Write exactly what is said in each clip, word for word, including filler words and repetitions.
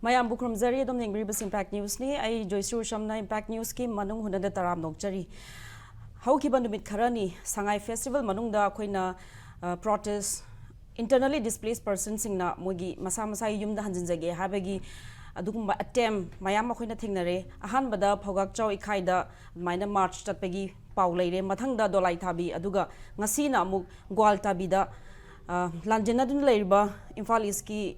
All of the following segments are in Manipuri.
ꯃꯌꯥꯝꯕꯨ ꯈꯨꯔꯨꯝꯖꯔꯤ꯫ ꯑꯗꯨꯝ ꯌꯦꯡꯕꯤꯔꯤꯕꯁꯤ ꯏꯝꯄꯦꯛ ꯅ꯭ꯌꯨꯁꯅꯤ꯫ ꯑꯩ ꯖꯣꯏꯁ꯭ꯔꯤ ꯎꯁꯝꯅ ꯏꯝꯄꯦꯛ ꯅ꯭ꯌꯨꯁꯀꯤ ꯃꯅꯨꯡ ꯍꯨꯠꯅꯗ ꯇꯔꯥꯝꯅ ꯑꯣꯛꯆꯔꯤ꯫ ꯍꯧꯈꯤꯕ ꯅꯨꯃꯤꯠ ꯈꯔꯅꯤ ꯁꯉꯥꯏ ꯐꯦꯁꯇꯤꯚꯦꯜ ꯃꯅꯨꯡꯗ ꯑꯩꯈꯣꯏꯅ, ꯑ, ꯄ꯭ꯔꯣꯇꯦꯁ, ꯏꯟꯇꯔꯅꯦꯜꯂꯤ ꯗꯤꯁꯄ꯭ꯂꯦꯁ ꯄꯔꯁꯟꯁꯤꯡꯅ ꯃꯣꯏꯒꯤ ꯃꯁꯥ ꯃꯁꯥꯒꯤ ꯌꯨꯝꯗ ꯍꯟꯖꯤꯟꯖꯒꯦ ꯍꯥꯏꯕꯒꯤ ꯑꯗꯨꯒꯨꯝꯕ ꯑꯦꯇꯦꯝ ꯃꯌꯥꯝ ꯑꯩꯈꯣꯏꯅ ꯊꯦꯡꯅꯔꯦ꯫ ꯑꯍꯥꯟꯕꯗ ꯐꯧꯒꯥꯛꯆꯥꯎ ꯏꯈꯥꯏꯗ ꯑꯗꯨꯃꯥꯏꯅ ꯃꯥꯔꯆ ꯆꯠꯄꯒꯤ ꯄꯥꯎ ꯂꯩꯔꯦ꯫ ꯃꯊꯪꯗ ꯗꯣꯂꯥꯏ ꯊꯥꯕꯤ, ꯑꯗꯨꯒ ꯉꯁꯤꯅ ꯑꯃꯨꯛ ꯒ꯭ꯋꯥꯜ ꯊꯥꯕꯤꯗ, ꯑ, ꯂꯥꯟꯖꯦꯟꯅꯗꯨꯅ ꯂꯩꯔꯤꯕ ꯏꯝꯐꯥꯜ ꯏꯁꯀꯤ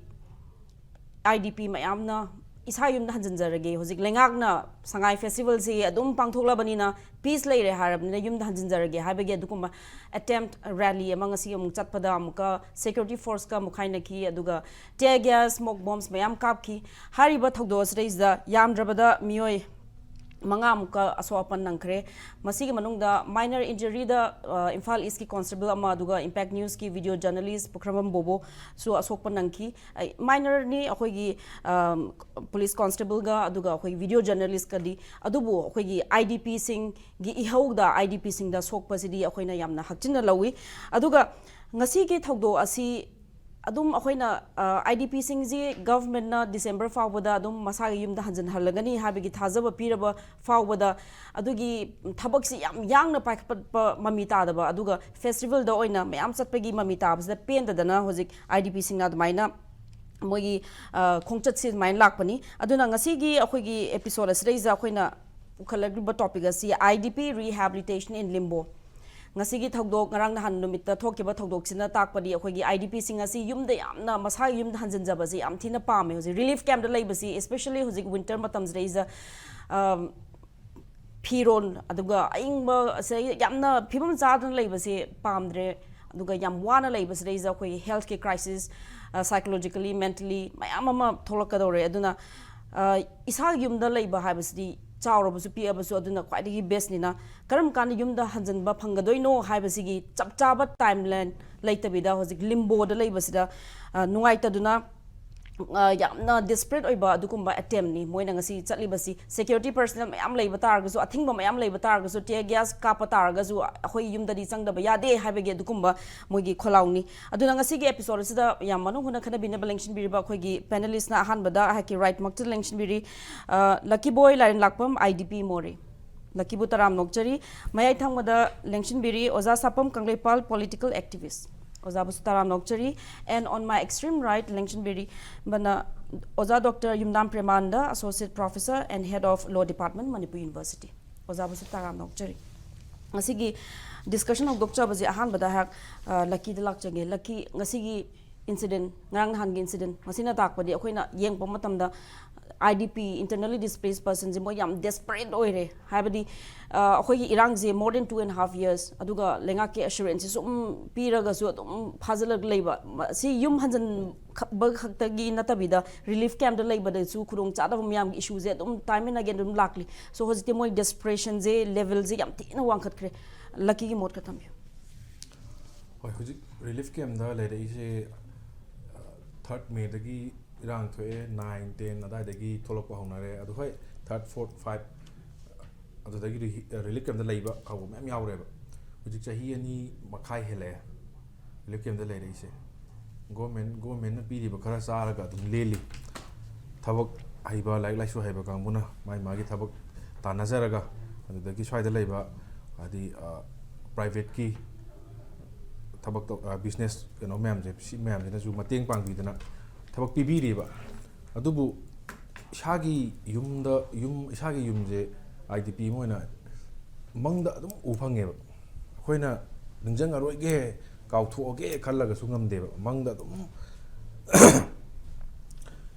ꯑꯥꯏ ꯗꯤ ꯄꯤ ꯃꯌꯥꯝꯅ ꯏꯁꯥ ꯌꯨꯝꯗ ꯍꯟꯖꯤꯟꯖꯔꯒꯦ, ꯍꯧꯖꯤꯛ ꯂꯩꯉꯥꯛꯅ ꯁꯉꯥꯏ ꯐꯦꯁꯇꯤꯚꯦꯜꯁꯤ ꯑꯗꯨꯝ ꯄꯥꯡꯊꯣꯛꯂꯕꯅꯤꯅ, ꯄꯤꯁ ꯂꯩꯔꯦ ꯍꯥꯏꯔꯕꯅꯤꯅ ꯌꯨꯝꯗ ꯍꯟꯖꯤꯟꯖꯔꯒꯦ ꯍꯥꯏꯕꯒꯤ ꯑꯗꯨꯒꯨꯝꯕ ꯑꯦꯇꯦꯝꯞ ꯔꯦꯂꯤ ꯑꯃ ꯉꯁꯤ ꯑꯃꯨꯛ ꯆꯠꯄꯗ ꯑꯃꯨꯛꯀ ꯁꯦꯀ꯭ꯌꯨꯔꯤꯇꯤ ꯐꯣꯔꯁꯀ ꯑꯃꯨꯛ ꯈꯥꯏꯅꯈꯤ, ꯑꯗꯨꯒ ꯇꯤꯌꯔ ꯒ꯭ꯌꯥꯁ, ꯁ꯭ꯃꯣꯛ ꯕꯣꯝꯁ ꯃꯌꯥꯝ ꯀꯥꯞꯈꯤ꯫ ꯍꯥꯏꯔꯤꯕ ꯊꯧꯗꯣꯛ ꯑꯁꯤꯗꯩꯁꯤꯗ ꯌꯥꯝꯗ꯭ꯔꯕꯗ ꯃꯤꯑꯣꯏ ꯃꯉꯥꯃꯨꯛꯀ ꯑꯁꯣꯛ ꯑꯄꯟ ꯅꯪꯈ꯭ꯔꯦ꯫ ꯃꯁꯤꯒꯤ ꯃꯅꯨꯡꯗ ꯃꯥꯏꯅꯔ ꯏꯟꯖꯨꯔꯤꯗ, ꯑ, ꯏꯝꯐꯥꯜ ꯏꯁꯀꯤ ꯀꯣꯟꯁꯇꯦꯕꯜ ꯑꯃ, ꯑꯗꯨꯒ ꯏꯝꯄꯦꯛ ꯅ꯭ꯌꯨꯁꯀꯤ ꯚꯤꯗꯤꯑꯣ ꯖꯔꯅꯦꯂꯤꯁ ꯄꯨꯈ꯭ꯔꯝꯕꯝ ꯕꯣꯕꯣꯁꯨ ꯑꯁꯣꯛꯄ ꯅꯪꯈꯤ꯫ ꯑ, ꯃꯥꯏꯅꯔꯅꯤ, ꯑꯩꯈꯣꯏꯒꯤ, ꯑ, ꯄꯨꯂꯤꯁ ꯀꯣꯟꯁꯇꯦꯕꯜꯒ ꯑꯗꯨꯒ ꯑꯩꯈꯣꯏ ꯚꯤꯗꯤꯑꯣ ꯖꯔꯅꯦꯂꯤꯁꯀꯗꯤ, ꯑꯗꯨꯕꯨ ꯑꯩꯈꯣꯏꯒꯤ ꯑꯥꯏ ꯗꯤ ꯄꯤꯁꯤꯡꯒꯤ ꯏꯍꯧꯗ ꯑꯥꯏ ꯗꯤ ꯄꯤꯁꯤꯡꯗ ꯁꯣꯛꯄꯁꯤꯗꯤ ꯑꯩꯈꯣꯏꯅ ꯌꯥꯝꯅ ꯍꯛꯆꯤꯟꯅ ꯂꯧꯏ꯫ ꯑꯗꯨꯒ ꯉꯁꯤꯒꯤ ꯊꯧꯗꯣꯛ ꯑꯁꯤ ꯑꯗꯨꯝ ꯑꯩꯈꯣꯏꯅ, ꯑ, ꯑꯥꯏ ꯗꯤ ꯄꯤꯁꯤꯡꯁꯤ ꯒꯚꯔꯟꯃꯦꯟꯠꯅ ꯗꯤꯁꯦꯝꯕꯔ ꯐꯥꯎꯕꯗ ꯑꯗꯨꯝ ꯃꯁꯥꯒꯤ ꯌꯨꯝꯗ ꯍꯟꯖꯤꯟꯍꯜꯂꯒꯅꯤ ꯍꯥꯏꯕꯒꯤ ꯊꯥꯖꯕ ꯄꯤꯔꯕ ꯐꯥꯎꯕꯗ, ꯑꯗꯨꯒꯤ ꯊꯕꯛꯁꯤ ꯌꯥꯝ ꯌꯥꯡꯅ ꯄꯥꯏꯈꯠꯄ ꯃꯃꯤ ꯇꯥꯗꯕ, ꯑꯗꯨꯒ ꯐꯦꯁꯇꯤꯚꯦꯜꯗ ꯑꯣꯏꯅ ꯃꯌꯥꯝ ꯆꯠꯄꯒꯤ ꯃꯃꯤ ꯇꯥꯕꯁꯤꯗ ꯄꯦꯟꯗꯗꯅ ꯍꯧꯖꯤꯛ ꯑꯥꯏ ꯗꯤ ꯄꯤꯁꯤꯡꯅ ꯑꯗꯨꯃꯥꯏꯅ ꯃꯣꯏꯒꯤ, ꯑ, ꯈꯣꯡꯆꯠꯁꯤ ꯑꯗꯨꯃꯥꯏꯅ ꯂꯥꯛꯄꯅꯤ꯫ ꯑꯗꯨꯅ ꯉꯁꯤꯒꯤ ꯑꯩꯈꯣꯏꯒꯤ ꯑꯦꯄꯤꯁꯣꯗ ꯑꯁꯤꯗꯩꯁꯤꯗ ꯑꯩꯈꯣꯏꯅ ꯄꯨꯈꯠꯂꯛꯂꯤꯕ ꯇꯣꯄꯤꯛ ꯑꯁꯤ ꯑꯥꯏ ꯗꯤ ꯄꯤ ꯔꯤꯍꯦꯕꯤꯂꯤꯇꯦꯁꯟ ꯏꯟ ꯂꯤꯝꯕꯣ꯫ ꯉꯁꯤꯒꯤ ꯊꯧꯗꯣꯛ, ꯉꯔꯥꯡ ꯅꯍꯥꯟ ꯅꯨꯃꯤꯠꯇ ꯊꯣꯛꯈꯤꯕ ꯊꯧꯗꯣꯛꯁꯤꯅ ꯇꯥꯛꯄꯗꯤ ꯑꯩꯈꯣꯏꯒꯤ ꯑꯥꯏ ꯗꯤ ꯄꯤꯁꯤꯡ ꯑꯁꯤ ꯌꯨꯝꯗ ꯌꯥꯝꯅ, ꯃꯁꯥꯒꯤ ꯌꯨꯝꯗ ꯍꯟꯖꯤꯟꯖꯕꯁꯤ ꯌꯥꯝ ꯊꯤꯅ ꯄꯥꯝꯃꯦ꯫ ꯍꯧꯖꯤꯛ ꯔꯤꯂꯤꯐ ꯀꯦꯝꯞꯇ ꯂꯩꯕꯁꯤ, especially ꯍꯧꯖꯤꯛ ꯋꯤꯟꯇꯔ ꯃꯇꯝꯁꯤꯗꯩꯁꯤꯗ, ꯑꯝ, ꯐꯤꯔꯣꯟ, ꯑꯗꯨꯒ ꯑꯏꯪꯕ ꯑꯁꯤ ꯌꯥꯝꯅ ꯐꯤꯕꯝ ꯆꯥꯗꯅ ꯂꯩꯕꯁꯦ ꯄꯥꯝꯗ꯭ꯔꯦ꯫ ꯑꯗꯨꯒ ꯌꯥꯝ ꯋꯥꯅ ꯂꯩꯕꯁꯤꯗꯩꯁꯤꯗ ꯑꯩꯈꯣꯏꯒꯤ ꯍꯦꯜꯊꯀꯤ ꯀ꯭ꯔꯥꯏꯁꯤꯁ, ꯑ, psychologically, mentally ꯃꯌꯥꯝ ꯑꯃ ꯊꯣꯛꯂꯛꯀꯗꯧꯔꯦ꯫ ꯑꯗꯨꯅ, ꯑ, ꯏꯁꯥꯒꯤ ꯌꯨꯝꯗ ꯂꯩꯕ ꯍꯥꯏꯕꯁꯤꯗꯤ ꯆꯥꯎꯔꯕꯁꯨ ꯄꯤꯛꯑꯕꯁꯨ ꯑꯗꯨꯅ ꯈ꯭ꯋꯥꯏꯗꯒꯤ ꯕꯦꯁꯅꯤꯅ, ꯀꯔꯝ ꯀꯥꯟꯗ ꯌꯨꯝꯗ ꯍꯟꯖꯤꯟꯕ ꯐꯪꯒꯗꯣꯏꯅꯣ ꯍꯥꯏꯕꯁꯤꯒꯤ ꯆꯞ ꯆꯥꯕ ꯇꯥꯏꯝꯂꯥꯏꯟ ꯂꯩꯇꯕꯤꯗ ꯍꯧꯖꯤꯛ ꯂꯤꯝꯕꯣꯗ ꯂꯩꯕꯁꯤꯗ, ꯑ, ꯅꯨꯡꯉꯥꯏꯇꯗꯨꯅ ꯑ, ꯌꯥꯝꯅ ꯗꯤꯁꯄ꯭ꯔꯦꯠ ꯑꯣꯏꯕ ꯑꯗꯨꯒꯨꯝꯕ ꯑꯦꯇꯦꯝꯅꯤ ꯃꯣꯏꯅ ꯉꯁꯤ ꯆꯠꯂꯤꯕꯁꯤ꯫ ꯁꯦꯀ꯭ꯌꯨꯔꯤꯇꯤ ꯄꯔꯁꯅꯦꯜ ꯃꯌꯥꯝ ꯂꯩꯕ ꯇꯥꯔꯒꯁꯨ, ꯑꯊꯤꯡꯕ ꯃꯌꯥꯝ ꯂꯩꯕ ꯇꯥꯔꯒꯁꯨ, ꯇꯤꯌꯔ ꯒ꯭ꯌꯥꯁ ꯀꯥꯞꯄ ꯇꯥꯔꯒꯁꯨ, ꯑꯩꯈꯣꯏ ꯌꯨꯝꯗꯗꯤ ꯆꯪꯗꯕ ꯌꯥꯗꯦ ꯍꯥꯏꯕꯒꯤ ꯑꯗꯨꯒꯨꯝꯕ ꯃꯣꯏꯒꯤ ꯈꯣꯜꯂꯥꯎꯅꯤ꯫ ꯑꯗꯨꯅ ꯉꯁꯤꯒꯤ ꯑꯦꯄꯤꯁꯣꯗ ꯑꯁꯤꯗ ꯌꯥꯝ ꯃꯅꯨꯡ ꯍꯨꯠꯅ ꯈꯟꯅꯕꯤꯅꯕ ꯂꯦꯡꯁꯤꯟꯕꯤꯔꯤꯕ ꯑꯩꯈꯣꯏꯒꯤ ꯄꯦꯅꯦꯂꯤꯁꯅ ꯑꯍꯥꯟꯕꯗ ꯑꯩꯍꯥꯛꯀꯤ ꯔꯥꯏꯠꯃꯛꯇ ꯂꯦꯡꯁꯤꯟꯕꯤꯔꯤ, ꯑ, ꯂꯛꯀꯤ ꯕꯣꯏ ꯂꯥꯏꯔꯦꯟꯂꯥꯛꯄꯝ, ꯑꯥꯏ ꯗꯤ ꯄꯤ ꯃꯣꯔꯦ꯫ ꯂꯛꯀꯤꯕꯨ ꯇꯔꯥꯝꯅ ꯑꯣꯛꯆꯔꯤ꯫ ꯃꯌꯥꯏ ꯊꯪꯕꯗ ꯂꯦꯡꯁꯤꯟꯕꯤꯔꯤ ꯑꯣꯖꯥ ꯁꯥꯄꯝ ꯀꯪꯂꯩꯄꯥꯜ, ꯄꯣꯂꯤꯇꯤꯀꯦꯜ ꯑꯦꯛꯇꯤꯚꯤꯁ꯭ꯠ꯫ ꯑꯣꯖꯥꯕꯨꯁꯨ ꯇꯔꯥꯝꯅ ꯑꯣꯛꯆꯔꯤ꯫ And on my extreme right ꯂꯦꯡꯁꯤꯟꯕꯤꯔꯤꯕꯅ ꯑꯣꯖꯥ doctor Yumnam Premananda, Associate Professor and Head of Law Department, Manipur University꯫ ꯑꯣꯖꯥꯕꯨꯁꯨ ꯇꯔꯥꯝꯅ ꯑꯣꯛꯆꯔꯤ꯫ ꯉꯁꯤꯒꯤ ꯗꯤꯁꯀꯁꯟ ꯍꯧꯗꯣꯛꯆꯕꯁꯦ ꯑꯍꯥꯟꯕꯗ ꯑꯩꯍꯥꯛ, ꯑ, ꯂꯛꯀꯤꯗ ꯂꯥꯛꯆꯒꯦ꯫ ꯂꯛꯀꯤ, ꯉꯁꯤꯒꯤ ꯏꯟꯁꯤꯗꯦꯟ, ꯉꯔꯥꯡ ꯅꯍꯥꯟꯒꯤ ꯏꯟꯁꯤꯗꯦꯟ, ꯃꯁꯤꯅ ꯇꯥꯛꯄꯗꯤ ꯑꯩꯈꯣꯏꯅ ꯌꯦꯡꯕ ꯃꯇꯝꯗ I D P, internally displaced personꯁꯦ ꯃꯣꯏ ꯌꯥꯝ ꯗꯦꯁꯄꯔꯦꯠ ꯑꯣꯏꯔꯦ꯫ ꯍꯥꯏꯕꯗꯤ, ꯑ, ꯑꯩꯈꯣꯏꯒꯤ ꯏꯔꯥꯡꯁꯦ more than two and half years, ꯑꯗꯨꯒ ꯂꯩꯉꯥꯛꯀꯤ ꯑꯦꯁꯨꯔꯦꯟꯁꯁꯦ ꯁꯨꯝ ꯄꯤꯔꯒꯁꯨ ꯑꯗꯨꯝ ꯐꯥꯖꯤꯜꯂꯒ ꯂꯩꯕ꯫ ꯃꯁꯤ ꯌꯨꯝ ꯍꯟꯖꯤꯟꯕ ꯈꯛꯇꯒꯤ ꯅꯠꯇꯕꯤꯗ, ꯔꯤꯂꯤꯐ ꯀꯦꯝꯞꯇ ꯂꯩꯕꯗꯁꯨ ꯈꯨꯗꯣꯡꯆꯥꯗꯕ ꯃꯌꯥꯝꯒꯤ ꯏꯁꯨꯁꯦ ꯑꯗꯨꯝ time and again ꯑꯗꯨꯝ ꯂꯥꯛꯂꯤ꯫ So, ꯍꯧꯖꯤꯛꯇꯤ ꯃꯣꯏ ꯗꯦꯁꯄꯔꯦꯁꯟꯁꯦ, ꯂꯦꯚꯦꯜꯁꯦ ꯌꯥꯝ ꯊꯤꯅ ꯋꯥꯡꯈꯠꯈ꯭ꯔꯦ꯫ ꯂꯛꯀꯤꯒꯤ ꯃꯣꯠ ꯈꯔ ꯊꯝꯕꯤꯌꯨ꯫ ꯍꯣꯏ, ꯍꯧꯖꯤꯛ ꯔꯤꯂꯤꯐ ꯀꯦꯝꯞꯇ ꯂꯩꯔꯛꯏꯁꯦ, ꯑ, ꯊꯥꯔꯠ ꯃꯦꯗꯒꯤ ꯏꯔꯥꯡ ꯊꯣꯛꯑꯦ, ꯅꯥꯏꯟ, ꯇꯦꯟ ꯑꯗꯥꯏꯗꯒꯤ ꯊꯣꯛꯂꯛꯄ ꯍꯧꯅꯔꯦ꯫ ꯑꯗꯨ ꯍꯣꯏ, ꯊꯥꯔꯠ, ꯐꯣꯔꯠ, ꯐꯥꯏꯚ ꯑꯗꯨꯗꯒꯤꯗꯤ ꯍꯤ-, ꯔꯤꯂꯤꯐ ꯀꯦꯝꯞꯇ ꯂꯩꯕ ꯍꯧꯕ ꯃꯌꯥꯝ ꯌꯥꯎꯔꯦꯕ꯫ ꯍꯧꯖꯤꯛ ꯆꯍꯤ ꯑꯅꯤ ꯃꯈꯥꯏ ꯍꯦꯜꯂꯛꯑꯦ ꯔꯤꯂꯤꯐ ꯀꯦꯝꯞꯇ ꯂꯩꯔꯛꯏꯁꯦ꯫ ꯒꯣꯔꯃꯦꯟ, ꯒꯣꯔꯃꯦꯟꯅ ꯄꯤꯔꯤꯕ ꯈꯔ ꯆꯥꯔꯒ ꯑꯗꯨꯝ ꯂꯦꯜꯂꯤ꯫ ꯊꯕꯛ ꯍꯩꯕ, ꯂꯥꯏꯔꯤꯛ ꯂꯥꯏꯁꯨ ꯍꯩꯕ ꯀꯥꯡꯕꯨꯅ ꯃꯥꯒꯤ ꯃꯥꯒꯤ ꯊꯕꯛ ꯇꯥꯟꯅꯖꯔꯒ, ꯑꯗꯨꯗꯒꯤ ꯁ꯭ꯋꯥꯏꯗ ꯂꯩꯕ, ꯍꯥꯏꯗꯤ, ꯑ, ꯄ꯭ꯔꯥꯏꯚꯦꯠꯀꯤ ꯊꯕꯛ ꯇꯧ-, ꯑ, ꯕꯤꯖꯤꯅꯦꯁ ꯀꯩꯅꯣ ꯃꯌꯥꯝꯁꯦ, ꯁꯤ ꯃꯌꯥꯝꯁꯤꯅꯁꯨ ꯃꯇꯦꯡ ꯄꯥꯡꯕꯤꯗꯅ ꯊꯕꯛ ꯄꯤꯕꯤꯔꯤꯕ꯫ ꯑꯗꯨꯕꯨ ꯏꯁꯥꯒꯤ ꯌꯨꯝꯗ, ꯌꯨꯝ, ꯏꯁꯥꯒꯤ ꯌꯨꯝꯁꯦ ꯑꯥꯏ ꯗꯤ ꯄꯤ ꯑꯃ ꯑꯣꯏꯅ ꯃꯪꯗ ꯑꯗꯨꯝ ꯎ ꯐꯪꯉꯦꯕ꯫ ꯑꯩꯈꯣꯏꯅ ꯅꯤꯡꯁꯤꯡꯉꯔꯣꯏꯒꯦ, ꯀꯥꯎꯊꯣꯛꯑꯒꯦ ꯈꯜꯂꯒꯁꯨ ꯉꯝꯗꯦꯕ꯫ ꯃꯪꯗ ꯑꯗꯨꯝ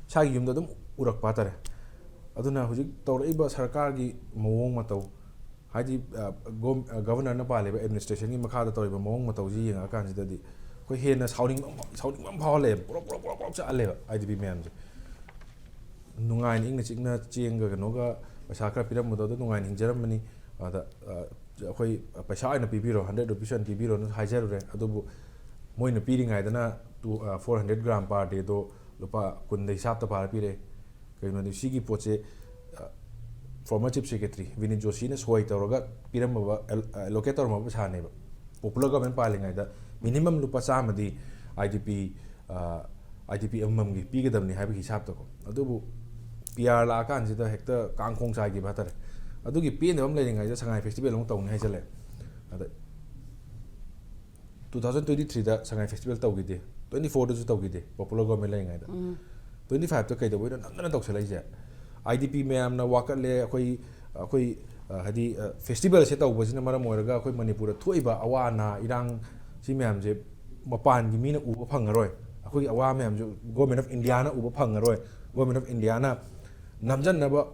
ꯏꯁꯥꯒꯤ ꯌꯨꯝꯗ ꯑꯗꯨꯝ ꯎꯔꯛꯄ ꯍꯥꯏꯇꯥꯔꯦ꯫ ꯑꯗꯨꯅ ꯍꯧꯖꯤꯛ ꯇꯧꯔꯛꯏꯕ ꯁꯔꯀꯥꯔꯒꯤ ꯃꯑꯣꯡ ꯃꯇꯧ, ꯍꯥꯏꯗꯤ, ꯑ, ꯒꯣꯝ-, ꯑ, ꯒꯕꯔꯅꯔꯅ ꯄꯥꯜꯂꯤꯕ ꯑꯦꯗꯃꯤꯅꯤꯁꯇ꯭ꯔꯦꯁꯟꯒꯤ ꯃꯈꯥꯗ ꯇꯧꯔꯤꯕ ꯃꯑꯣꯡ ꯃꯇꯧꯁꯤ ꯌꯦꯡꯉꯛꯑꯀꯥꯟꯁꯤꯗꯗꯤ ꯑꯩꯈꯣꯏ ꯍꯦꯟꯅ ꯁꯥꯎꯅꯤꯡꯕ ꯑꯃ, ꯁꯥꯎꯅꯤꯡꯕ ꯑꯃ ꯐꯥꯎꯍꯜꯂꯛꯑꯦꯕ꯫ ꯄ꯭ꯔꯣꯛ, ꯄ꯭ꯔꯣꯛ, ꯄ꯭ꯔꯣꯛ, ꯄ꯭ꯔꯣꯛ ꯆꯥꯛꯍꯜꯂꯦꯕ ꯑꯥꯏ ꯗꯤ ꯄꯤ ꯃꯌꯥꯝꯁꯦ꯫ ꯅꯨꯡꯉꯥꯏꯅ ꯏꯪꯅ ꯆꯤꯛꯅ ꯆꯦꯡꯒ ꯀꯩꯅꯣꯒ ꯄꯩꯁꯥ ꯈꯔ ꯄꯤꯔꯝꯕꯗꯣ ꯑꯗꯨ ꯅꯨꯡꯉꯥꯏꯅ ꯍꯤꯡꯖꯔꯝꯕꯅꯤ꯫ ꯑꯗ, ꯑ, ꯑꯩꯈꯣꯏ ꯄꯩꯁꯥ ꯑꯣꯏꯅ ꯄꯤꯕꯤꯔꯣ, ꯍꯟꯗ꯭ꯔꯦꯠ ꯔꯨꯄꯤꯁ ꯑꯣꯏꯅ ꯄꯤꯕꯤꯔꯣꯅ ꯍꯥꯏꯖꯔꯨꯔꯦ꯫ ꯑꯗꯨꯕꯨ ꯃꯣꯏꯅ ꯄꯤꯔꯤꯉꯩꯗꯅ ꯇꯨ, ꯑ, ꯐꯣꯔ ꯍꯟꯗ꯭ꯔꯦꯠ ꯒ꯭ꯔꯥꯝ per dayꯗꯣ ꯂꯨꯄꯥ ꯀꯨꯟꯗ ꯍꯤꯁꯥꯞꯇ ꯄꯥꯔ ꯄꯤꯔꯛꯑꯦ꯫ ꯀꯩꯒꯤꯅꯣꯗꯤ ꯁꯤꯒꯤ ꯄꯣꯠꯁꯦ former chief secretary ꯕꯤꯅꯤꯠ ꯖꯣꯁꯤꯅ ꯁꯣꯏ ꯇꯧꯔꯒ ꯄꯤꯔꯝꯃꯕ, allocate ꯇꯧꯔꯝꯃꯕ ꯄꯩꯁꯥꯅꯦꯕ꯫ Popular government ꯄꯥꯜꯂꯤꯉꯩꯗ minimum ꯂꯨꯄꯥ ꯆꯥꯝꯃꯗꯤ IDP IDP ꯑꯃꯃꯝꯒꯤ ꯄꯤꯒꯗꯕꯅꯤ ꯍꯥꯏꯕꯒꯤ ꯍꯤꯁꯥꯞꯇꯀꯣ꯫ ꯑꯗꯨꯕꯨ PR ꯂꯥꯛꯑꯀꯥꯟꯁꯤꯗ ꯍꯦꯛꯇ ꯀꯥꯡꯈꯣꯡ ꯆꯥꯏꯈꯤꯕ ꯍꯥꯏꯇꯥꯔꯦ꯫ ꯑꯗꯨꯒꯤ ꯄꯦꯟꯗꯕ ꯑꯃ ꯂꯩꯔꯤꯉꯩꯗ ꯁꯉꯥꯏ festival ꯑꯃꯨꯛ ꯇꯧꯅꯤ ꯍꯥꯏꯖꯜꯂꯦ꯫ ꯑꯗ two thousand twenty threeꯗ ꯁꯉꯥꯏ festival ꯇꯧꯈꯤꯗꯦ, twenty fourꯗꯁꯨ ꯇꯧꯈꯤꯗꯦ, popular government ꯂꯩꯔꯤꯉꯩꯗ꯫ Twenty fiveꯇ ꯀꯩꯗꯧꯕꯩꯅꯣ ꯅꯝꯗꯅ ꯇꯧꯁꯜꯂꯛꯏꯁꯦ? IDP ꯃꯌꯥꯝꯅ ꯋꯥꯀꯠꯂꯦ, ꯑꯩꯈꯣꯏ ꯑꯩꯈꯣꯏ ꯍꯥꯏꯗꯤ festivalꯁꯦ ꯇꯧꯕꯁꯤꯅ ꯃꯔꯝ ꯑꯣꯏꯔꯒ ꯑꯩꯈꯣꯏ ꯃꯅꯤꯄꯨꯔꯗ ꯊꯣꯛꯏꯕ ꯑꯋꯥ ꯑꯅꯥ ꯏꯔꯥꯡ ꯁꯤ ꯃꯌꯥꯝꯁꯦ ꯃꯄꯥꯟꯒꯤ ꯃꯤꯅ ꯎꯕ ꯐꯪꯉꯔꯣꯏ꯫ ꯑꯩꯈꯣꯏꯒꯤ ꯑꯋꯥ ꯃꯌꯥꯝꯁꯦ Government of Indiaꯅ ꯎꯕ ꯐꯪꯉꯔꯣꯏ꯫ Government of Indiaꯅ ꯅꯝꯖꯟꯅꯕ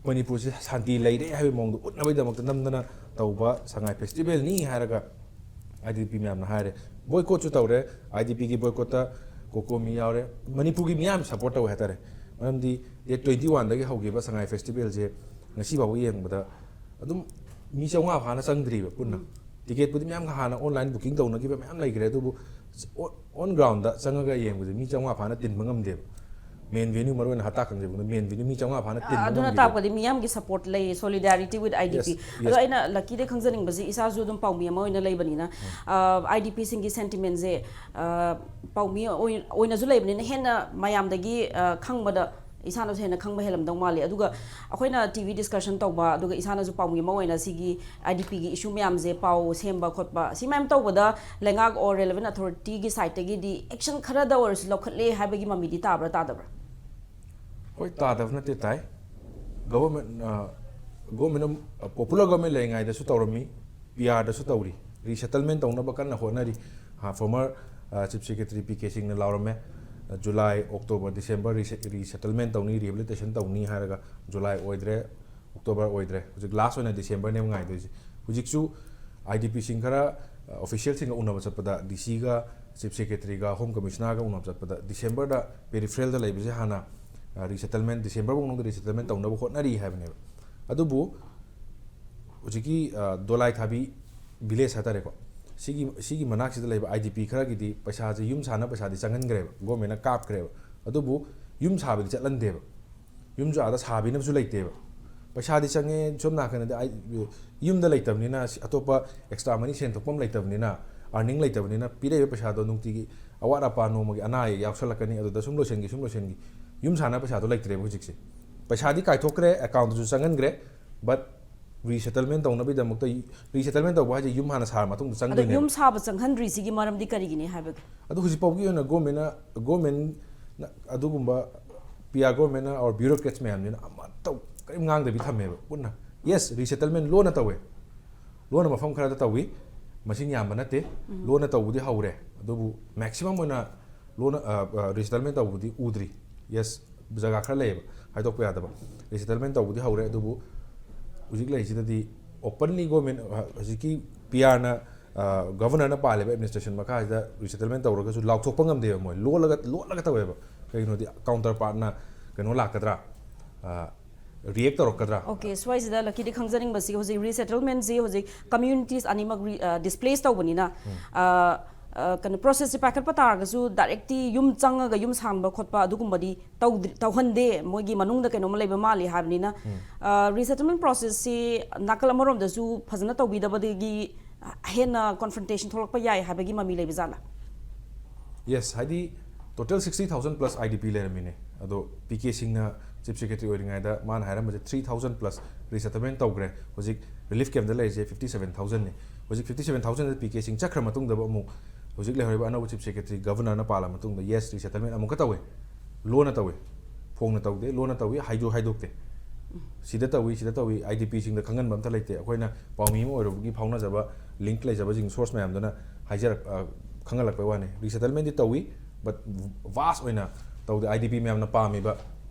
ꯃꯅꯤꯄꯨꯔꯁꯦ ꯁꯥꯟꯇꯤ ꯂꯩꯔꯦ ꯍꯥꯏꯕꯒꯤ ꯃꯑꯣꯡꯗ ꯎꯠꯅꯕꯒꯤꯗꯃꯛꯇ ꯅꯝꯗꯅ ꯇꯧꯕ ꯁꯉꯥꯏ festivalꯅꯤ ꯍꯥꯏꯔꯒ IDP ꯃꯌꯥꯝꯅ ꯍꯥꯏꯔꯦ꯫ Boycottꯁꯨ ꯇꯧꯔꯦ꯫ IDPꯒꯤ boycottꯇ COCOMI ꯌꯥꯎꯔꯦ꯫ ꯃꯅꯤꯄꯨꯔꯒꯤ ꯃꯤꯌꯥꯝ support ꯇꯧꯋꯦ ꯍꯥꯏꯇꯥꯔꯦ꯫ ꯃꯔꯝꯗꯤ date twenty oneꯗꯒꯤ ꯍꯧꯈꯤꯕ ꯁꯉꯥꯏ festivalꯁꯦ ꯉꯁꯤ ꯐꯥꯎꯕ ꯌꯦꯡꯕꯗ ꯑꯗꯨꯝ ꯃꯤ ꯆꯥꯝꯃꯉꯥ ꯐꯥꯅ ꯆꯪꯗ꯭ꯔꯤꯕ ꯄꯨꯟꯅ꯫ Ticketꯄꯨꯗꯤ ꯃꯌꯥꯝ ꯍꯥꯟꯅ online booking ꯇꯧꯅꯈꯤꯕ ꯃꯌꯥꯝ ꯂꯩꯈ꯭ꯔꯦ, ꯑꯗꯨꯕꯨ on groundꯗ ꯆꯪꯉꯒ ꯌꯦꯡꯕꯁꯦ ꯃꯤ ꯆꯥꯝꯃꯉꯥ ꯐꯥꯅ ꯇꯤꯟꯕ ꯉꯝꯗꯦꯕ꯫ Main venue, ꯃꯔꯨꯑꯣꯏꯅ ꯍꯇꯥ ꯀꯥꯡꯖꯩꯕꯨꯡꯗ main venue ꯃꯤ ꯆꯥꯝꯃꯉꯥ ꯐꯥꯅ ꯇꯤꯟꯕ ꯑꯗꯨꯅ ꯉꯝꯈꯤꯗꯦ꯫ ꯇꯥꯛꯄꯗꯤ ꯃꯤꯌꯥꯝꯒꯤ support ꯂꯩ, solidarity with IDP꯫ Yes, yes꯫ ꯑꯗꯣ ꯑꯩꯅ ꯂꯛꯀꯤꯗꯩ ꯈꯪꯖꯅꯤꯡꯕꯁꯦ, ꯏꯁꯥꯁꯨ ꯑꯗꯨꯝ ꯄꯥꯎꯃꯤ ꯑꯃ ꯑꯣꯏꯅ ꯂꯩꯕꯅꯤꯅ, IDPꯁꯤꯡꯒꯤ sentimentꯁꯦ, ꯄꯥꯎꯃꯤ ꯑꯣꯏ-, ꯑꯣꯏꯅꯁꯨ ꯂꯩꯕꯅꯤꯅ ꯍꯦꯟꯅ ꯃꯌꯥꯝꯗꯒꯤ ꯈꯪꯕꯗ ꯏꯁꯥꯅꯁꯨ ꯍꯦꯟꯅ ꯈꯪꯕ ꯍꯦꯜꯂꯝꯗꯧ ꯃꯥꯜꯂꯤ꯫ ꯑꯗꯨꯒ ꯑꯩꯈꯣꯏꯅ TV discussion ꯇꯧꯕ, ꯑꯗꯨꯒ ꯏꯁꯥꯅꯁꯨ ꯄꯥꯎꯃꯤ ꯑꯃ ꯑꯣꯏꯅ ꯁꯤꯒꯤ IDPꯒꯤ issue ꯃꯌꯥꯝꯁꯦ, ꯄꯥꯎ ꯁꯦꯝꯕ ꯈꯣꯠꯄ, ꯁꯤ ꯃꯌꯥꯝ ꯇꯧꯕꯗ ꯂꯩꯉꯥꯛ or relevant authorityꯒꯤ sideꯇꯒꯤꯗꯤ action ꯈꯔꯗ ꯑꯣꯏꯔꯁꯨ ꯂꯧꯈꯠꯂꯦ ꯍꯥꯏꯕꯒꯤ ꯃꯃꯤꯗꯤ ꯇꯥꯕ꯭ꯔꯥ, ꯇꯥꯗꯕ꯭ꯔꯥ? ꯍꯣꯏ, ꯇꯥꯗꯕ ꯅꯠꯇꯦ, ꯇꯥꯏ꯫ Government, government, popular government ꯂꯩꯔꯤꯉꯩꯗꯁꯨ ꯇꯧꯔꯝꯃꯤ, PRꯗꯁꯨ ꯇꯧꯔꯤ, resettlement ꯇꯧꯅꯕ ꯀꯟꯅ ꯍꯣꯠꯅꯔꯤ꯫ Former chief secretary P K ꯁꯤꯡꯅ ꯂꯥꯎꯔꯝꯃꯦ, July, October, December resettlement ꯇꯧꯅꯤ, rehabilitation ꯇꯧꯅꯤ ꯍꯥꯏꯔꯒ꯫ July ꯑꯣꯏꯗ꯭ꯔꯦ, October ꯑꯣꯏꯗ꯭ꯔꯦ, ꯍꯧꯖꯤꯛ last ꯑꯣꯏꯅ Decemberꯅꯦꯕ ꯉꯥꯏꯗꯣꯏꯁꯦ꯫ ꯍꯧꯖꯤꯛꯁꯨ IDPꯁꯤꯡ ꯈꯔ officialꯁꯤꯡꯒ ꯎꯅꯕ ꯆꯠꯄꯗ, DCꯒ, chief secretaryꯒ, home commissionerꯒ ꯎꯅꯕ ꯆꯠꯄꯗ, Decemberꯗ peripheralꯗ ꯂꯩꯕꯁꯦ ꯍꯥꯟꯅ resettlement, Decemberꯐꯥꯎ ꯃꯅꯨꯡꯗ resettlement ꯇꯧꯅꯕ ꯍꯣꯠꯅꯔꯤ ꯍꯥꯏꯕꯅꯦꯕ꯫ ꯑꯗꯨꯕꯨ ꯍꯧꯖꯤꯛꯀꯤ ꯗꯣꯂꯥꯏ ꯊꯥꯕꯤ village ꯍꯥꯏꯇꯥꯔꯦꯀꯣ, ꯁꯤꯒꯤ ꯁꯤꯒꯤ ꯃꯅꯥꯛꯁꯤꯗ ꯂꯩꯕ ꯑꯥꯏ ꯗꯤ ꯄꯤ ꯈꯔꯒꯤꯗꯤ ꯄꯩꯁꯥꯁꯦ ꯌꯨꯝ ꯁꯥꯅ ꯄꯩꯁꯥꯗꯤ ꯆꯪꯍꯟꯈ꯭ꯔꯦꯕ, ꯒꯣꯔꯃꯦꯟꯅ ꯀꯥꯞꯈ꯭ꯔꯦꯕ꯫ ꯑꯗꯨꯕꯨ ꯌꯨꯝ ꯁꯥꯕꯗꯤ ꯆꯠꯍꯟꯗꯦꯕ꯫ ꯌꯨꯝꯁꯨ ꯑꯥꯗ ꯁꯥꯕꯤꯅꯕꯁꯨ ꯂꯩꯇꯦꯕ꯫ ꯄꯩꯁꯥꯗꯤ ꯆꯪꯉꯦ, ꯁꯣꯝ ꯅꯥꯀꯟꯗꯗꯤ ꯑꯩ ꯌꯨꯝꯗ ꯂꯩꯇꯕꯅꯤꯅ, ꯁꯤ-, ꯑꯇꯣꯞꯄ ꯑꯦꯛꯁꯇ꯭ꯔꯥ ꯃꯅꯤ ꯁꯦꯟ ꯊꯣꯛꯐꯝ ꯂꯩꯇꯕꯅꯤꯅ, ꯑꯥꯔꯅꯤꯡ ꯂꯩꯇꯕꯅꯤꯅ, ꯄꯤꯔꯛꯏꯕ ꯄꯩꯁꯥꯗꯣ ꯅꯨꯡꯇꯤꯒꯤ ꯑꯋꯥꯠ ꯑꯄꯥ ꯅꯣꯡꯃꯒꯤ ꯑꯅꯥ ꯑꯌꯦꯛ ꯌꯥꯎꯁꯜꯂꯛꯀꯅꯤ, ꯑꯗꯨꯗ ꯁꯨꯝ ꯂꯣꯏꯁꯤꯟꯈꯤ, ꯁꯨꯝ ꯂꯣꯏꯁꯤꯟꯈꯤ꯫ ꯌꯨꯝ ꯁꯥꯅ ꯄꯩꯁꯥꯗꯣ ꯂꯩꯇ꯭ꯔꯦꯕ ꯍꯧꯖꯤꯛꯁꯦ꯫ ꯄꯩꯁꯥꯗꯤ ꯀꯥꯏꯊꯣꯛꯈ꯭ꯔꯦ, ꯑꯦꯀꯥꯎꯟꯗꯁꯨ ꯆꯪꯍꯟꯈ꯭ꯔꯦ, but resettlement ꯇꯧꯅꯕꯒꯤꯗꯃꯛꯇ, resettlement ꯇꯧꯕ ꯍꯥꯏꯁꯦ ꯌꯨꯝ ꯍꯥꯟꯅ ꯁꯥꯔ ꯃꯇꯨꯡꯗ ꯑꯗꯣ ꯆꯪꯗꯣꯏꯅꯦꯕ꯫ ꯌꯨꯝ ꯁꯥꯕ ꯆꯪꯍꯟꯗ꯭ꯔꯤꯁꯤꯒꯤ ꯃꯔꯝꯗꯤ ꯀꯔꯤꯒꯤꯅꯤ ꯍꯥꯏꯕꯒꯤ? ꯑꯗꯨ ꯍꯧꯖꯤꯛ ꯐꯥꯎꯒꯤ ꯑꯣꯏꯅ ꯒꯣꯔꯃꯦꯟꯅ, ꯒꯣꯔꯃꯦꯟꯅ ꯑꯗꯨꯒꯨꯝꯕ ꯄꯤ ꯑꯥꯔ ꯒꯣꯔꯃꯦꯟꯅ or bureaucrats ꯃꯌꯥꯝꯁꯤꯅ ꯑꯃꯠꯇ ꯀꯔꯤꯝ ꯉꯥꯡꯗꯕꯤ ꯊꯝꯃꯦꯕ ꯄꯨꯟꯅ꯫ Yes, resettlement ꯂꯣꯟꯅ ꯇꯧꯋꯦ, ꯂꯣꯟꯅ ꯃꯐꯝ ꯈꯔꯗ ꯇꯧꯏ, ꯃꯁꯤꯡ ꯌꯥꯝꯕ ꯅꯠꯇꯦ꯫ ꯎꯝ꯫ ꯂꯣꯟꯅ ꯇꯧꯕꯗꯤ ꯍꯧꯔꯦ, ꯑꯗꯨꯕꯨ maximum ꯑꯣꯏꯅ ꯂꯣꯟꯅ, ꯑ, ꯑ, resettlement ꯇꯧꯕꯗꯤ ꯎꯗ꯭ꯔꯤ꯫ Yes, ꯖꯒꯥ ꯈꯔ ꯂꯩꯌꯦꯕ ꯍꯥꯏꯗꯣꯛꯄ ꯌꯥꯗꯕ꯫ Resettlement ꯇꯧꯕꯗꯤ ꯍꯧꯔꯦ, ꯑꯗꯨꯕꯨ ꯍꯧꯖꯤꯛ ꯂꯩꯔꯤꯁꯤꯗꯗꯤ openly ꯒꯣꯔꯃꯦꯟ, ꯑ, ꯍꯧꯖꯤꯛꯀꯤ ꯄꯤ ꯑꯥꯔꯅ, ꯑ, ꯒꯕꯔꯅꯔꯅ ꯄꯥꯜꯂꯤꯕ ꯑꯦꯗꯃꯤꯅꯤꯁꯇ꯭ꯔꯦꯁꯟ ꯃꯈꯥꯁꯤꯗ resettlement ꯇꯧꯔꯒꯁꯨ ꯂꯥꯎꯊꯣꯛꯄ ꯉꯝꯗꯦꯕ꯫ ꯃꯣꯏ ꯂꯣꯜꯂꯒ, ꯂꯣꯜꯂꯒ ꯇꯧꯋꯦꯕ꯫ ꯀꯩꯒꯤꯅꯣꯗꯤ ꯀꯥꯎꯟꯇꯔ ꯄꯥꯔꯠꯅ ꯀꯩꯅꯣ ꯂꯥꯛꯀꯗ꯭ꯔꯥ, ꯑ, ꯔꯤꯌꯦꯛ ꯇꯧꯔꯛꯀꯗ꯭ꯔꯥ? ꯑꯣꯀꯦ, ꯁ꯭ꯋꯥꯏꯁꯤꯗ ꯂꯛꯀꯤꯗꯤ ꯈꯪꯖꯅꯤꯡꯕꯁꯤ, ꯍꯧꯖꯤꯛ resettlement ꯁꯤ ꯍꯧꯖꯤꯛ communities ꯑꯅꯤꯃꯛ ꯔꯤ-, ꯑ, displace ꯇꯧꯕꯅꯤꯅ, ꯎꯝ꯫ ꯑ, ꯑ, ꯀꯩꯅꯣ, process ꯁꯦ ꯄꯥꯏꯈꯠꯄ ꯇꯥꯔꯒꯁꯨ directly ꯌꯨꯝ ꯆꯪꯉꯒ ꯌꯨꯝ ꯁꯥꯟꯕ ꯈꯣꯠꯄ ꯑꯗꯨꯒꯨꯝꯕꯗꯤ ꯇꯧꯗ꯭ꯔꯤ-, ꯇꯧꯍꯟꯗꯦ, ꯃꯣꯏꯒꯤ ꯃꯅꯨꯡꯗ ꯀꯩꯅꯣꯝꯃ ꯂꯩꯕ ꯃꯥꯜꯂꯤ ꯍꯥꯏꯕꯅꯤꯅ, ꯎꯝ꯫ ꯑ, resettlement process ꯁꯤ ꯅꯥꯀꯜ ꯑꯃꯔꯣꯝꯗꯁꯨ ꯐꯖꯅ ꯇꯧꯕꯤꯗꯕꯗꯒꯤ ꯍꯦꯟꯅ confrontation ꯊꯣꯛꯂꯛꯄ ꯌꯥꯏ ꯍꯥꯏꯕꯒꯤ ꯃꯃꯤ ꯂꯩꯕ ꯖꯥꯠꯂꯥ? Yes, ꯍꯥꯏꯗꯤ total sixty thousand plus I D P ꯂꯩꯔꯝꯃꯤꯅꯦ꯫ ꯑꯗꯣ ꯄꯤ ꯀꯦ ꯁꯤꯡꯅ Chief Secretary ꯑꯣꯏꯔꯤꯉꯩꯗ ꯃꯥꯅ ꯍꯥꯏꯔꯝꯕꯁꯦ three thousand plus resettlement ꯇꯧꯈ꯭ꯔꯦ꯫ ꯍꯧꯖꯤꯛ relief camp ꯇ ꯂꯩꯔꯤꯁꯦ fifty seven thousand ꯅꯤ꯫ ꯍꯧꯖꯤꯛ fifty seven thousand ꯗ ꯄꯤ ꯀꯦ ꯁꯤꯡ ꯆꯠꯈ꯭ꯔ ꯃꯇꯨꯡꯗꯕꯨ ꯑꯃꯨꯛ ꯍꯧꯖꯤꯛ ꯂꯩꯍꯧꯔꯤꯕ ꯑꯅꯧꯕ Chief Secretary, ꯒꯕꯔꯅꯔꯅ ꯄꯥꯜꯂ ꯃꯇꯨꯡꯗ, yes, resettlement ꯑꯃꯨꯛꯀ ꯇꯧꯋꯦ꯫ ꯂꯣꯟꯅ ꯇꯧꯋꯦ꯫ ꯐꯣꯡꯅ ꯇꯧꯗꯦ, ꯂꯣꯟꯅ ꯇꯧꯏ, ꯍꯥꯏꯗꯣ-, ꯍꯥꯏꯗꯣꯛꯇꯦ꯫ ꯁꯤꯗ ꯇꯧꯏ, ꯁꯤꯗ ꯇꯧꯏ, I D P ꯁꯤꯡꯗ ꯈꯪꯍꯟꯕ ꯑꯝꯇ ꯂꯩꯇꯦ꯫ ꯑꯩꯈꯣꯏꯅ ꯄꯥꯎꯃꯤ ꯑꯃ ꯑꯣꯏꯔꯨꯕꯒꯤ ꯐꯥꯎꯅꯖꯕ, link ꯂꯩꯖꯕꯁꯤꯡ, source ꯃꯌꯥꯝꯗꯨꯅ ꯍꯥꯏꯖꯔꯛ-, ꯑ, ꯈꯪꯍꯜꯂꯛꯄꯩ ꯋꯥꯅꯤ꯫ Resettlement ꯗꯤ ꯇꯧꯏ, but vast ꯑꯣꯏꯅ ꯇꯧꯗꯦ꯫ I D P ꯃꯌꯥꯝꯅ ꯄꯥꯝꯃꯤꯕ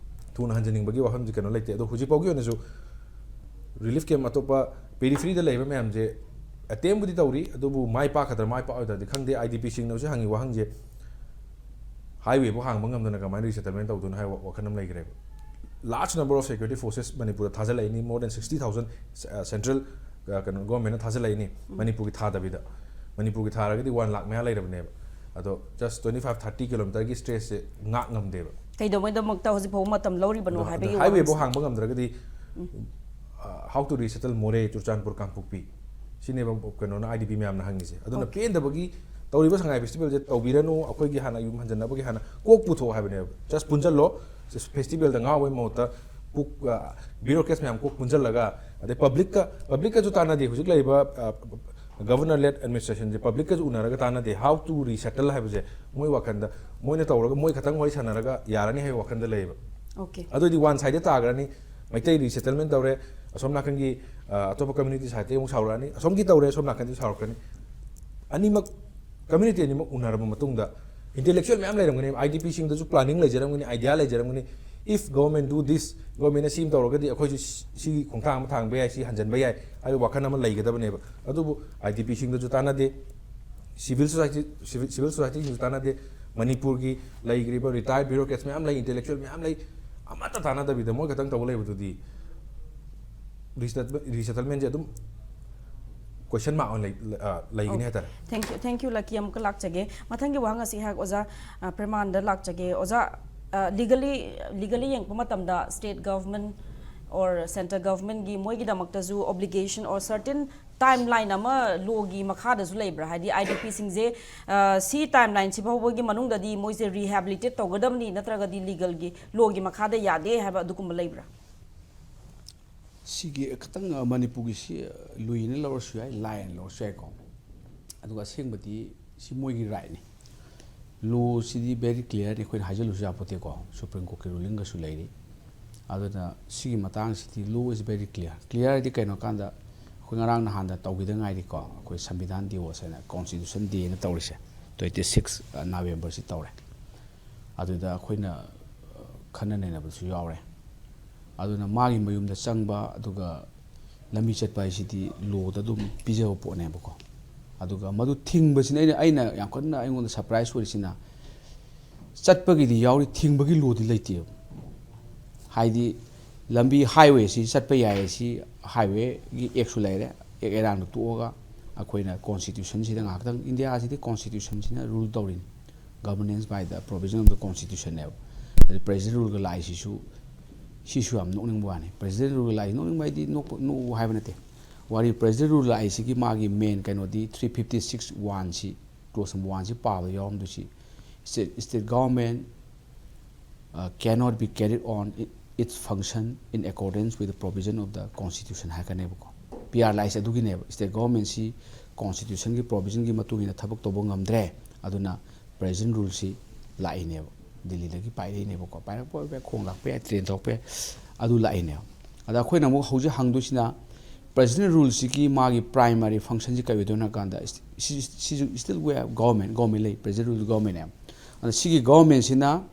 ꯊꯨꯅ ꯍꯟꯖꯤꯟꯅꯤꯡꯕꯒꯤ ꯋꯥꯐꯝꯁꯤ ꯀꯩꯅꯣ ꯂꯩꯇꯦ꯫ ꯑꯗꯣ ꯍꯧꯖꯤꯛ ꯐꯥꯎꯒꯤ ꯑꯣꯏꯅꯁꯨ relief camp ꯑꯇꯣꯞꯄ periphery ꯗ ꯂꯩꯕ ꯃꯌꯥꯝꯁꯦ attempt ꯄꯨꯗꯤ ꯇꯧꯔꯤ, ꯑꯗꯨꯕꯨ ꯃꯥꯏ ꯄꯥꯛꯀꯗ꯭ꯔꯥ ꯃꯥꯏ ꯄꯥꯛꯑꯣꯏꯗ꯭ꯔꯗꯤ ꯈꯪꯗꯦ꯫ I D P ꯁꯤꯡꯅ ꯍꯧꯖꯤꯛ ꯍꯪꯉꯤ ꯋꯥꯍꯪꯁꯦ, highway ꯐꯥꯎ ꯍꯥꯡꯕ ꯉꯝꯗꯅ ꯀꯃꯥꯏꯅ resettlement ꯇꯧꯗꯣꯏꯅꯣ ꯍꯥꯏꯕ ꯋꯥꯈꯜ ꯑꯃ ꯂꯩꯈ꯭ꯔꯦꯕ꯫ Large number of security forces ꯃꯅꯤꯄꯨꯔꯗ ꯊꯥꯖꯤꯜꯂꯛꯏꯅꯤ, more than sixty thousand, ꯑ, central, ꯑ, ꯀꯩꯅꯣ, government ꯅ ꯊꯥꯖꯤꯜꯂꯛꯏꯅꯤ ꯃꯅꯤꯄꯨꯔꯒꯤ ꯊꯥꯗꯕꯤꯗ꯫ ꯃꯅꯤꯄꯨꯔꯒꯤ ꯊꯥꯔꯒꯗꯤ ꯋꯥꯟ ꯂꯥꯛ ꯃꯌꯥ ꯂꯩꯔꯕꯅꯦꯕ꯫ ꯑꯗꯣ ꯖꯁ ꯇ꯭ꯋꯦꯟꯇꯤ ꯐꯥꯏꯚ ꯊꯥꯔꯇꯤ ꯀꯤꯂꯣꯃꯤꯇꯔꯒꯤ ꯁ꯭ꯇ꯭ꯔꯦꯆꯁꯦ ꯉꯥꯛ ꯉꯝꯗꯦꯕ꯫ ꯀꯩꯗꯧꯉꯩꯗꯃꯛꯇ ꯍꯧꯖꯤꯛ ꯐꯥꯎꯕ ꯃꯇꯝ ꯂꯧꯔꯤꯕꯅꯣ ꯑꯗꯣ ꯍꯥꯏꯕꯒꯤ highway ꯐꯥꯎ ꯋꯥꯍꯪꯁꯦ꯫ ꯍꯥꯡꯕ ꯉꯝꯗ꯭ꯔꯒꯗꯤ how to resettle Moreh, Churachandpur, Kangpokpi, ꯁꯤꯅꯦꯕ ꯀꯩꯅꯣꯅ, IDP ꯃꯌꯥꯝꯅ ꯍꯪꯉꯤꯁꯦ꯫ ꯑꯗꯨꯅ Okay. ꯄꯦꯟꯗꯕꯒꯤ ꯇꯧꯔꯤꯕ ꯁꯉꯥꯏ ꯐꯦꯁꯇꯤꯚꯦꯜꯁꯦ ꯇꯧꯕꯤꯔꯅꯨ, ꯑꯩꯈꯣꯏꯒꯤ ꯍꯥꯟꯅ ꯌꯨꯝ ꯍꯟꯖꯟꯅꯕꯒꯤ ꯍꯥꯟꯅ ꯀꯣꯛ ꯄꯨꯊꯣꯛꯑꯣ ꯍꯥꯏꯕꯅꯦꯕ꯫ ꯖꯁ ꯄꯨꯟꯁꯤꯜꯂꯣ, ꯐꯦꯁꯇꯤꯚꯦꯜꯗ ꯉꯥꯎꯕꯒꯤ ꯃꯍꯨꯠꯇ ꯄꯨꯛ ꯕ꯭ꯌꯨꯔꯣꯀ꯭ꯔꯦꯠꯁ ꯃꯌꯥꯝ ꯀꯣꯛ ꯄꯨꯟꯁꯤꯜꯂꯒ, ꯑꯗꯩ ꯄꯕ꯭ꯂꯤꯛꯀ ꯄꯕ꯭ꯂꯤꯛꯀꯁꯨ ꯇꯥꯟꯅꯗꯦ꯫ ꯍꯧꯖꯤꯛ ꯂꯩꯔꯤꯕ ꯒꯕꯔꯅꯔ ꯂꯦꯠ ꯑꯦꯗꯃꯤꯅꯤꯁꯇ꯭ꯔꯦꯁꯟꯁꯦ ꯄꯕ꯭ꯂꯤꯛꯀꯁꯨ ꯎꯅꯔꯒ ꯇꯥꯟꯅꯗꯦ꯫ How to resettle ꯍꯥꯏꯕꯁꯦ ꯃꯣꯏ ꯋꯥꯈꯜꯗ, ꯃꯣꯏꯅ ꯇꯧꯔꯒ ꯃꯣꯏ ꯈꯛꯇꯪ ꯋꯥꯔꯤ ꯁꯥꯟꯅꯔꯒ ꯌꯥꯔꯅꯤ ꯍꯥꯏꯕ ꯋꯥꯈꯜꯗ ꯂꯩꯌꯦꯕ꯫ Okay. ꯑꯗꯨꯑꯣꯏꯗꯤ ꯋꯥꯟ ꯁꯥꯏꯗꯦꯗ ꯇꯥꯈ꯭ꯔꯅꯤ꯫ ꯃꯩꯇꯩ ꯔꯤꯁꯦꯇꯜꯃꯦꯟ ꯇꯧꯔꯦ, ꯑꯁꯣꯝ ꯅꯥꯀꯟꯒꯤ ꯑ, ꯑꯇꯣꯞꯄ ꯀꯝꯃ꯭ꯌꯨꯅꯤꯇꯤ ꯁꯥꯏꯗꯇꯒꯤ ꯑꯃꯨꯛ ꯁꯥꯎꯔꯛꯑꯅꯤ, ꯑꯁꯣꯝꯒꯤ ꯇꯧꯔꯦ, ꯑꯁꯣꯝ ꯅꯥꯀꯟꯗꯒꯤ ꯁꯥꯎꯔꯛꯀꯅꯤ꯫ ꯑꯅꯤꯃꯛ ꯀꯝꯃ꯭ꯌꯨꯅꯤꯇꯤ ꯑꯅꯤꯃꯛ ꯎꯅꯔꯕ ꯃꯇꯨꯡꯗ ꯏꯟꯇꯦꯂꯦꯛꯆꯨꯋꯦꯜ ꯃꯌꯥꯝ ꯂꯩꯔꯝꯒꯅꯤ, IDPꯁꯤꯡꯗꯁꯨ planning ꯂꯩꯖꯔꯝꯒꯅꯤ, idea ꯂꯩꯖꯔꯝꯒꯅꯤ꯫ If government do this, ꯒꯣꯔꯃꯦꯟꯅ ꯁꯤ ꯑꯃ ꯇꯧꯔꯒꯗꯤ ꯑꯩꯈꯣꯏꯁꯨ ꯁꯤ-, ꯁꯤꯒꯤ ꯈꯣꯡꯊꯥꯡ ꯑꯃ ꯊꯥꯡꯕ ꯌꯥꯏ, ꯁꯤ ꯍꯟꯖꯟꯕ ꯌꯥꯏ ꯍꯥꯏꯕ ꯋꯥꯈꯜ ꯑꯃ ꯂꯩꯒꯗꯕꯅꯦꯕ꯫ ꯑꯗꯨꯕꯨ IDPꯁꯤꯡꯗꯁꯨ ꯇꯥꯟꯅꯗꯦ, ꯁꯤꯚꯤꯜ ꯁꯣꯁꯥꯏꯇꯤ, ꯁꯤꯚꯤꯜ, ꯁꯤꯚꯤꯜ ꯁꯣꯁꯥꯏꯇꯤꯁꯤꯡꯁꯨ ꯇꯥꯟꯅꯗꯦ, ꯃꯅꯤꯄꯨꯔꯒꯤ ꯂꯩꯈ꯭ꯔꯤꯕ ꯔꯤꯇꯥꯌꯔ ꯕ꯭ꯌꯨꯔꯣꯀ꯭ꯔꯦꯠꯁ ꯃꯌꯥꯝ ꯂꯩ, ꯏꯟꯇꯦꯂꯦꯛꯆꯨꯋꯦꯜ ꯃꯌꯥꯝ ꯂꯩ, ꯑꯃꯠꯇ ꯇꯥꯟꯅꯗꯕꯤꯗ ꯃꯣꯏ ꯈꯛꯇꯪ ꯇꯧꯕ ꯂꯩꯕꯗꯨꯗꯤ ꯔꯤꯁꯦꯇꯜꯃꯦꯟꯁꯦ ꯑꯗꯨꯝ ꯀꯣꯏꯁꯟ ꯃꯥꯔꯛ ꯑꯣꯏꯅ ꯂꯩ-, ꯑ, ꯂꯩꯒꯅꯤ ꯍꯥꯏꯇꯥꯔꯦ꯫ Thank you, thank you, Lucky꯫ ꯑꯃꯨꯛꯀ ꯂꯥꯛꯆꯒꯦ꯫ ꯃꯊꯪꯒꯤ ꯋꯥꯍꯪ ꯑꯁꯤ ꯑꯩꯍꯥꯛ ꯑꯣꯖꯥ, ꯑ, ꯄ꯭ꯔꯦꯃꯥꯟꯗ ꯂꯥꯛꯆꯒꯦ꯫ ꯑꯣꯖꯥ, ꯑ, legally, legally ꯌꯦꯡꯉꯛꯄ ꯃꯇꯝꯗ state government or central governmentꯀꯤ ꯃꯣꯏꯒꯤꯗꯃꯛꯇꯁꯨ obligation or certain timeline ꯑꯃ lawꯒꯤ ꯃꯈꯥꯗꯁꯨ ꯂꯩꯕ꯭ꯔꯥ? ꯍꯥꯏꯗꯤ IDPꯁꯤꯡꯁꯦ, ꯑ, ꯁꯤ timelineꯁꯤ ꯐꯥꯎꯕꯒꯤ ꯃꯅꯨꯡꯗꯗꯤ ꯃꯣꯏꯁꯦ rehabilitate ꯇꯧꯒꯗꯕꯅꯤ, ꯅꯠꯇ꯭ꯔꯒꯗꯤ legally, lawꯒꯤ ꯃꯈꯥꯗ ꯌꯥꯗꯦ ꯍꯥꯏꯕ ꯑꯗꯨꯒꯨꯝꯕ ꯂꯩꯕ꯭ꯔꯥ? ꯁꯤꯒꯤ ꯈꯤꯇꯪ, ꯑ, ꯃꯅꯤꯄꯨꯔꯒꯤꯁꯤ, ꯑ, ꯂꯨꯏꯅ ꯂꯧꯔꯁꯨ ꯌꯥꯏ, ꯂꯥꯏꯅ ꯂꯧꯔꯁꯨ ꯌꯥꯏꯀꯣ꯫ ꯑꯗꯨꯒ ꯑꯁꯦꯡꯕꯗꯤ ꯁꯤ ꯃꯣꯏꯒꯤ rightꯅꯤ꯫ Lawꯁꯤꯗꯤ very clearꯅꯤ, ꯑꯩꯈꯣꯏꯅ ꯍꯥꯏꯖꯤꯜꯂꯨꯁꯨ ꯌꯥꯄꯣꯠꯇꯦꯀꯣ꯫ Supreme Courtꯀꯤ rulingꯒꯁꯨ ꯂꯩꯔꯤ꯫ ꯑꯗꯨꯅ ꯁꯤꯒꯤ ꯃꯇꯥꯡꯁꯤꯗꯤ law is very clear꯫ Clear ꯍꯥꯏꯗꯤ ꯀꯩꯅꯣ ꯀꯥꯟꯗ ꯑꯩꯈꯣꯏ ꯉꯔꯥꯡ ꯅꯍꯥꯟꯗ ꯇꯧꯈꯤꯗ ꯉꯥꯏꯔꯤꯀꯣ, ꯑꯩꯈꯣꯏ ꯁꯪꯕꯤꯙꯥꯟ ꯗꯤꯋꯣꯁ ꯍꯥꯏꯅ, Constitution Dayꯅ ꯇꯧꯔꯤꯁꯦ, twenty six Novemberꯁꯤ ꯇꯧꯔꯦ꯫ ꯑꯗꯨꯗ ꯑꯩꯈꯣꯏꯅ, ꯑ, ꯈꯟꯅ ꯅꯩꯅꯕꯁꯨ ꯌꯥꯎꯔꯦ꯫ ꯑꯗꯨꯅ ꯃꯥꯒꯤ ꯃꯌꯨꯝꯗ ꯆꯪꯕ ꯑꯗꯨꯒ ꯂꯝꯕꯤ ꯆꯠꯄ ꯍꯥꯏꯁꯤꯗꯤ lawꯗ ꯑꯗꯨꯝ ꯄꯤꯖꯕ ꯄꯣꯠꯅꯦꯕꯀꯣ꯫ ꯑꯗꯨꯒ ꯃꯗꯨ ꯊꯤꯡꯕꯁꯤꯅ ꯑꯩꯅ, ꯑꯩꯅ ꯌꯥꯝ ꯀꯟꯅ ꯑꯩꯉꯣꯟꯗ surprise ꯑꯣꯏꯔꯤꯁꯤꯅ, ꯆꯠꯄꯒꯤꯗꯤ ꯌꯥꯎꯔꯤ, ꯊꯤꯡꯕꯒꯤ lawꯗꯤ ꯂꯩꯇꯦꯕ꯫ ꯍꯥꯏꯗꯤ ꯂꯝꯕꯤ highwayꯁꯤ ꯆꯠꯄ ꯌꯥꯏ, ꯁꯤ highwayꯒꯤ actꯁꯨ ꯂꯩꯔꯦ, act ꯑꯦꯔꯥꯡꯗꯣ ꯇꯣꯛꯑꯒ, ꯑꯩꯈꯣꯏꯅ ꯀꯣꯟꯁꯇꯤꯇ꯭ꯌꯨꯁꯟꯁꯤꯗ ꯉꯥꯏꯍꯥꯛꯇꯪ, ꯏꯟꯗꯤꯌꯥꯁꯤꯗꯤ ꯀꯣꯟꯁꯇꯤꯇ꯭ꯌꯨꯁꯟꯁꯤꯅ ꯔꯨꯜ ꯇꯧꯔꯤꯅꯤ, ꯒꯕꯔꯅꯦꯟꯁ ꯕꯥꯏ ꯗ ꯄ꯭ꯔꯣꯕꯤꯖꯟ ꯑꯣꯐ ꯗ ꯀꯣꯟꯁꯇꯤꯇ꯭ꯌꯨꯁꯟꯅꯦꯕ꯫ ꯑꯗꯨ ꯄ꯭ꯔꯦꯁꯤꯗꯦꯟ ꯔꯨꯜꯒ ꯂꯥꯛꯏꯁꯤꯁꯨ, ꯁꯤꯁꯨ ꯌꯥꯝ ꯅꯣꯛꯅꯤꯡꯕ ꯋꯥꯅꯤ꯫ ꯄ꯭ꯔꯦꯁꯤꯗꯦꯟ ꯔꯨꯜꯒ ꯂꯥꯛꯏ, ꯅꯣꯛꯅꯤꯡꯕ ꯍꯥꯏꯗꯤ ꯅꯣꯛꯄ, ꯅꯣꯛꯎ ꯍꯥꯏꯕ ꯅꯠꯇꯦ꯫ ꯋꯥꯔꯤ ꯄ꯭ꯔꯦꯁꯤꯗꯦꯟ ꯔꯨꯜ ꯂꯥꯛꯏꯁꯤꯒꯤ ꯃꯥꯒꯤ ꯃꯦꯟ ꯀꯩꯅꯣꯗꯤ ꯊ꯭ꯔꯤ ꯐꯤꯐꯇꯤ ꯁꯤꯛꯁ ꯋꯥꯟꯁꯤ, ꯀ꯭ꯂꯣꯖ ꯅꯝꯕꯔ ꯋꯥꯟꯁꯤ ꯄꯥꯕꯗ ꯌꯥꯎꯔꯝꯗꯣꯏꯁꯤ, state, state government, uh, cannot be carried on i-, its function in accordance with the provision of the constitution ꯍꯥꯏꯔꯛꯀꯅꯦꯕꯀꯣ꯫ ꯄꯤ ꯑꯥꯔ ꯂꯥꯛꯏꯁꯦ ꯑꯗꯨꯒꯤꯅꯦꯕ, ꯁ꯭ꯇꯦꯠ ꯒꯣꯚꯔꯟꯃꯦꯟꯁꯤ ꯀꯣꯟꯁꯇꯤꯇ꯭ꯌꯨꯁꯟꯒꯤ ꯄ꯭ꯔꯣꯕꯤꯖꯟꯒꯤ ꯃꯇꯨꯡ ꯏꯟꯅ ꯊꯕꯛ ꯇꯧꯕ ꯉꯝꯗ꯭ꯔꯦ, ꯑꯗꯨꯅ ꯄ꯭ꯔꯦꯁꯤꯗꯦꯟ ꯔꯨꯜꯁꯤ ꯂꯥꯛꯏꯅꯦꯕ, ꯗꯤꯜꯂꯤꯗꯒꯤ ꯄꯥꯏꯔꯛꯏꯅꯦꯕꯀꯣ꯫ ꯄꯥꯏꯔꯛꯄ ꯑꯣꯏꯕ ꯌꯥꯏ, ꯈꯣꯡ ꯂꯥꯛꯄ ꯌꯥꯏ, ꯇ꯭ꯔꯦꯟ ꯊꯧꯔꯛꯄ ꯌꯥꯏ, ꯑꯗꯨ ꯂꯥꯛꯏꯅꯦꯕ꯫ ꯑꯗ ꯑꯩꯈꯣꯏꯅ ꯑꯃꯨꯛ ꯍꯧꯖꯤꯛ ꯍꯪꯗꯣꯏꯁꯤꯅ, ꯄ꯭ꯔꯦꯁꯤꯗꯦꯟ ꯔꯨꯜꯁꯤꯒꯤ ꯃꯥꯒꯤ ꯄ꯭ꯔꯥꯏꯃꯥꯔꯤ ꯐꯪꯁꯟꯁꯤ ꯀꯩ ꯑꯣꯏꯗꯣꯏꯅꯣ ꯍꯥꯏ ꯀꯥꯟꯗ, ꯁꯤ-, ꯁꯤꯁꯨ still we have government, government ꯂꯩ, ꯄ꯭ꯔꯦꯁꯤꯗꯦꯟ ꯔꯨꯜ ꯒꯣꯚꯔꯟꯃꯦꯟꯅꯦꯕ꯫ ꯑꯗ ꯁꯤꯒꯤ ꯒꯣꯚꯔꯟꯃꯦꯟꯁꯤꯅ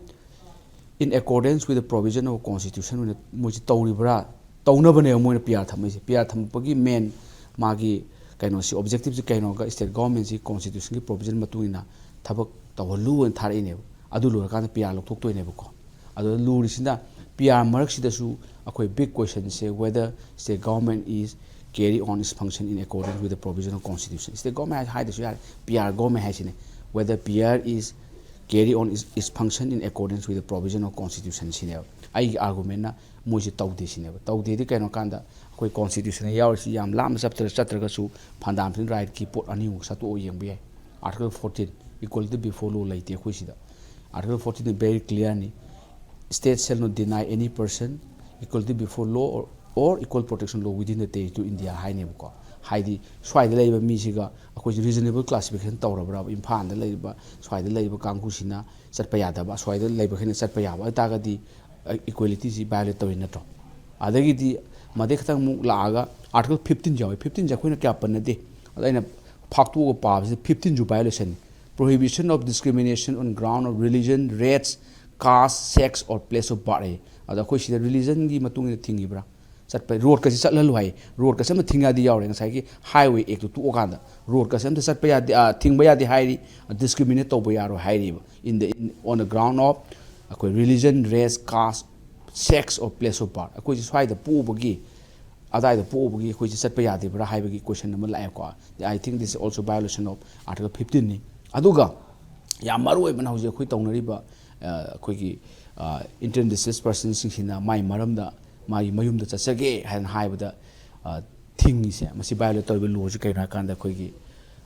in accordance with the provision of constitution ꯑꯣꯏꯅ ꯃꯣꯏꯁꯤ ꯇꯧꯔꯤꯕ꯭ꯔꯥ? ꯇꯧꯅꯕꯅꯦꯕ ꯃꯣꯏꯅ ꯄꯤ ꯑꯥꯔ ꯊꯝꯃꯛꯏꯁꯦ꯫ ꯄꯤ ꯑꯥꯔ ꯊꯝꯃꯛꯄꯒꯤ ꯃꯦꯟ ꯃꯥꯒꯤ ꯀꯩꯅꯣꯁꯤ, ꯑꯣꯕꯖꯦꯛꯇꯤꯞꯁꯤ ꯀꯩꯅꯣꯒ, ꯁ꯭ꯇꯦꯠ ꯒꯣꯚꯔꯟꯃꯦꯟꯁꯤ ꯀꯣꯟꯁꯇꯤꯇ꯭ꯌꯨꯁꯟꯒꯤ ꯄ꯭ꯔꯣꯕꯤꯖꯟ ꯃꯇꯨꯡ ꯏꯟꯅ ꯊꯕꯛ ꯇꯧꯍꯜꯂꯨ ꯍꯥꯏꯅ ꯊꯥꯔꯛꯏꯅꯦꯕ꯫ ꯑꯗꯨ ꯂꯣꯏꯔꯀꯥꯟꯗ ꯄꯤ ꯑꯥꯔ ꯂꯧꯊꯣꯛꯇꯣꯏꯅꯦꯕꯀꯣ꯫ ꯑꯗꯨꯗ ꯂꯨꯔꯤꯁꯤꯅ ꯄꯤ ꯑꯥꯔ ꯃꯔꯛꯁꯤꯗꯁꯨ ꯑꯩꯈꯣꯏ ꯕꯤꯛ ꯀꯣꯏꯁꯟꯁꯦ, whether state government is carry on its function in accordance with the provision of constitution꯫ State government ꯍꯥꯏꯗꯁꯨ ꯌꯥꯔꯦ, ꯄꯤ ꯑꯥꯔ ꯒꯣꯚꯔꯟꯃꯦꯟ ꯍꯥꯏꯁꯤꯅꯦ, whether P R is carry on its, its function in accordance with the provision of constitution ꯁꯤꯅꯦꯕ꯫ ꯑꯩꯒꯤ ꯑꯥꯔꯒꯨꯃꯦꯟꯅ ꯃꯣꯏꯁꯦ ꯇꯧꯗꯦ ꯁꯤꯅꯦꯕ꯫ ꯇꯧꯗꯦꯗꯤ ꯀꯩꯅꯣ ꯀꯥꯟꯗ ꯑꯩꯈꯣꯏ ꯀꯣꯟꯁꯇꯤꯇ꯭ꯌꯨꯁꯟꯗ ꯌꯥꯎꯔꯤꯁꯤ ꯌꯥꯝ ꯂꯥꯞꯅ ꯆꯠꯇ꯭ꯔ-, ꯆꯠꯇ꯭ꯔꯒꯁꯨ ꯐꯟꯗꯥꯃꯦꯟꯇꯦꯜ ꯔꯥꯏꯠꯀꯤ ꯄꯣꯠ ꯑꯅꯤꯃꯨꯛ ꯁꯠꯇꯣꯛꯑꯒ ꯌꯦꯡꯕ ꯌꯥꯏ꯫ Article fourteen, equality before law ꯂꯩꯇꯦ ꯑꯩꯈꯣꯏ ꯁꯤꯗ꯫ Article fourteen very clearꯅꯤ, "State shall not deny any person equality before law or, or equal protection law within the territory of India" ꯍꯥꯏꯅꯦꯕꯀꯣ꯫ ꯍꯥꯏꯗꯤ ꯁ꯭ꯋꯥꯏꯗ ꯂꯩꯔꯤꯕ ꯃꯤꯁꯤꯒ ꯑꯩꯈꯣꯏꯁꯤ ꯔꯤꯖꯅꯦꯕꯜ ꯀ꯭ꯂꯥꯁꯤꯐꯤꯀꯦꯁꯟ ꯇꯧꯔꯕ꯭ꯔꯕ? ꯏꯝꯐꯥꯜꯗ ꯂꯩꯔꯤꯕ, ꯁ꯭ꯋꯥꯏꯗ ꯂꯩꯔꯤꯕ ꯀꯥꯡꯕꯨꯁꯤꯅ ꯆꯠꯄ ꯌꯥꯗꯕ, ꯁ꯭ꯋꯥꯏꯗ ꯂꯩꯕꯈꯩꯅ ꯆꯠꯄ ꯌꯥꯕ ꯑꯣꯏꯇꯥꯔꯒꯗꯤ ꯏꯀ꯭ꯋꯦꯂꯤꯇꯤꯁꯤ ꯚꯥꯏꯑꯣꯂꯦꯠ ꯇꯧꯔꯤ ꯅꯠꯇ꯭ꯔꯣ? ꯑꯗꯒꯤꯗꯤ ꯃꯗꯩ ꯈꯤꯇꯪ ꯑꯃꯨꯛ ꯂꯥꯛꯑꯒ Article fifteen ꯌꯥꯎꯋꯤ꯫ Fifteen ꯁꯦ ꯑꯩꯈꯣꯏꯅ ꯀꯌꯥ ꯄꯟꯅꯗꯦ꯫ ꯑꯗ ꯑꯩꯅ ꯐꯥꯛꯇꯣꯛꯑꯒ ꯄꯥꯕꯁꯤꯗ fifteen ꯁꯨ violation꯫ "Prohibition of discrimination on ground of religion, race, caste, sex or place of birth" ꯍꯥꯏ꯫ ꯑꯗ ꯑꯩꯈꯣꯏ ꯁꯤꯗ ꯔꯤꯂꯤꯖꯟꯒꯤ ꯃꯇꯨꯡ ꯏꯟꯅ ꯊꯤꯡꯉꯤꯕ꯭ꯔꯥ? ꯆꯠꯄ, ꯔꯣꯗꯀꯁꯤ ꯆꯠꯍꯜꯂꯨ ꯍꯥꯏ꯫ ꯔꯣꯗꯀꯁꯤ ꯑꯃ ꯊꯤꯡ ꯌꯥꯗꯦ ꯌꯥꯎꯔꯦ, ꯉꯁꯥꯏꯒꯤ ꯍꯥꯏꯋꯦ ꯑꯦꯛꯇꯨ ꯇꯣꯛꯑꯀꯥꯟꯗ꯫ ꯔꯣꯗꯀꯁꯤ ꯑꯝꯇ ꯆꯠꯄ ꯌꯥꯗꯦ, ꯑ, ꯊꯤꯡꯕ ꯌꯥꯗꯦ ꯍꯥꯏꯔꯤ, ꯗꯤꯁꯀ꯭ꯔꯤꯃꯤꯅꯦꯠ ꯇꯧꯕ ꯌꯥꯔꯣꯏ ꯍꯥꯏꯔꯤꯕ꯫ In the, in, on the ground of ꯑꯩꯈꯣꯏ religion, race, caste, sex or place of birth꯫ ꯑꯩꯈꯣꯏꯁꯦ ꯁ꯭ꯋꯥꯏꯗ ꯄꯣꯛꯎꯕꯒꯤ ꯑꯗꯥꯏꯗ ꯄꯣꯛꯎꯕꯒꯤ ꯑꯩꯈꯣꯏꯁꯦ ꯆꯠꯄ ꯌꯥꯗꯦꯕ꯭ꯔꯥ ꯍꯥꯏꯕꯒꯤ question ꯑꯃ ꯂꯥꯛꯑꯦꯀꯣ꯫ I think this is also violation of Article fifteen ꯅꯤ꯫ ꯑꯗꯨꯒ ꯌꯥꯝ ꯃꯔꯨ ꯑꯣꯏꯕꯅ ꯍꯧꯖꯤꯛ ꯑꯩꯈꯣꯏ ꯇꯧꯅꯔꯤꯕ, ꯑ, ꯑꯩꯈꯣꯏꯒꯤ, ꯑ, internally displaced personꯁꯤꯡꯁꯤꯅ ꯃꯥꯏ ꯃꯔꯝꯗ, ꯃꯥꯒꯤ ꯃꯌꯨꯝꯗ ꯆꯠꯆꯒꯦ ꯍꯥꯏꯅ ꯍꯥꯏꯕꯗ, ꯑ, ꯊꯤꯡꯉꯤꯁꯦ, ꯃꯁꯤ violate ꯇꯧꯔꯤꯕ lawꯁꯤ ꯀꯩꯅꯣ ꯍꯥꯏ ꯀꯥꯟꯗ ꯑꯩꯈꯣꯏꯒꯤ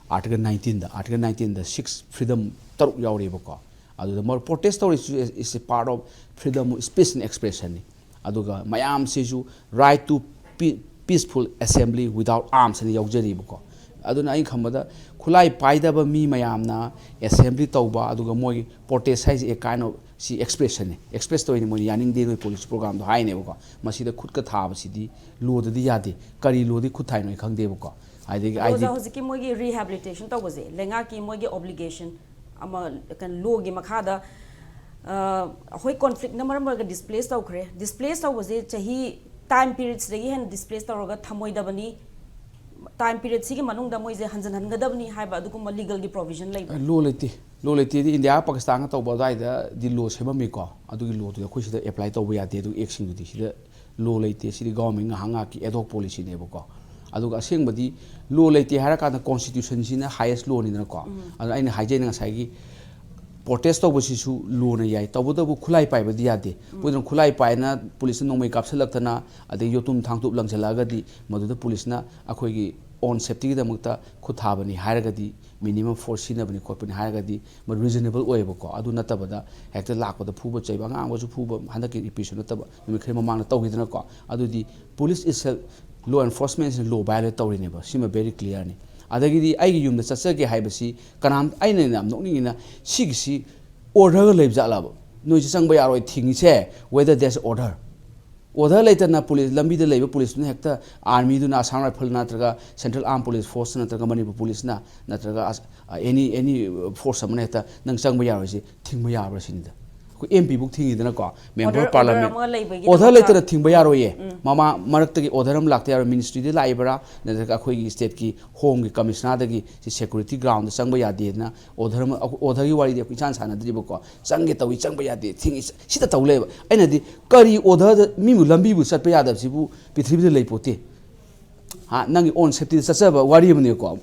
Article nineteenꯗ, Article nineteenꯗ six freedom ꯇꯔꯨꯛ ꯌꯥꯎꯔꯤꯕꯀꯣ꯫ ꯑꯗꯨꯗ ꯃꯔꯨ protest ꯇꯧꯔꯤꯁꯤꯁꯨ is a part of freedom of speech and expressionꯅꯤ꯫ ꯑꯗꯨꯒ ꯃꯌꯥꯝꯁꯤꯁꯨ right to pe-, peaceful assembly without arms ꯍꯥꯏꯅ ꯌꯥꯎꯖꯔꯤꯕꯀꯣ꯫ ꯑꯗꯨꯅ ꯑꯩꯅ ꯈꯟꯕꯗ ꯈꯨꯠꯂꯥꯏ ꯄꯥꯏꯗꯕ ꯃꯤ ꯃꯌꯥꯝꯅ assembly ꯇꯧꯕ, ꯑꯗꯨꯒ ꯃꯣꯏꯒꯤ protest ꯍꯥꯏꯁꯦ a kind of ꯁꯤ expressionꯅꯤ꯫ Express ꯇꯧꯔꯤꯅꯤ, ꯃꯣꯏꯅ ꯌꯥꯅꯤꯡꯗꯦ ꯅꯣꯏ police programꯗꯣ ꯍꯥꯏꯅꯦꯕꯀꯣ꯫ ꯃꯁꯤꯗ ꯈꯨꯠꯀ ꯊꯥꯕꯁꯤꯗꯤ lawꯗꯗꯤ ꯌꯥꯗꯦ꯫ ꯀꯔꯤ lawꯗꯤ ꯈꯨꯠ ꯊꯥꯏꯅꯣ ꯑꯩ ꯈꯪꯗꯦꯕꯀꯣ꯫ ꯑꯗꯒꯤ ꯑꯗꯣ ꯑꯣꯖꯥ, ID ꯍꯧꯖꯤꯛꯀꯤ ꯃꯣꯏꯒꯤ rehabilitation ꯇꯧꯕꯁꯦ ꯂꯩꯉꯥꯛꯀꯤ ꯃꯣꯏꯒꯤ obligation ꯑꯃ, ꯀꯩꯅꯣ, lawꯒꯤ ꯃꯈꯥꯗ, ꯑ, ꯑꯩꯈꯣꯏ conflictꯅ ꯃꯔꯝ ꯑꯣꯏꯔꯒ displace ꯇꯧꯈ꯭ꯔꯦ꯫ Displace ꯇꯧꯕꯁꯦ ꯆꯍꯤ time periodꯁꯤꯗꯒꯤ ꯍꯦꯟꯅ displace ꯇꯧꯔꯒ ꯊꯝꯃꯣꯏꯗꯕꯅꯤ, time periodꯁꯤꯒꯤ ꯃꯅꯨꯡꯗ ꯃꯣꯏꯁꯦ ꯍꯟꯖꯤꯟꯍꯟꯒꯗꯕꯅꯤ ꯍꯥꯏꯕ ꯑꯗꯨꯒꯨꯝꯕ legalꯒꯤ provision ꯂꯩꯕ꯭ꯔꯥ? Law ꯂꯩꯇꯦ꯫ Law ꯂꯩꯇꯦꯗꯤ ꯏꯟꯗꯤꯌꯥ ꯄꯥꯀꯤꯁꯇꯥꯟꯒ ꯇꯧꯕ ꯑꯗꯨꯋꯥꯏꯗꯗꯤ law ꯁꯦꯝꯃꯝꯃꯤꯀꯣ꯫ ꯑꯗꯨꯒꯤ lawꯗꯨꯗꯤ ꯑꯩꯈꯣꯏ ꯁꯤꯗ apply ꯇꯧꯕ ꯌꯥꯗꯦ꯫ ꯑꯗꯨꯒꯤ actꯁꯤꯡꯗꯨꯗꯤ ꯁꯤꯗ law ꯂꯩꯇꯦ꯫ ꯁꯤꯗꯤ government ꯉꯥꯏꯍꯥꯛ ꯉꯥꯏꯍꯥꯛꯀꯤ ad hoc policyꯅꯦꯕꯀꯣ꯫ ꯑꯗꯨꯒ ꯑꯁꯦꯡꯕꯗꯤ law ꯂꯩꯇꯦ ꯍꯥꯏꯔꯀꯥꯟꯗ constitutionꯁꯤꯅ highest lawꯅꯤꯗꯅꯀꯣ꯫ ꯑꯗꯨꯅ ꯑꯩꯅ ꯍꯥꯏꯖꯩꯅ ꯉꯁꯥꯏꯒꯤ protest ꯇꯧꯕꯁꯤꯁꯨ lawꯅ ꯌꯥꯏ, ꯇꯧꯕꯇꯕꯨ ꯈꯨꯠꯂꯥꯏ ꯄꯥꯏꯕꯗꯤ ꯌꯥꯗꯦ꯫ ꯑꯗꯨꯅ ꯈꯨꯠꯂꯥꯏ ꯄꯥꯏꯅ policeꯅ ꯅꯣꯡꯃꯩ ꯀꯥꯞꯁꯤꯜꯂꯛꯇꯅ, ꯑꯗꯩ ꯌꯣꯇꯨꯝ ꯊꯥꯡꯇꯨꯞ ꯂꯪꯁꯤꯜꯂꯛꯑꯒꯗꯤ ꯃꯗꯨꯗ policeꯅ ꯑꯩꯈꯣꯏꯒꯤ own safetyꯒꯤꯗꯃꯛꯇ ꯈꯨꯠ ꯊꯥꯕꯅꯤ ꯍꯥꯏꯔꯒꯗꯤ, minimum force ꯁꯤꯖꯤꯟꯅꯕꯅꯤ ꯈꯣꯠꯄꯅꯤ ꯍꯥꯏꯔꯒꯗꯤ ꯃꯗꯨ reasonable ꯑꯣꯏꯌꯦꯕꯀꯣ꯫ ꯑꯗꯨ ꯅꯠꯇꯕꯗ ꯍꯦꯛꯇ ꯂꯥꯛꯄꯗ ꯐꯨꯕ ꯆꯩꯕ, ꯑꯉꯥꯡꯕꯁꯨ ꯐꯨꯕ, ꯍꯟꯗꯛꯀꯤ ꯏꯄꯤꯁꯨ ꯅꯠꯇꯕ ꯅꯨꯃꯤꯠ ꯈꯔ ꯃꯃꯥꯡꯗ ꯇꯧꯈꯤꯗꯅꯀꯣ꯫ ꯑꯗꯨꯗꯤ police itself, law enforcementꯁꯤꯅ law violate ꯇꯧꯔꯤꯅꯦꯕ꯫ ꯁꯤꯃ very clearꯅꯤ꯫ ꯑꯗꯒꯤꯗꯤ ꯑꯩꯒꯤ ꯌꯨꯝꯗ ꯆꯠꯆꯒꯦ ꯍꯥꯏꯕꯁꯤ ꯀꯅꯥꯝ, ꯑꯩꯅ ꯌꯥꯝ ꯅꯣꯛꯅꯤꯡꯉꯤꯅ ꯁꯤꯒꯤꯁꯤ orderꯒ ꯂꯩꯕ ꯖꯥꯠꯂꯕ? ꯅꯣꯏꯁꯦ ꯆꯪꯕ ꯌꯥꯔꯣꯏ ꯊꯤꯡꯉꯤꯁꯦ whether there's order꯫ Order ꯂꯩꯇꯅ police, ꯂꯝꯕꯤꯗ ꯂꯩꯕ policeꯇꯨꯅ ꯍꯦꯛꯇ armyꯗꯨꯅ, Assam Rifle ꯅꯠꯇ꯭ꯔꯒ Central Armed Police Force ꯅꯠꯇ꯭ꯔꯒ Manipur Policeꯅ ꯅꯠꯇ꯭ꯔꯒ ꯑꯁ-, any, any force ꯑꯃꯅ ꯍꯦꯛꯇ ꯅꯪ ꯆꯪꯕ ꯌꯥꯔꯣꯏꯁꯦ ꯊꯤꯡꯕ ꯌꯥꯕ꯭ꯔꯥ ꯁꯤꯅꯤꯗ꯫ ꯑꯩꯈꯣꯏ MP ꯐꯧ ꯊꯤꯡꯉꯤꯗꯅꯀꯣ, member of parliament꯫ Order, order ꯑꯃ ꯂꯩꯕꯒꯤ order ꯂꯩꯇꯅ ꯊꯤꯡꯕ ꯌꯥꯔꯣꯏꯌꯦ꯫ ꯃꯃꯥ ꯃꯔꯛꯇꯒꯤ order ꯑꯃ ꯂꯥꯛꯇ ꯌꯥꯔꯣꯏ꯫ Ministryꯗ ꯂꯥꯛꯏꯕ꯭ꯔꯥ, ꯅꯠꯇ꯭ꯔꯒ ꯑꯩꯈꯣꯏꯒꯤ stateꯀꯤ Homeꯒꯤ Commissionerꯗꯒꯤ ꯁꯤ security groundꯗ ꯆꯪꯕ ꯌꯥꯗꯦꯅ order ꯑꯃ, orderꯒꯤ ꯋꯥꯔꯤꯗꯤ ꯑꯩꯈꯣꯏ ꯏꯁꯥꯟ ꯁꯥꯟꯅꯗ꯭ꯔꯤꯕꯀꯣ꯫ ꯆꯪꯒꯦ ꯇꯧꯏ, ꯆꯪꯕ ꯌꯥꯗꯦ, ꯊꯤꯡꯉꯤ, ꯁꯤꯗ ꯇꯧ ꯂꯩꯕ꯫ ꯑꯩꯅꯗꯤ ꯀꯔꯤ orderꯗ, ꯃꯤꯕꯨ ꯂꯝꯕꯤꯕꯨ ꯆꯠꯄ ꯌꯥꯗꯕꯁꯤꯕꯨ ꯄ꯭ꯔꯤꯊꯤꯕꯤꯗ ꯂꯩꯄꯣꯠꯇꯦ꯫ ꯍꯥ, ꯅꯪꯒꯤ own safetyꯗ ꯆꯠꯆꯕ ꯋꯥꯔꯤ ꯑꯃꯅꯦꯀꯣ꯫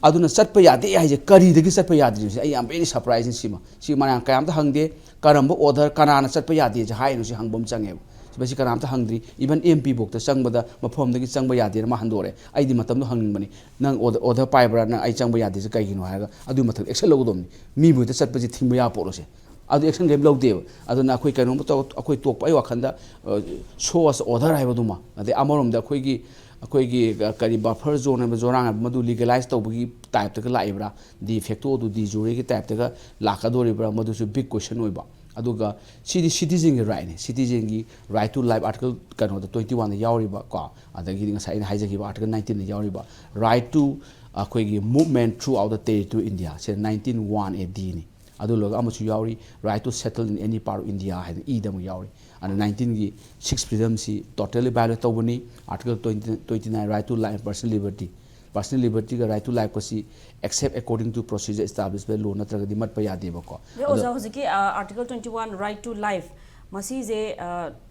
ꯑꯗꯨꯅ ꯆꯠꯄ ꯌꯥꯗꯦ ꯍꯥꯏꯁꯦ ꯀꯔꯤꯗꯒꯤ ꯆꯠꯄ ꯌꯥꯗ꯭ꯔꯤꯕꯁꯦ ꯑꯩ ꯌꯥꯝ very surprising꯫ ꯁꯤꯃ, ꯁꯤ ꯃꯌꯥꯝ ꯀꯌꯥꯝꯇ ꯍꯪꯗꯦ꯫ ꯀꯔꯝꯕ order, ꯀꯅꯥꯅ ꯆꯠꯄ ꯌꯥꯗꯦꯁꯦ ꯍꯥꯏꯅꯣ, ꯁꯤ ꯍꯪꯕ ꯑꯃ ꯆꯪꯉꯦꯕ꯫ ꯁꯤ ꯃꯁꯤ ꯀꯅꯥꯝꯇ ꯍꯪꯗ꯭ꯔꯤ꯫ Even MP ꯐꯥꯎꯗ ꯆꯪꯕꯗ ꯃꯐꯝꯗꯒꯤ ꯆꯪꯕ ꯌꯥꯗꯦꯅ ꯃꯥ ꯍꯟꯗꯣꯔꯛꯑꯦ꯫ ꯑꯩꯗꯤ ꯃꯇꯝꯗꯣ ꯍꯪꯅꯤꯡꯕꯅꯤ, "ꯅꯪ order, order ꯄꯥꯏꯕ꯭ꯔꯥ? ꯅꯪ ꯑꯩ ꯆꯪꯕ ꯌꯥꯗꯦꯁꯦ ꯀꯩꯒꯤꯅꯣ?" ꯍꯥꯏꯔꯒ ꯑꯗꯨꯒꯤ ꯃꯊꯛꯇ action ꯂꯧꯒꯗꯧꯕꯅꯤ꯫ ꯃꯤꯕꯨ ꯍꯦꯛꯇ ꯆꯠꯄꯁꯦ ꯊꯤꯡꯕ ꯌꯥꯕ ꯄꯣꯠꯂꯣꯁꯦ꯫ ꯑꯗꯨ action ꯀꯔꯤꯝ ꯂꯧꯗꯦꯕ꯫ ꯑꯗꯨꯅ ꯑꯩꯈꯣꯏ ꯀꯩꯅꯣꯝꯃ ꯇꯧ, ꯑꯩꯈꯣꯏ ꯇꯣꯛꯄ, ꯑꯩ ꯋꯥꯈꯜꯗ, ꯑ, show us order ꯍꯥꯏꯕꯗꯨꯃ, ꯑꯗꯩ ꯑꯃꯔꯣꯝꯗ ꯑꯩꯈꯣꯏꯒꯤ, ꯑꯩꯈꯣꯏꯒꯤ, ꯑ, ꯀꯔꯤ buffer zone ꯍꯥꯏꯕ, ꯖꯣꯔꯥꯡ ꯍꯥꯏꯕ, ꯃꯗꯨ legalize ꯇꯧꯕꯒꯤ typeꯇꯒ ꯂꯥꯛꯏꯕ꯭ꯔꯥ, de facto ꯑꯗꯨ de jureꯒꯤ typeꯇꯒ ꯂꯥꯛꯀꯗꯣꯔꯤꯕ꯭ꯔꯥ, ꯃꯗꯨꯁꯨ big question ꯑꯣꯏꯕ꯫ ꯑꯗꯨꯒ ꯁꯤꯗꯤ citizenꯒꯤ rightꯅꯤ꯫ Citizenꯒꯤ right to life article ꯀꯩꯅꯣꯗ twenty oneꯗ ꯌꯥꯎꯔꯤꯕ ꯀꯣ, ꯑꯗꯒꯤꯗꯤ ꯉꯁꯥꯏ ꯑꯩꯅ ꯍꯥꯏꯖꯈꯤꯕ article nineteenꯗ ꯌꯥꯎꯔꯤꯕ right to ꯑꯩꯈꯣꯏꯒꯤ movement throughout the territory India, ꯁꯤ nineteen one A Dꯅꯤ꯫ ꯑꯗꯨ ꯂꯣꯏꯔꯒ ꯑꯃꯁꯨ ꯌꯥꯎꯔꯤ, right to settle in any part of India ꯍꯥꯏꯅ ꯏꯗ ꯑꯃꯨꯛ ꯌꯥꯎꯔꯤ꯫ ꯑꯗꯨꯅ nineteenꯒꯤ six freedomꯁꯤ totally violate ꯇꯧꯕꯅꯤ꯫ Article twenty, twenty nine, right to life, personal liberty, personal libertyꯒ right to lifeꯀꯁꯤ except according to procedure established by law ꯅꯠꯇ꯭ꯔꯒꯗꯤ ꯃꯠꯄ ꯌꯥꯗꯦꯕꯀꯣ꯫ ꯑꯗꯣ ꯑꯣꯖꯥ, ꯍꯧꯖꯤꯛꯀꯤ article twenty one, right to life, ꯃꯁꯤꯁꯦ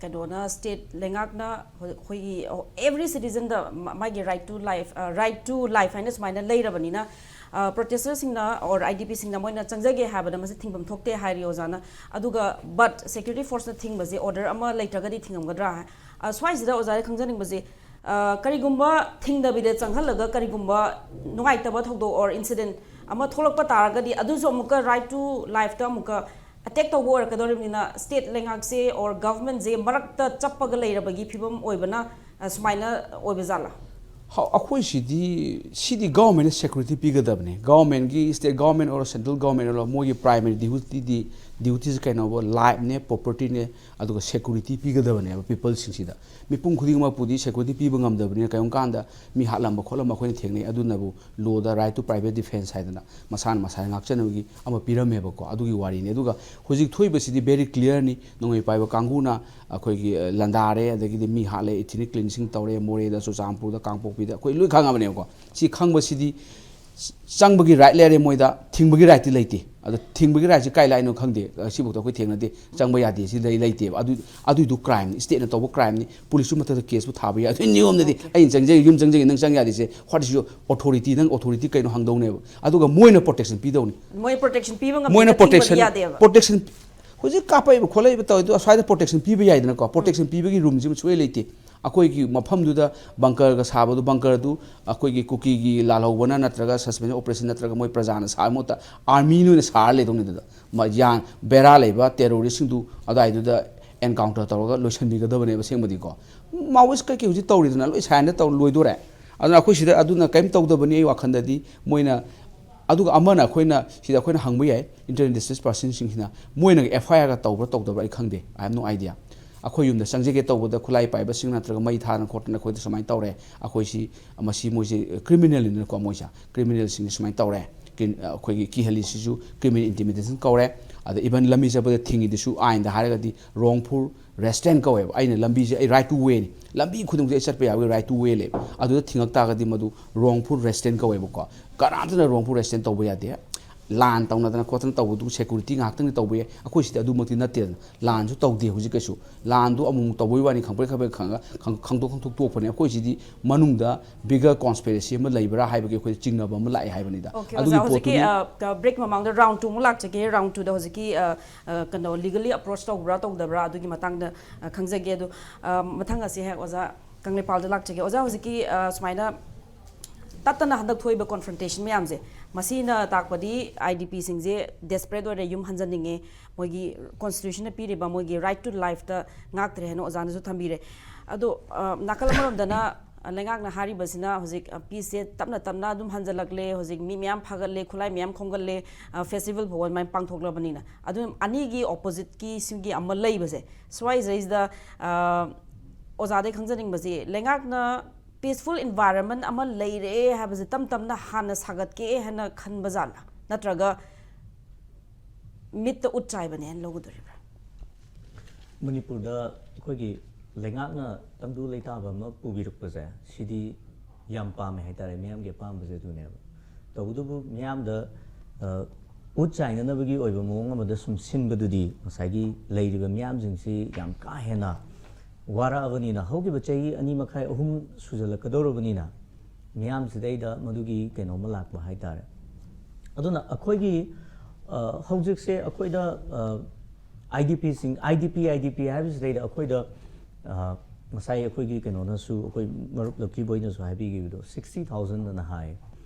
ꯀꯩꯅꯣꯅ, state ꯂꯩꯉꯥꯛꯅ ꯑꯩꯈꯣꯏꯒꯤ every citizenꯗ ꯃꯥꯒꯤ right to life, right to life ꯍꯥꯏꯅ ꯁꯨꯃꯥꯏꯅ ꯂꯩꯔꯕꯅꯤꯅ, protesterꯁꯤꯡꯅ or IDPꯁꯤꯡꯅ ꯃꯣꯏꯅ ꯆꯪꯖꯒꯦ ꯍꯥꯏꯕꯗ ꯃꯁꯤ ꯊꯤꯡꯐꯝ ꯊꯣꯛꯇꯦ ꯍꯥꯏꯔꯤ ꯑꯣꯖꯥꯅ꯫ ꯑꯗꯨꯒ but security forceꯅ ꯊꯤꯡꯕꯁꯦ order ꯑꯃ ꯂꯩꯇ꯭ꯔꯒꯗꯤ ꯊꯤꯡꯉꯝꯒꯗ꯭ꯔꯥ? ꯁ꯭ꯋꯥꯏꯁꯤꯗ ꯑꯣꯖꯥꯗ ꯈꯪꯖꯅꯤꯡꯕꯁꯦ, ꯀꯔꯤꯒꯨꯝꯕ ꯊꯤꯡꯗꯕꯤꯗ ꯆꯪꯍꯜꯂꯒ ꯀꯔꯤꯒꯨꯝꯕ ꯅꯨꯡꯉꯥꯏꯇꯕ ꯊꯧꯗꯣꯛ or incident ꯑꯃ ꯊꯣꯛꯂꯛꯄ ꯇꯥꯔꯒꯗꯤ ꯑꯗꯨꯁꯨ ꯑꯃꯨꯛꯀ right to lifeꯇ ꯑꯃꯨꯛꯀ attack ꯇꯧꯕ ꯑꯣꯏꯔꯛꯀꯗꯧꯔꯤꯕꯅꯤꯅ state ꯂꯩꯉꯥꯛꯁꯦ or governmentꯁꯦ ꯃꯔꯛꯇ ꯆꯞꯄꯒ ꯂꯩꯔꯕꯒꯤ ꯐꯤꯕꯝ ꯑꯣꯏꯕꯅ ꯁꯨꯃꯥꯏꯅ ꯑꯣꯏꯕ ꯖꯥꯠꯂꯥ? ꯑꯩꯈꯣꯏꯁꯤꯗꯤ, ꯁꯤꯗꯤ ꯒꯚꯔꯟꯃꯦꯟꯅ ꯁꯦꯀ꯭ꯌꯨꯔꯤꯇꯤ ꯄꯤꯒꯗꯕꯅꯦ꯫ ꯒꯚꯔꯟꯃꯦꯟꯒꯤ, ꯁ꯭ꯇꯦꯠ ꯒꯚꯔꯟꯃꯦꯟ ꯑꯣꯏꯔꯣ, ꯁꯦꯟꯇ꯭ꯔꯦꯜ ꯒꯚꯔꯟꯃꯦꯟ ꯑꯣꯏꯔꯣ, ꯃꯣꯏꯒꯤ ꯄ꯭ꯔꯥꯏꯃꯔꯤ ꯗ꯭ꯌꯨꯇꯤꯗꯤ, ꯗ꯭ꯌꯨꯇꯤꯁꯦ ꯀꯩꯅꯣꯕ, ꯂꯥꯏꯐꯅꯦ, ꯄ꯭ꯔꯣꯄꯔꯇꯤꯅꯦ, ꯑꯗꯨꯒ ꯁꯦꯀ꯭ꯌꯨꯔꯤꯇꯤ ꯄꯤꯒꯗꯕꯅꯦꯕ ꯄꯤꯄꯜꯁꯤꯡꯁꯤꯗ꯫ ꯃꯤꯄꯨꯝ ꯈꯨꯗꯤꯡꯃꯛꯄꯨꯗꯤ ꯁꯦꯀ꯭ꯌꯨꯔꯤꯇꯤ ꯄꯤꯕ ꯉꯝꯗꯕꯅꯤꯅ, ꯀꯔꯤꯒꯨꯝꯕ ꯀꯥꯟꯗ ꯃꯤ ꯍꯥꯠꯂꯝꯕ ꯈꯣꯠꯂꯝꯕ ꯑꯩꯈꯣꯏꯅ ꯊꯦꯡꯅꯩ꯫ ꯑꯗꯨꯅꯕꯨ load right to private defence ꯍꯥꯏꯗꯅ, ꯃꯁꯥꯅ ꯃꯁꯥ ꯉꯥꯛꯆꯅꯕꯒꯤ ꯑꯃ ꯄꯤꯔꯝꯃꯦꯕꯀꯣ꯫ ꯑꯗꯨꯒꯤ ꯋꯥꯔꯤꯅꯤ꯫ ꯑꯗꯨꯒ ꯍꯧꯖꯤꯛ ꯊꯣꯛꯏꯕꯁꯤꯗꯤ very clearꯅꯤ꯫ ꯅꯣꯡꯃꯩ ꯄꯥꯏꯕ ꯀꯥꯡꯕꯨꯅ ꯑꯩꯈꯣꯏꯒꯤ, ꯑ, ꯂꯥꯟꯗꯥꯔꯦ, ꯑꯗꯒꯤꯗꯤ ꯃꯤ ꯍꯥꯠꯂꯦ, ethnic cleansing ꯇꯧꯔꯦ, ꯃꯣꯔꯦꯗ, ꯆꯨꯔꯆꯥꯟꯄꯨꯔꯗ, ꯀꯥꯡꯄꯣꯛꯄꯤꯗ, ꯑꯩꯈꯣꯏ ꯂꯣꯏ ꯈꯪꯉꯕꯅꯦꯕꯀꯣ꯫ ꯁꯤ ꯈꯪꯕꯁꯤꯗꯤ ꯆꯪꯕꯒꯤ right ꯂꯩꯔꯦ ꯃꯣꯏꯗ, ꯊꯤꯡꯕꯒꯤ rightꯇꯤ ꯂꯩꯇꯦ꯫ ꯑꯗꯣ ꯊꯤꯡꯕꯒꯤ rightꯁꯤ ꯀꯥꯏ ꯂꯥꯛꯏꯅꯣ ꯈꯪꯗꯦ꯫ ꯑ, ꯁꯤꯐꯥꯎꯗ ꯑꯩꯈꯣꯏ ꯊꯦꯡꯅꯗꯦ, ꯆꯪꯕ ꯌꯥꯗꯦ, ꯁꯤ ꯂꯩ-, ꯂꯩꯇꯦꯕ꯫ ꯑꯗꯨ, ꯑꯗꯨꯏꯗꯨ crimeꯅꯤ, stateꯅ ꯇꯧꯕ crimeꯅꯤ꯫ ꯄꯨꯂꯤꯁꯁꯨ ꯃꯊꯛꯇ caseꯄꯨ ꯊꯥꯕ ꯌꯥꯏ꯫ ꯑꯗꯨ ꯅꯤꯌꯣꯝꯗꯗꯤ ꯑꯩꯅ ꯆꯪꯖꯒꯦ, ꯌꯨꯝ ꯆꯪꯖꯒꯦ, ꯅꯪ ꯆꯪ ꯌꯥꯗꯦꯁꯦ, what is your authority? ꯅꯪ authority ꯀꯩꯅꯣ ꯍꯪꯗꯧꯅꯦꯕ꯫ ꯑꯗꯨꯒ ꯃꯣꯏꯅ protection ꯄꯤꯗꯧꯅꯤ꯫ ꯃꯣꯏ protection ꯄꯤꯕ ꯉꯝꯗꯦ, ꯃꯣꯏꯅ ꯊꯤꯡꯕꯗꯤ protection, ꯌꯥꯗꯦꯕ꯫ Protection ꯍꯧꯖꯤꯛ ꯀꯥꯞꯄꯛꯏꯕ ꯈꯣꯠꯂꯛꯏꯕ ꯇꯧꯔꯤꯗꯣ ꯑꯁ꯭ꯋꯥꯏꯗ protection ꯄꯤꯕ ꯌꯥꯏꯗꯅꯀꯣ꯫ Protection ꯄꯤꯕꯒꯤ roomꯁꯤꯃ ꯁꯨꯡꯂꯩ ꯂꯩꯇꯦ꯫ ꯑꯩꯈꯣꯏꯒꯤ ꯃꯐꯝꯗꯨꯗ bunkerꯒ ꯁꯥꯕꯗꯣ, bunkerꯗꯨ ꯑꯩꯈꯣꯏꯒꯤ ꯀꯨꯀꯤꯒꯤ ꯂꯥꯜꯍꯧꯕꯅ ꯅꯠꯇ꯭ꯔꯒ suspension operation ꯅꯠꯇ꯭ꯔꯒ ꯃꯣꯏ ꯄ꯭ꯔꯖꯥꯅ ꯁꯥꯕ ꯃꯍꯨꯠꯇ armyꯅ ꯑꯣꯏꯅ ꯁꯥꯔ ꯂꯩꯗꯧꯅꯤ꯫ ꯑꯗꯨꯗ ꯃ-, ꯌꯥꯝ ꯕꯦꯔꯥ ꯂꯩꯕ terroristꯁꯤꯡꯗꯨ ꯑꯗꯨꯋꯥꯏꯗꯨꯗ encounter ꯇꯧꯔꯒ ꯂꯣꯏꯁꯤꯟꯕꯤꯒꯗꯕꯅꯦꯕ ꯑꯁꯦꯡꯕꯗꯤꯀꯣ꯫ Maoist ꯀꯩꯀꯩ ꯍꯧꯖꯤꯛ ꯇꯧꯔꯤꯗꯅ, ꯂꯣꯏ surrender ꯇꯧ ꯂꯣꯏꯗꯣꯔꯦ꯫ ꯑꯗꯨꯅ ꯑꯩꯈꯣꯏ ꯁꯤꯗ ꯑꯗꯨꯅ ꯀꯔꯤꯝ ꯇꯧꯗꯕꯅꯤ ꯑꯩ ꯋꯥꯈꯜꯗꯗꯤ꯫ ꯃꯣꯏꯅ ꯑꯗꯨꯒ ꯑꯃꯅ ꯑꯩꯈꯣꯏꯅ ꯁꯤꯗ ꯑꯩꯈꯣꯏꯅ ꯍꯪꯕ ꯌꯥꯏ, internally displaced personꯁꯤꯡꯁꯤꯅ ꯃꯣꯏꯅ FIRꯒ ꯇꯧꯕ꯭ꯔꯥ ꯇꯧꯗꯕ꯭ꯔꯥ ꯑꯩ ꯈꯪꯗꯦ, I have no idea꯫ ꯑꯩꯈꯣꯏ ꯌꯨꯝꯗ ꯆꯪꯖꯒꯦ ꯇꯧꯕꯗ ꯈꯨꯠꯂꯥꯏ ꯄꯥꯏꯕꯁꯤꯡ ꯅꯠꯇ꯭ꯔꯒ ꯃꯩ ꯊꯥꯗꯅ ꯈꯣꯠꯇꯅ ꯑꯩꯈꯣꯏꯗ ꯁꯨꯃꯥꯏꯅ ꯇꯧꯔꯦ, ꯑꯩꯈꯣꯏꯁꯤ, ꯃꯁꯤ ꯃꯣꯏꯁꯦ criminalꯅꯤꯅꯀꯣ, ꯃꯣꯏꯁꯦ criminalꯁꯤꯡꯁꯦ ꯁꯨꯃꯥꯏꯅ ꯇꯧꯔꯦ, ꯀꯤ-, ꯑꯩꯈꯣꯏꯒꯤ ꯀꯤꯍꯜꯂꯤꯁꯤꯁꯨ criminal intimidation ꯀꯧꯔꯦ꯫ ꯑꯗ even ꯂꯝꯕꯤ ꯆꯠꯄꯗ ꯊꯤꯡꯉꯤꯗꯨꯁꯨ ꯑꯥꯏꯟꯗ ꯍꯥꯏꯔꯒꯗꯤ wrongful restraint ꯀꯧꯋꯦꯕ꯫ ꯑꯩꯅ ꯂꯝꯕꯤꯁꯦ, ꯑꯩ right to wayꯅꯤ, ꯂꯝꯕꯤ ꯈꯨꯗꯤꯡꯃꯛꯁꯦ ꯑꯩ ꯆꯠꯄ ꯌꯥꯕꯒꯤ right to way ꯂꯩꯕ꯫ ꯑꯗꯨꯗ ꯊꯤꯡꯉꯛ ꯇꯥꯔꯒꯗꯤ ꯃꯗꯨ wrongful restraint ꯀꯧꯋꯦꯕꯀꯣ꯫ ꯀꯅꯥꯝꯇꯅ wrongful restraint ꯇꯧꯕ ꯌꯥꯗꯦ꯫ ꯂꯥꯟ ꯇꯧꯅꯗꯅ ꯈꯣꯠꯇꯅ ꯇꯧꯕꯗꯨ security ꯉꯥꯏꯍꯥꯛꯇꯪꯗꯤ ꯇꯧꯕ ꯌꯥꯏ꯫ ꯑꯩꯈꯣꯏ ꯁꯤꯗꯤ ꯑꯗꯨꯃꯛꯇꯤ ꯅꯠꯇꯦꯗꯅ꯫ ꯂꯥꯟꯁꯨ ꯇꯧꯗꯦ ꯍꯧꯖꯤꯛ ꯀꯩꯁꯨ꯫ ꯂꯥꯟꯗꯨ ꯑꯃꯨꯛ ꯇꯧꯕꯒꯤ ꯋꯥꯅꯤ, ꯈꯪꯄ꯭ꯔꯦꯛ ꯈꯪꯄ꯭ꯔꯦꯛ ꯈꯪꯉꯒ ꯈꯪ-, ꯈꯪꯗꯣꯛ ꯈꯪꯗꯣꯛ ꯇꯣꯛꯄꯅꯦ꯫ ꯑꯩꯈꯣꯏ ꯁꯤꯗꯤ ꯃꯅꯨꯡꯗ bigger conspiracy ꯑꯃ ꯂꯩꯕ꯭ꯔꯥ ꯍꯥꯏꯕꯒꯤ ꯑꯩꯈꯣꯏ ꯆꯤꯡꯅꯕ ꯑꯃ ꯂꯥꯛꯑꯦ ꯍꯥꯏꯕꯅꯤꯗ꯫ Okay, ꯑꯗꯨꯒꯤ ꯑꯣꯖꯥ, ꯍꯧꯖꯤꯛꯀꯤ, ꯄꯣꯠꯇꯨꯗꯤ ꯑ, ꯀ-, break ꯃꯃꯥꯡꯗ round two ꯑꯃꯨꯛ ꯂꯥꯛꯆꯒꯦ꯫ Round twoꯗ ꯍꯧꯖꯤꯛꯀꯤ, ꯑ, ꯑ, ꯀꯩꯅꯣ, legally approach ꯇꯧꯕ꯭ꯔꯥ ꯇꯧꯗꯕ꯭ꯔꯥ ꯑꯗꯨꯒꯤ ꯃꯇꯥꯡꯗ, ꯑ, ꯈꯪꯖꯒꯦ꯫ ꯑꯗꯣ, ꯑ, ꯃꯊꯪ ꯑꯁꯤ ꯍꯦꯛ ꯑꯣꯖꯥ ꯀꯪꯂꯩꯄꯥꯜꯗ ꯂꯥꯛꯆꯒꯦ꯫ ꯑꯣꯖꯥ, ꯍꯧꯖꯤꯛꯀꯤ, ꯑ, ꯁꯨꯃꯥꯏꯅ ꯇꯠꯇꯅ ꯍꯟꯗꯛ ꯊꯣꯛꯏꯕ confrontation ꯃꯌꯥꯝꯁꯦ, ꯃꯁꯤꯅ ꯇꯥꯛꯄꯗꯤ IDPꯁꯤꯡꯁꯦ desperate ꯑꯣꯏꯔꯦ, ꯌꯨꯝ ꯍꯟꯖꯟꯅꯤꯡꯉꯦ, ꯃꯣꯏꯒꯤ constitutionꯅ ꯄꯤꯔꯤꯕ ꯃꯣꯏꯒꯤ right to lifeꯇ ꯉꯥꯛꯇ꯭ꯔꯦ ꯍꯥꯏꯅ ꯑꯣꯖꯥꯅꯁꯨ ꯊꯝꯕꯤꯔꯦ꯫ ꯑꯗꯣ, ꯑ, ꯅꯥꯀꯜ ꯑꯃꯔꯣꯝꯗꯅ ꯑ, ꯂꯩꯉꯥꯛꯅ ꯍꯥꯏꯔꯤꯕꯁꯤꯅ ꯍꯧꯖꯤꯛ, ꯑ, ꯄꯤꯁꯁꯦ ꯇꯞꯅ ꯇꯞꯅ ꯑꯗꯨꯝ ꯍꯟꯖꯜꯂꯛꯂꯦ, ꯍꯧꯖꯤꯛ ꯃꯤ ꯃꯌꯥꯝ ꯐꯥꯒꯠꯂꯦ, ꯈꯨꯠꯂꯥꯏ ꯃꯌꯥꯝ ꯈꯣꯝꯒꯠꯂꯦ, ꯑ, ꯐꯦꯁꯇꯤꯚꯦꯜ ꯐꯥꯎꯕ ꯑꯗꯨꯃꯥꯏꯅ ꯄꯥꯡꯊꯣꯛꯂꯕꯅꯤꯅ꯫ ꯑꯗꯨ ꯑꯅꯤꯒꯤ ꯑꯣꯄꯣꯖꯤꯠꯀꯤ ꯁꯤꯒꯤ ꯑꯃ ꯂꯩꯕꯁꯦ, ꯁ꯭ꯋꯥꯏꯁꯤꯗꯩꯁꯤꯗ, ꯑ, ꯑꯣꯖꯥꯗꯩ ꯈꯪꯖꯅꯤꯡꯕꯁꯤ, ꯂꯩꯉꯥꯛꯅ ꯄꯤꯁꯐꯨꯜ ꯏꯟꯚꯥꯏꯔꯟꯃꯦꯟ ꯑꯃ ꯂꯩꯔꯦ ꯍꯥꯏꯕꯁꯦ ꯇꯞ ꯇꯞꯅ ꯍꯥꯟꯅ ꯁꯥꯒꯠꯀꯦ ꯍꯥꯏꯅ ꯈꯟꯕ ꯖꯥꯠꯂꯥ? ꯅꯠꯇ꯭ꯔꯒ ꯃꯤꯠꯇ ꯎꯠ ꯆꯥꯏꯕꯅꯦꯅ ꯂꯧꯒꯗꯣꯔꯤꯕ꯭ꯔꯥ? ꯃꯅꯤꯄꯨꯔꯗ ꯑꯩꯈꯣꯏꯒꯤ ꯂꯩꯉꯥꯛꯅ ꯇꯪꯗꯨ ꯂꯩꯇꯥꯕ ꯑꯃ ꯄꯨꯕꯤꯔꯛꯄꯁꯦ, ꯁꯤꯗꯤ ꯌꯥꯝ ꯄꯥꯝꯃꯦ ꯍꯥꯏꯇꯥꯔꯦ꯫ ꯃꯤꯌꯥꯝꯒꯤ ꯑꯄꯥꯝꯕꯁꯦ ꯑꯗꯨꯅꯦꯕ꯫ ꯇꯧꯕꯇꯕꯨ ꯃꯤꯌꯥꯝꯗ, ꯑ, ꯎꯠ ꯆꯥꯏꯅꯅꯕꯒꯤ ꯑꯣꯏꯕ ꯃꯑꯣꯡ ꯑꯃꯗ ꯁꯨꯝ ꯁꯤꯟꯕꯗꯨꯗꯤ ꯉꯁꯥꯏꯒꯤ ꯂꯩꯔꯤꯕ ꯃꯤꯌꯥꯝꯁꯤꯡꯁꯤ ꯌꯥꯝ ꯀꯥ ꯍꯦꯟꯅ ꯋꯥꯔꯛꯑꯕꯅꯤꯅ, ꯍꯧꯈꯤꯕ ꯆꯍꯤ ꯑꯅꯤ ꯃꯈꯥꯏ, ꯑꯍꯨꯝ ꯁꯨꯖꯜꯂꯛꯀꯗꯧꯔꯕꯅꯤꯅ, ꯃꯤꯌꯥꯝꯁꯤꯗꯩꯗ ꯃꯗꯨꯒꯤ ꯀꯩꯅꯣꯝꯃ ꯂꯥꯛꯄ ꯍꯥꯏꯇꯥꯔꯦ꯫ ꯑꯗꯨꯅ ꯑꯩꯈꯣꯏꯒꯤ, ꯑ, ꯍꯧꯖꯤꯛꯁꯦ ꯑꯩꯈꯣꯏꯗ, ꯑ, IDPꯁꯤꯡ, IDP, IDP ꯍꯥꯏꯕꯁꯤꯗꯩꯗ ꯑꯩꯈꯣꯏꯗ, ꯑ, ꯉꯁꯥꯏ ꯑꯩꯈꯣꯏꯒꯤ ꯀꯩꯅꯣꯅꯁꯨ, ꯑꯩꯈꯣꯏ ꯃꯔꯨꯞ ꯂꯛꯀꯤ ꯕꯣꯏꯅꯁꯨ ꯍꯥꯏꯕꯤꯈꯤꯕꯗꯣ, sixty thousand ꯑꯅ ꯍꯥꯏ꯫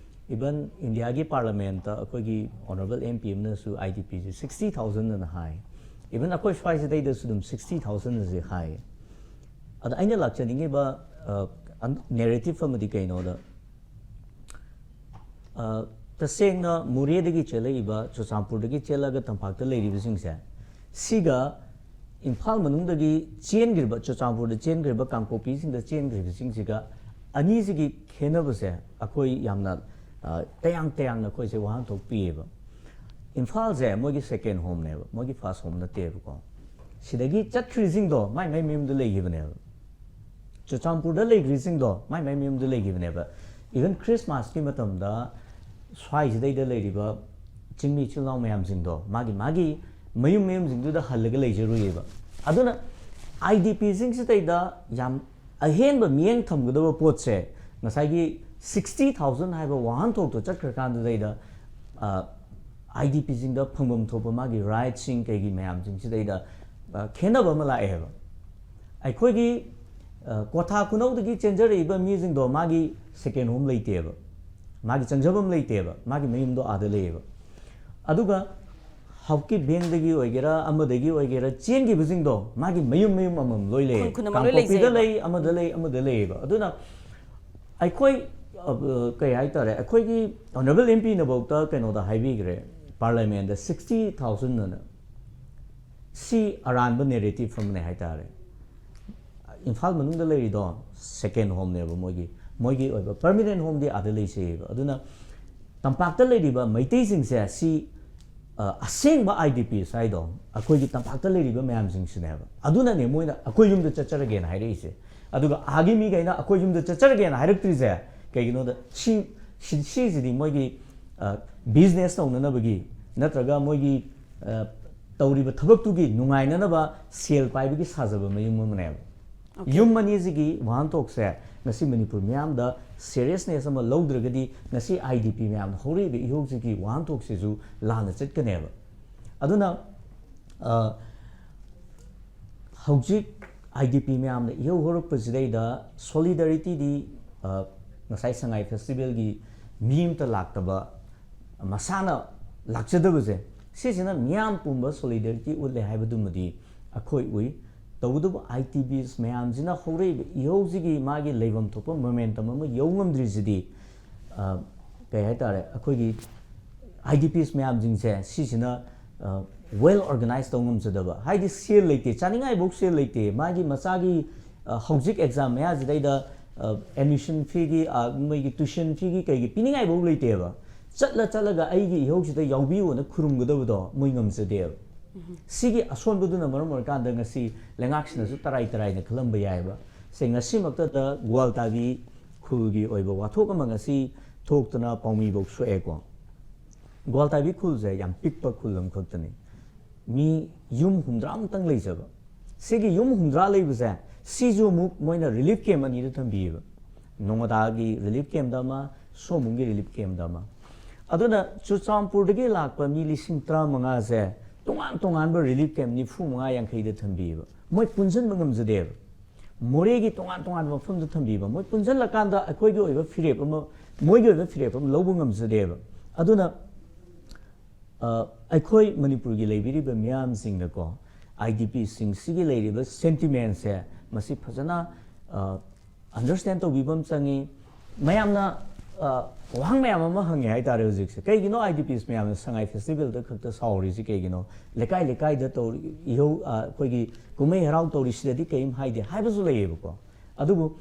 Even ꯏꯟꯗꯤꯌꯥꯒꯤ ꯄꯥꯔꯂꯃꯦꯟꯇ ꯑꯩꯈꯣꯏꯒꯤ ꯑꯣꯅꯔꯦꯕꯜ MP ꯑꯃꯅꯁꯨ IDPꯁꯦ sixty thousand ꯑꯅ ꯍꯥꯏ꯫ Even ꯑꯩꯈꯣꯏ ꯁ꯭ꯋꯥꯏꯁꯤꯗꯩꯗꯁꯨ ꯑꯗꯨꯝ sixty thousand ꯑꯁꯦ ꯍꯥꯏ꯫ ꯑꯗ ꯑꯩꯅ ꯂꯥꯛꯆꯅꯤꯡꯉꯤꯕ, ꯑ, ꯑꯟ-, ꯅꯦꯔꯦꯇꯤꯚ ꯑꯃꯗꯤ ꯀꯩꯅꯣꯗ, ꯑ, ꯇꯁꯦꯡꯅ ꯃꯣꯔꯦꯗꯒꯤ ꯆꯦꯜꯂꯛꯏꯕ, ꯆꯨꯔꯆꯥꯟꯄꯨꯔꯗꯒꯤ ꯆꯦꯜꯂꯛꯑꯒ ꯇꯝꯄꯥꯛꯇ ꯂꯩꯔꯤꯕꯁꯤꯡꯁꯦ, ꯁꯤꯒ ꯏꯝꯐꯥꯜ ꯃꯅꯨꯡꯗꯒꯤ ꯆꯦꯟꯈ꯭ꯔꯤꯕ, ꯆꯨꯔꯆꯥꯟꯄꯨꯔꯗ ꯆꯦꯟꯈ꯭ꯔꯤꯕ, ꯀꯥꯡꯄꯣꯛꯄꯤꯁꯤꯡꯗ ꯆꯦꯟꯈ꯭ꯔꯤꯕꯁꯤꯡꯁꯤꯒ ꯑꯅꯤꯁꯤꯒꯤ ꯈꯦꯠꯅꯕꯁꯦ ꯑꯩꯈꯣꯏ ꯌꯥꯝꯅ, ꯑ, ꯇꯌꯥꯡ ꯇꯌꯥꯡꯅ ꯑꯩꯈꯣꯏꯁꯦ ꯋꯥꯍꯟꯊꯣꯛ ꯄꯤꯌꯦꯕ꯫ ꯏꯝꯐꯥꯜꯁꯦ ꯃꯣꯏꯒꯤ ꯁꯦꯀꯦꯟ ꯍꯣꯝꯅꯦꯕ, ꯃꯣꯏꯒꯤ ꯐꯥꯔꯁ ꯍꯣꯝ ꯅꯠꯇꯦꯕꯀꯣ꯫ ꯁꯤꯗꯒꯤ ꯆꯠꯈ꯭ꯔꯤꯁꯤꯡꯗꯣ ꯃꯥꯏ ꯃꯥꯏ ꯃꯌꯨꯝꯗ ꯂꯩꯈꯤꯕꯅꯦꯕ꯫ ꯆꯨꯔꯆꯥꯟꯄꯨꯔꯗ ꯂꯩꯈ꯭ꯔꯤꯁꯤꯡꯗꯣ ꯃꯥꯏ ꯃꯥꯏ ꯃꯌꯨꯝꯗ ꯂꯩꯈꯤꯕꯅꯦꯕ꯫ Even ꯈ꯭ꯔꯤꯁꯃꯥꯁꯀꯤ ꯃꯇꯝꯗ ꯁ꯭ꯋꯥꯏꯁꯤꯗꯩꯗ ꯂꯩꯔꯤꯕ ꯆꯤꯡꯃꯤ ꯏꯆꯤꯜ ꯏꯅꯥꯎ ꯃꯌꯥꯝꯁꯤꯡꯗꯣ ꯃꯥꯒꯤ ꯃꯥꯒꯤ ꯃꯌꯨꯝ ꯃꯌꯨꯝꯁꯤꯡꯗꯨꯗ ꯍꯜꯂꯒ ꯂꯩꯖꯔꯨꯏꯌꯦꯕ꯫ ꯑꯗꯨꯅ IDPꯁꯤꯡꯁꯤꯗꯩꯗ ꯌꯥꯝ ꯑꯍꯦꯟꯕ ꯃꯤꯠꯌꯦꯡ ꯊꯝꯒꯗꯕ ꯄꯣꯠꯁꯦ ꯉꯁꯥꯏꯒꯤ sixty thousand ꯍꯥꯏꯕ ꯋꯥꯍꯟꯊꯣꯛꯇꯣ ꯆꯠꯈ꯭ꯔꯀꯥꯟꯗꯨꯗꯩꯗ, ꯑ, IDPꯁꯤꯡꯗ ꯐꯪꯐꯝ ꯊꯣꯛꯄ ꯃꯥꯒꯤ ꯔꯥꯏꯠꯁꯤꯡ ꯀꯩꯒꯤ ꯃꯌꯥꯝꯁꯤꯡꯁꯤꯗꯩꯗ, ꯑ, ꯈꯦꯠꯅꯕ ꯑꯃ ꯂꯥꯛꯑꯦꯕ꯫ ꯑꯩꯈꯣꯏꯒꯤ, ꯑ, ꯀ꯭ꯋꯥꯊꯥ ꯈꯨꯅꯧꯗꯒꯤ ꯆꯦꯟꯖꯔꯛꯏꯕ ꯃꯤꯁꯤꯡꯗꯣ ꯃꯥꯒꯤ ꯁꯦꯀꯦꯟ ꯍꯣꯝ ꯂꯩꯇꯦꯕ, ꯃꯥꯒꯤ ꯆꯪꯖꯐꯝ ꯂꯩꯇꯦꯕ, ꯃꯥꯒꯤ ꯃꯌꯨꯝꯗꯣ ꯑꯥꯗ ꯂꯩꯌꯦꯕ꯫ ꯑꯗꯨꯒ ꯍꯧꯀꯤ ꯕꯦꯡꯗꯒꯤ ꯑꯣꯏꯒꯦꯔꯥ, ꯑꯃꯗꯒꯤ ꯑꯣꯏꯒꯦꯔꯥ, ꯆꯦꯟꯈꯤꯕꯁꯤꯡꯗꯣ ꯃꯥꯒꯤ ꯃꯌꯨꯝ ꯃꯌꯨꯝ ꯑꯃꯃꯝ ꯂꯣꯏ ꯂꯩꯌꯦ꯫ ꯈꯨꯟ ꯈꯨꯟ ꯑꯃ ꯂꯣꯏ ꯀꯥꯡꯄꯣꯛꯄꯤꯗ ꯂꯩꯖꯩꯌꯦꯕ꯫ ꯂꯩ, ꯑꯃꯗ ꯂꯩ, ꯑꯃꯗ ꯂꯩꯌꯦꯕ꯫ ꯑꯗꯨꯅ ꯑꯩꯈꯣꯏ ꯑ, ꯀꯩ ꯍꯥꯏꯇꯥꯔꯦ, ꯑꯩꯈꯣꯏꯒꯤ ꯑꯣꯅꯔꯦꯕꯜ ꯑꯦꯝ ꯄꯤꯅꯐꯧꯗ ꯀꯩꯅꯣꯗ ꯍꯥꯏꯕꯤꯈ꯭ꯔꯦ, ꯄꯥꯔꯂꯤꯌꯥꯃꯦꯟꯗ ꯁꯤꯛꯁꯇꯤ ꯊꯥꯎꯖꯟ ꯑꯅ꯫ ꯁꯤ ꯑꯔꯥꯟꯕ ꯅꯦꯔꯦꯇꯤꯞ ꯑꯃꯅꯦ ꯍꯥꯏꯇꯥꯔꯦ꯫ ꯏꯝꯐꯥꯜ ꯃꯅꯨꯡꯗ ꯂꯩꯔꯤꯗꯣ ꯁꯦꯀꯦꯟ ꯍꯣꯝꯅꯦꯕ ꯃꯣꯏꯒꯤ꯫ ꯃꯣꯏꯒꯤ ꯑꯣꯏꯕ ꯄꯔꯃꯤꯅꯦꯟ ꯍꯣꯝꯗꯤ ꯑꯥꯗ ꯂꯩꯖꯩꯑꯕ꯫ ꯑꯗꯨꯅ ꯇꯝꯄꯥꯛꯇ ꯂꯩꯔꯤꯕ ꯃꯩꯇꯩꯁꯤꯡꯁꯦ ꯁꯤ ꯑ, ꯑꯁꯦꯡꯕ ꯑꯥꯏ ꯗꯤ ꯄꯤꯁ ꯍꯥꯏꯗꯣ ꯑꯩꯈꯣꯏꯒꯤ ꯇꯝꯄꯥꯛꯇ ꯂꯩꯔꯤꯕ ꯃꯌꯥꯝꯁꯤꯡꯁꯤꯅꯦꯕ꯫ ꯑꯗꯨꯅꯅꯦ ꯃꯣꯏꯅ ꯑꯩꯈꯣꯏ ꯌꯨꯝꯗ ꯆꯠꯆꯔꯒꯦꯅ ꯍꯥꯏꯔꯛꯏꯁꯦ꯫ ꯑꯗꯨꯒ ꯑꯥꯒꯤ ꯃꯤꯈꯩꯅ ꯑꯩꯈꯣꯏ ꯌꯨꯝꯗ ꯆꯠꯆꯔꯒꯦꯅ ꯍꯥꯏꯔꯛꯇ꯭ꯔꯤꯁꯦ ꯀꯩꯒꯤꯅꯣꯗ ꯁꯤ, ꯁꯤ, ꯁꯤꯁꯤꯗꯤ ꯃꯣꯏꯒꯤ ꯕꯤꯖꯤꯅꯦꯁ ꯇꯧꯅꯅꯕꯒꯤ ꯅꯠꯇ꯭ꯔꯒ ꯃꯣꯏꯒꯤ ꯑ, ꯇꯧꯔꯤꯕ ꯊꯕꯛꯇꯨꯒꯤ ꯅꯨꯡꯉꯥꯏꯅꯅꯕ ꯁꯦꯜ ꯄꯥꯏꯕꯒꯤ ꯁꯥꯖꯕ ꯃꯌꯨꯝ ꯑꯃꯅꯦꯕ꯫ ꯌꯨꯝ ꯑꯅꯤꯁꯤꯒꯤ ꯋꯥꯍꯟꯊꯣꯛꯁꯦ ꯉꯁꯤ ꯃꯅꯤꯄꯨꯔ ꯃꯤꯌꯥꯝꯗ ꯁꯦꯔꯤꯌꯁꯅꯦꯁ ꯑꯃ ꯂꯧꯗ꯭ꯔꯒꯗꯤ ꯉꯁꯤ ꯑꯥꯏ ꯗꯤ ꯄꯤ ꯃꯌꯥꯝꯅ ꯍꯧꯔꯛꯏꯕ ꯏꯍꯧꯁꯤꯒꯤ ꯋꯥꯍꯟꯊꯣꯛꯁꯤꯁꯨ ꯂꯥꯟꯅ ꯆꯠꯀꯅꯦꯕ꯫ ꯑꯗꯨꯅ ꯑ, ꯍꯧꯖꯤꯛ ꯑꯥꯏ ꯗꯤ ꯄꯤ ꯃꯌꯥꯝꯅ ꯏꯍꯧ ꯍꯧꯔꯛꯄꯁꯤꯗꯩꯗ ꯁꯣꯂꯤꯗꯥꯔꯤꯇꯤꯗꯤ ꯑ, ꯉꯁꯥꯏ ꯁꯉꯥꯏ ꯐꯦꯁꯇꯤꯚꯦꯜꯒꯤ ꯃꯤ ꯑꯃꯇ ꯂꯥꯛꯇꯕ, ꯃꯁꯥꯅ ꯂꯥꯛꯆꯗꯕꯁꯦ, ꯁꯤꯁꯤꯅ ꯃꯤꯌꯥꯝ ꯄꯨꯝꯕ ꯁꯣꯂꯤꯗꯥꯔꯤꯇꯤ ꯎꯠꯂꯦ ꯍꯥꯏꯕꯗꯨꯃꯗꯤ ꯑꯩꯈꯣꯏ ꯎꯏ꯫ ꯇꯧꯕꯇꯕꯨ ꯑꯥꯏ ꯗꯤ ꯄꯤꯁ ꯃꯌꯥꯝꯁꯤꯅ ꯍꯧꯔꯛꯏꯕ ꯏꯍꯧꯁꯤꯒꯤ ꯃꯥꯒꯤ ꯂꯩꯐꯝ ꯊꯣꯛꯄ ꯃꯣꯃꯦꯟꯇꯝ ꯑꯃ ꯌꯧ ꯉꯝꯗ꯭ꯔꯤꯁꯤꯗꯤ ꯑ, ꯀꯩ ꯍꯥꯏꯇꯥꯔꯦ, ꯑꯩꯈꯣꯏꯒꯤ ꯑꯥꯏ ꯗꯤ ꯄꯤꯁ ꯃꯌꯥꯝꯁꯤꯡꯁꯦ ꯁꯤꯁꯤꯅ ꯋꯦꯜ ꯑꯣꯔꯒꯅꯥꯏꯁ ꯇꯧ ꯉꯝꯖꯗꯕ꯫ ꯍꯥꯏꯗꯤ ꯁꯦꯜ ꯂꯩꯇꯦ, ꯆꯥꯅꯤꯡꯉꯥꯏꯐꯥꯎ ꯁꯦꯜ ꯂꯩꯇꯦ꯫ ꯃꯥꯒꯤ ꯃꯆꯥꯒꯤ ꯑ, ꯍꯧꯖꯤꯛ ꯑꯦꯛꯖꯥꯝ ꯃꯌꯥꯁꯤꯗꯩꯗ ꯑꯦꯗꯃꯤꯁꯟ ꯐꯤꯒꯤ, ꯃꯣꯏꯒꯤ ꯇ꯭ꯌꯨꯁꯟ ꯐꯤꯒꯤ ꯀꯩꯒꯤ ꯄꯤꯅꯤꯡꯉꯥꯏꯐꯥꯎ ꯂꯩꯇꯦꯕ꯫ ꯆꯠꯂ ꯆꯠꯂꯒ ꯑꯩꯒꯤ ꯏꯍꯧꯁꯤꯗ ꯌꯥꯎꯕꯤꯌꯣꯅ ꯈꯨꯔꯨꯝꯒꯗꯕꯗꯣ ꯃꯣꯏ ꯉꯝꯖꯗꯦꯕ꯫ ꯁꯤꯒꯤ ꯑꯁꯣꯟꯕꯗꯨꯅ ꯃꯔꯝ ꯑꯣꯏꯔꯀꯥꯟꯗ ꯉꯁꯤ ꯂꯩꯉꯥꯛꯁꯤꯅꯁꯨ ꯇꯔꯥꯏ ꯇꯔꯥꯏꯅ ꯈꯜꯂꯝꯕ ꯌꯥꯏꯑꯕ꯫ ꯁꯦ, ꯉꯁꯤꯃꯛꯇꯗ ꯒ꯭ꯋꯥꯜꯇꯥꯕꯤ ꯈꯨꯜꯒꯤ ꯑꯣꯏꯕ ꯋꯥꯊꯣꯛ ꯑꯃ ꯉꯁꯤ ꯊꯣꯛꯇꯅ ꯄꯥꯎꯃꯤꯐꯧ ꯁꯣꯛꯑꯦꯀꯣ꯫ ꯒ꯭ꯋꯥꯜꯇꯥꯕꯤ ꯈꯨꯜꯁꯦ ꯌꯥꯝ ꯄꯤꯛꯄ ꯈꯨꯜ ꯑꯃꯈꯛꯇꯅꯤ꯫ ꯃꯤ ꯌꯨꯝ ꯍꯨꯝꯗ꯭ꯔꯥꯃꯨꯛꯇꯪ ꯂꯩꯖꯕ꯫ ꯁꯤꯒꯤ ꯌꯨꯝ ꯍꯨꯝꯗ꯭ꯔꯥ ꯂꯩꯕꯁꯦ, ꯁꯤꯁꯨ ꯑꯃꯨꯛ ꯃꯣꯏꯅ ꯔꯤꯂꯤꯐ ꯀꯦꯝ ꯑꯅꯤꯗ ꯊꯝꯕꯤꯌꯦꯕ꯫ ꯅꯣꯉꯣꯗꯥꯒꯤ ꯔꯤꯂꯤꯐ ꯀꯦꯝꯗ ꯑꯃ, ꯁꯣꯝꯕꯨꯡꯒꯤ ꯔꯤꯂꯤꯐ ꯀꯦꯝꯗ ꯑꯃ꯫ ꯑꯗꯨꯅ ꯆꯨꯔꯆꯥꯟꯄꯨꯔꯗꯒꯤ ꯂꯥꯛꯄ ꯃꯤ ꯂꯤꯁꯤꯡ ꯇꯔꯥꯃꯉꯥꯁꯦ ꯇꯣꯉꯥꯟ ꯇꯣꯉꯥꯟꯕ ꯔꯤꯂꯤꯐ ꯀꯦꯝ ꯅꯤꯐꯨ ꯃꯉꯥ ꯌꯥꯡꯈꯩꯗ ꯊꯝꯕꯤꯌꯦꯕ꯫ ꯃꯣꯏ ꯄꯨꯟꯁꯤꯟꯕ ꯉꯝꯖꯗꯦꯕ꯫ ꯃꯣꯔꯦꯒꯤ ꯇꯣꯉꯥꯟ ꯇꯣꯉꯥꯟꯕ ꯃꯐꯝꯗ ꯊꯝꯕꯤꯕ꯫ ꯃꯣꯏ ꯄꯨꯟꯁꯤꯜꯂꯀꯥꯟꯗ ꯑꯩꯈꯣꯏꯒꯤ ꯑꯣꯏꯕ ꯐꯤꯔꯦꯞ ꯑꯃ, ꯃꯣꯏꯒꯤ ꯑꯣꯏꯕ ꯐꯤꯔꯦꯞ ꯑꯃ ꯂꯧꯕ ꯉꯝꯖꯗꯦꯕ꯫ ꯑꯗꯨꯅ ꯑ, ꯑꯩꯈꯣꯏ ꯃꯅꯤꯄꯨꯔꯒꯤ ꯂꯩꯕꯤꯔꯤꯕ ꯃꯤꯌꯥꯝꯁꯤꯡꯅꯀꯣ, ꯑꯥꯏ ꯗꯤ ꯄꯤꯁꯤꯡꯁꯤꯒꯤ ꯂꯩꯔꯤꯕ ꯁꯦꯟꯇꯤꯃꯦꯟꯁꯦ ꯃꯁꯤ ꯐꯖꯅ ꯑꯟꯗꯔꯁꯇꯦꯟ ꯇꯧꯕꯤꯕ ꯑꯃ ꯆꯪꯉꯤ꯫ ꯃꯌꯥꯝꯅ ꯑ, ꯋꯥꯍꯪ ꯃꯌꯥꯝ ꯑꯃ ꯍꯪꯉꯦ ꯍꯥꯏꯇꯥꯔꯦ ꯍꯧꯖꯤꯛꯁꯦ꯫ ꯀꯩꯒꯤꯅꯣ IDPs ꯃꯌꯥꯝꯅ ꯁꯉꯥꯏ festival ꯗ ꯈꯛꯇ ꯁꯥꯎꯔꯤꯁꯤ ꯀꯩꯒꯤꯅꯣ? ꯂꯩꯀꯥꯏ ꯂꯩꯀꯥꯏꯗ ꯇꯧꯔꯤ, ꯏꯍꯧ, ꯑ, ꯑꯩꯈꯣꯏꯒꯤ ꯀꯨꯝꯍꯩ ꯍꯔꯥꯎ ꯇꯧꯔꯤꯁꯤꯗꯗꯤ ꯀꯔꯤꯝ ꯍꯥꯏꯗꯦ ꯍꯥꯏꯕꯁꯨ ꯂꯩꯌꯦꯕꯀꯣ꯫ ꯑꯗꯨꯕꯨ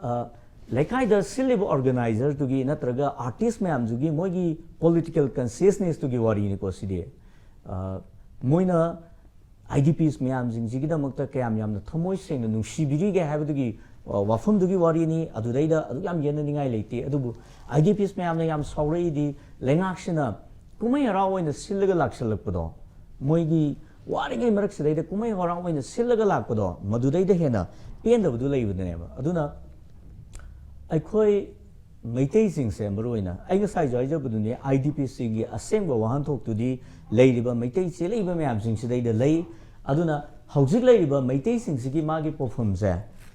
ꯑ, ꯂꯩꯀꯥꯏꯗ ꯁꯤꯜꯂꯤꯕ organizer ꯗꯨꯒꯤ ꯅꯠꯇ꯭ꯔꯒ artist ꯃꯌꯥꯝꯗꯨꯒꯤ ꯃꯣꯏꯒꯤ political consciousness ꯇꯨꯒꯤ ꯋꯥꯔꯤꯅꯤꯀꯣ ꯁꯤꯗꯤ꯫ ꯑ, ꯃꯣꯏꯅ IDPs ꯃꯌꯥꯝꯁꯤꯡꯁꯤꯒꯤꯗꯃꯛꯇ ꯀꯌꯥꯝ ꯌꯥꯝꯅ ꯊꯃꯣꯏ ꯁꯦꯡꯅ ꯅꯨꯡꯁꯤꯕꯤꯔꯤꯒꯦ ꯍꯥꯏꯕꯗꯨꯒꯤ, ꯑ, ꯋꯥꯐꯝꯗꯨꯒꯤ ꯋꯥꯔꯤꯅꯤ꯫ ꯑꯗꯨꯗꯩꯗ ꯑꯗꯨꯛ ꯌꯥꯝ ꯌꯦꯠꯅꯅꯤꯡꯉꯥꯏ ꯂꯩꯇꯦ꯫ ꯑꯗꯨꯕꯨ IDPs ꯃꯌꯥꯝꯅ ꯌꯥꯝ ꯁꯥꯎꯔꯛꯏꯗꯤ ꯂꯩꯉꯥꯛꯁꯤꯅ ꯀꯨꯝꯍꯩ ꯍꯔꯥꯎ ꯑꯣꯏꯅ ꯁꯤꯜꯂꯒ ꯂꯥꯛꯁꯜꯂꯛꯄꯗꯣ, ꯃꯣꯏꯒꯤ ꯋꯥꯔꯤꯉꯩ ꯃꯔꯛꯁꯤꯗꯩꯗ ꯀꯨꯝꯍꯩ ꯍꯔꯥꯎ ꯑꯣꯏꯅ ꯁꯤꯜꯂꯒ ꯂꯥꯛꯄꯗꯣ, ꯃꯗꯨꯗꯩꯗ ꯍꯦꯟꯅ ꯄꯦꯟꯗꯕꯗꯨ ꯂꯩꯕꯗꯨꯅꯦꯕ꯫ ꯑꯗꯨꯅ ꯑꯩꯈꯣꯏ ꯃꯩꯇꯩꯁꯤꯡꯁꯦ ꯃꯔꯨꯑꯣꯏꯅ ꯑꯩ ꯉꯁꯥꯏꯁꯨ ꯍꯥꯏꯖꯕꯗꯨꯅꯤ, IDPs ꯒꯤ ꯑꯁꯦꯡꯕ ꯋꯥꯍꯟꯊꯣꯛꯇꯨꯗꯤ ꯂꯩꯔꯤꯕ ꯃꯩꯇꯩ ꯆꯦꯜꯂꯛꯏꯕ ꯃꯌꯥꯝꯁꯤꯡꯁꯤꯗꯩꯗ ꯂꯩ꯫ ꯑꯗꯨꯅ ꯍꯧꯖꯤꯛ ꯂꯩꯔꯤꯕ ꯃꯩꯇꯩꯁꯤꯡꯁꯤꯒꯤ ꯃꯥꯒꯤ ꯄꯣꯠꯐꯝꯁꯦ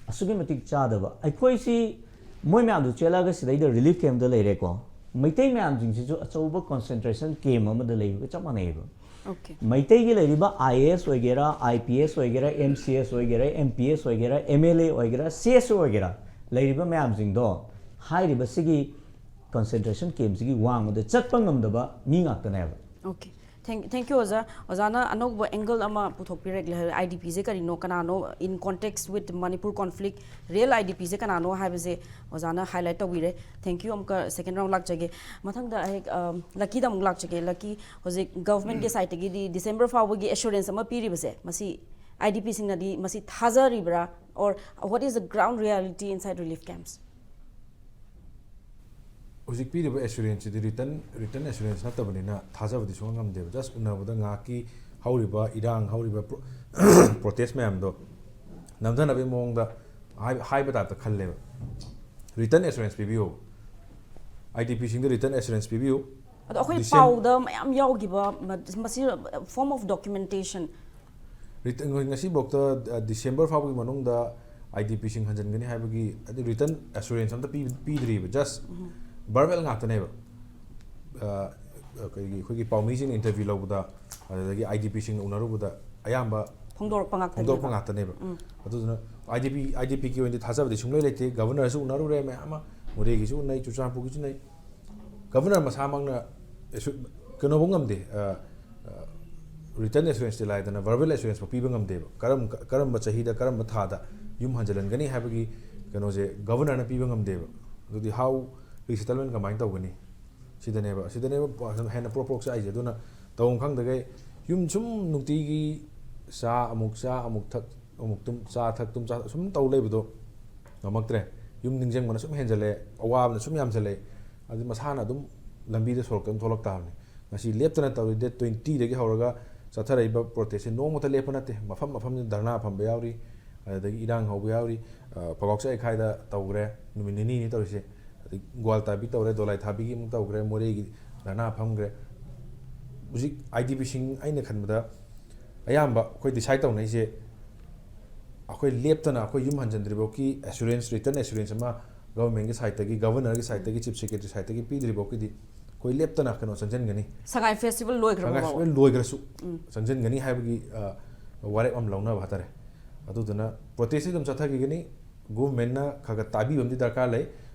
ꯑꯁꯨꯛꯀꯤ ꯃꯇꯤꯛ ꯆꯥꯗꯕ꯫ ꯑꯩꯈꯣꯏꯁꯤ ꯃꯣꯏ ꯃꯌꯥꯝꯗꯨ ꯆꯦꯜꯂꯛꯑꯒ ꯁꯤꯗꯩꯗ relief camp ꯇ ꯂꯩꯔꯦꯀꯣ꯫ ꯃꯩꯇꯩ ꯃꯌꯥꯝꯁꯤꯡꯁꯤꯁꯨ ꯑꯆꯧꯕ concentration camp ꯑꯃꯗ ꯂꯩꯕꯒ ꯆꯞ ꯃꯥꯟꯅꯩꯌꯦꯕ꯫ Okay. ꯃꯩꯇꯩꯒꯤ ꯂꯩꯔꯤꯕ IAS ꯑꯣꯏꯒꯦꯔꯥ, IPS ꯑꯣꯏꯒꯦꯔꯥ, MCS ꯑꯣꯏꯒꯦꯔꯥ, MPS ꯑꯣꯏꯒꯦꯔꯥ, MLA ꯑꯣꯏꯒꯦꯔꯥ, CSO ꯑꯣꯏꯒꯦꯔꯥ, ꯂꯩꯔꯤꯕ ꯃꯌꯥꯝꯁꯤꯡꯗꯣ ꯍꯥꯏꯔꯤꯕ ꯁꯤꯒꯤ concentration camp ꯁꯤꯒꯤ ꯋꯥꯡꯃꯗ ꯆꯠꯄ ꯉꯝꯗꯕ ꯃꯤ ꯉꯥꯛꯇꯅꯦꯕ꯫ Okay. Thank, thank you, ꯑꯣꯖꯥ꯫ ꯑꯣꯖꯥꯅ ꯑꯅꯧꯕ angle ꯑꯃ ꯄꯨꯊꯣꯛꯄꯤꯔꯛꯂꯦ꯫ IDP ꯁꯦ ꯀꯔꯤꯅꯣ, ꯀꯅꯥꯅꯣ, in context with Manipur conflict, real IDP ꯁꯦ ꯀꯅꯥꯅꯣ ꯍꯥꯏꯕꯁꯦ ꯑꯣꯖꯥꯅ highlight ꯇꯧꯕꯤꯔꯦ꯫ Thank you꯫ ꯑꯃꯨꯛꯀ second round ꯂꯥꯛꯆꯒꯦ꯫ ꯃꯊꯪꯗ ꯑꯩ, ꯑ, ꯂꯛꯀꯤꯗ ꯑꯃꯨꯛ ꯂꯥꯛꯆꯒꯦ꯫ ꯂꯛꯀꯤ, ꯍꯧꯖꯤꯛ government ꯀꯤ side ꯇꯒꯤꯗꯤ December ꯐꯥꯎꯕꯒꯤ assurance ꯑꯃ ꯄꯤꯔꯤꯕꯁꯦ, ꯃꯁꯤ IDP ꯁꯤꯡꯅꯗꯤ ꯃꯁꯤ ꯊꯥꯖꯔꯤꯕ꯭ꯔꯥ? Or what is the ground reality inside relief camps? ꯍꯧꯖꯤꯛ ꯄꯤꯔꯤꯕ assurance ꯁꯤꯗꯤ written, written assurance ꯅꯠꯇꯕꯅꯤꯅ ꯊꯥꯖꯕꯗꯤ ꯁꯨꯡꯉꯝ ꯉꯝꯗꯦꯕ꯫ Just ꯎꯅꯕꯗ ꯉꯥꯏꯍꯥꯛꯀꯤ ꯍꯧꯔꯤꯕ ꯏꯔꯥꯡ, ꯍꯧꯔꯤꯕ pro-, protest ꯃꯌꯥꯝꯗꯣ ꯅꯝꯊꯅꯕꯒꯤ ꯃꯑꯣꯡꯗ ꯍꯥꯏ-, ꯍꯥꯏꯕ type ꯇ ꯈꯜꯂꯦꯕ꯫ Written assurance ꯄꯤꯕꯤꯌꯨ, IDP ꯁꯤꯡꯗ written assurance ꯄꯤꯕꯤꯌꯨ꯫ ꯑꯗꯣ ꯑꯩꯈꯣꯏ Decem- ꯄꯥꯎꯗ ꯃꯌꯥꯝ ꯌꯥꯎꯈꯤꯕ ꯃ-, ꯃꯁꯤ form of documentation. Written, ꯉꯁꯤꯐꯥꯎꯗ, ꯑ, December ꯐꯥꯎꯕꯒꯤ ꯃꯅꯨꯡꯗ IDP ꯁꯤꯡ ꯍꯟꯖꯤꯟꯒꯅꯤ ꯍꯥꯏꯕꯒꯤ ꯑꯗꯨ written assurance ꯑꯝꯇ ꯄꯤ-, ꯄꯤꯗ꯭ꯔꯤꯕ꯫ Just verbal ꯉꯥꯛꯇꯅꯦꯕ꯫ ꯑ, ꯑꯩꯈꯣꯏꯒꯤ, ꯑꯩꯈꯣꯏꯒꯤ ꯄꯥꯎꯃꯤꯁꯤꯡ interview ꯂꯧꯕꯗ, ꯑꯗꯨꯗꯒꯤ IDP ꯁꯤꯡꯅ ꯎꯅꯔꯨꯕꯗ ꯑꯌꯥꯝꯕ ꯐꯣꯡꯗꯣꯔꯛꯄ ꯉꯥꯛꯇꯅꯦꯕ꯫ ꯐꯣꯡꯗꯣꯔꯛꯄ ꯉꯥꯛꯇꯅꯦꯕ꯫ ꯑꯗꯨꯗꯨꯅ IDP, IDP ꯒꯤ ꯑꯣꯏꯅꯗꯤ ꯊꯥꯖꯕꯗꯤ ꯁꯨꯡꯂꯩ ꯂꯩꯇꯦ꯫ Governor ꯁꯨ ꯎꯅꯔꯨꯔꯦ, ꯃꯌꯥꯝ ꯑꯃ ꯃꯣꯔꯦꯒꯤꯁꯨ ꯎꯅꯩ, ꯆꯨꯔꯆꯥꯟꯄꯨꯔꯒꯤꯁꯨ ꯎꯅꯩ꯫ ꯒꯕꯔꯅꯔ ꯃꯁꯥꯃꯛꯅ ꯑꯦꯁꯨ-, ꯀꯩꯅꯣꯐꯧ ꯉꯝꯗꯦ, ꯔꯤꯇꯟ ꯑꯦꯁꯨꯔꯦꯟꯁꯇꯤ ꯂꯥꯏꯗꯅ, ꯚꯔꯕꯦꯜ ꯑꯦꯁꯨꯔꯦꯟꯁꯐꯥꯎ ꯄꯤꯕ ꯉꯝꯗꯦꯕ꯫ ꯀꯔꯝ-, ꯀꯔꯝꯕ ꯆꯍꯤꯗ, ꯀꯔꯝꯕ ꯊꯥꯗ ꯌꯨꯝ ꯍꯟꯖꯤꯜꯍꯟꯒꯅꯤ ꯍꯥꯏꯕꯒꯤ ꯀꯩꯅꯣꯁꯦ ꯒꯕꯔꯅꯔꯅ ꯄꯤꯕ ꯉꯝꯗꯦꯕ꯫ ꯑꯗꯨꯗꯤ how resettlement ꯀꯃꯥꯏꯅ ꯇꯧꯒꯅꯤ? ꯁꯤꯗꯅꯦꯕ, ꯁꯤꯗꯅꯦꯕ ꯍꯦꯟꯅ ꯄ꯭ꯔꯣꯛ ꯄ꯭ꯔꯣꯛ ꯆꯥꯛꯏꯁꯦ꯫ ꯑꯗꯨꯅ ꯇꯧꯐꯝ ꯈꯪꯗꯈꯩ ꯌꯨꯝ ꯁꯨꯝ ꯅꯨꯡꯇꯤꯒꯤ ꯆꯥ ꯑꯃꯨꯛ ꯆꯥ, ꯑꯃꯨꯛ ꯊꯛ, ꯑꯃꯨꯛ ꯇꯨꯝ, ꯆꯥ ꯊꯛ, ꯇꯨꯝ ꯆꯥ, ꯁꯨꯝ ꯇꯧ ꯂꯩꯕꯗꯣ ꯉꯝꯃꯛꯇ꯭ꯔꯦ꯫ ꯌꯨꯝ ꯅꯤꯡꯁꯤꯡꯕꯅ ꯁꯨꯝ ꯍꯦꯟꯖꯜꯂꯦ, ꯑꯋꯥꯕꯅ ꯁꯨꯝ ꯌꯥꯝꯁꯜꯂꯦ꯫ ꯑꯗꯨ ꯃꯁꯥꯅ ꯑꯗꯨꯝ ꯂꯝꯕꯤꯗ, ꯁꯣꯔꯣꯛꯇ ꯑꯗꯨꯝ ꯊꯣꯛꯂꯛ ꯇꯥꯕꯅꯤ꯫ ꯉꯁꯤ ꯂꯦꯞꯇꯅ ꯇꯧꯔꯤ, date twenty ꯗꯒꯤ ꯍꯧꯔꯒ ꯆꯠꯊꯔꯛꯏꯕ protest ꯁꯦ ꯅꯣꯡꯃꯇ ꯂꯦꯞꯄ ꯅꯠꯇꯦ꯫ ꯃꯐꯝ ꯃꯐꯝꯗ ꯙꯔꯅꯥ ꯐꯝꯕ ꯌꯥꯎꯔꯤ, ꯑꯗꯨꯗꯒꯤ ꯏꯔꯥꯡ ꯍꯧꯕ ꯌꯥꯎꯔꯤ꯫ ꯑ, ꯐꯒꯥꯎ ꯆꯥꯏꯈꯥꯏꯗ ꯇꯧꯈ꯭ꯔꯦ, ꯅꯨꯃꯤꯠ ꯅꯤꯅꯤꯅꯤ ꯇꯧꯔꯤꯁꯦ꯫ ꯑꯗꯩ ꯒ꯭ꯋꯥꯜꯇꯥꯕꯤ ꯇꯧꯔꯦ, ꯗꯣꯂꯥꯏ ꯊꯥꯕꯤꯒꯤ ꯑꯃꯨꯛ ꯇꯧꯈ꯭ꯔꯦ, ꯃꯣꯔꯦꯒꯤ ꯙꯔꯅꯥ ꯐꯝꯈ꯭ꯔꯦ꯫ ꯍꯧꯖꯤꯛ IDP ꯁꯤꯡ, ꯑꯩꯅ ꯈꯟꯕꯗ ꯑꯌꯥꯝꯕ ꯑꯩꯈꯣꯏ decide ꯇꯧꯅꯩꯁꯦ, ꯑꯩꯈꯣꯏ ꯂꯦꯞꯇꯅ ꯑꯩꯈꯣꯏ ꯌꯨꯝ ꯍꯟꯖꯤꯟꯗ꯭ꯔꯤꯐꯥꯎꯒꯤ assurance, written assurance ꯑꯃ government ꯀꯤ side ꯇꯒꯤ, ꯒꯕꯔꯅꯔꯒꯤ side ꯇꯒꯤ, chief secretary side ꯇꯒꯤ ꯄꯤꯗ꯭ꯔꯤꯐꯥꯎꯒꯤꯗꯤ ꯑꯩꯈꯣꯏ ꯂꯦꯞꯇꯅ ꯀꯩꯅꯣ ꯆꯪꯁꯤꯟꯒꯅꯤ꯫ ꯁꯉꯥꯏ festival ꯂꯣꯏꯈ꯭ꯔꯕ ꯁꯉꯥꯏ ꯐꯥꯎꯕ? Festival ꯂꯣꯏꯈ꯭ꯔꯁꯨ ꯎꯝ꯫ ꯆꯪꯁꯤꯟꯒꯅꯤ ꯍꯥꯏꯕꯒꯤ, ꯑ, ꯋꯥꯔꯦꯞ ꯑꯃ ꯂꯧꯅꯕ ꯍꯥꯏꯇꯥꯔꯦ꯫ ꯑꯗꯨꯗꯨꯅ protest ꯁꯤ ꯑꯗꯨꯝ ꯆꯠꯊꯈꯤꯒꯅꯤ꯫ Government ꯅ ꯈꯔ ꯈꯔ ꯇꯥꯕꯤꯕ ꯑꯃꯗꯤ ꯗꯔꯀꯥꯔ ꯂꯩ꯫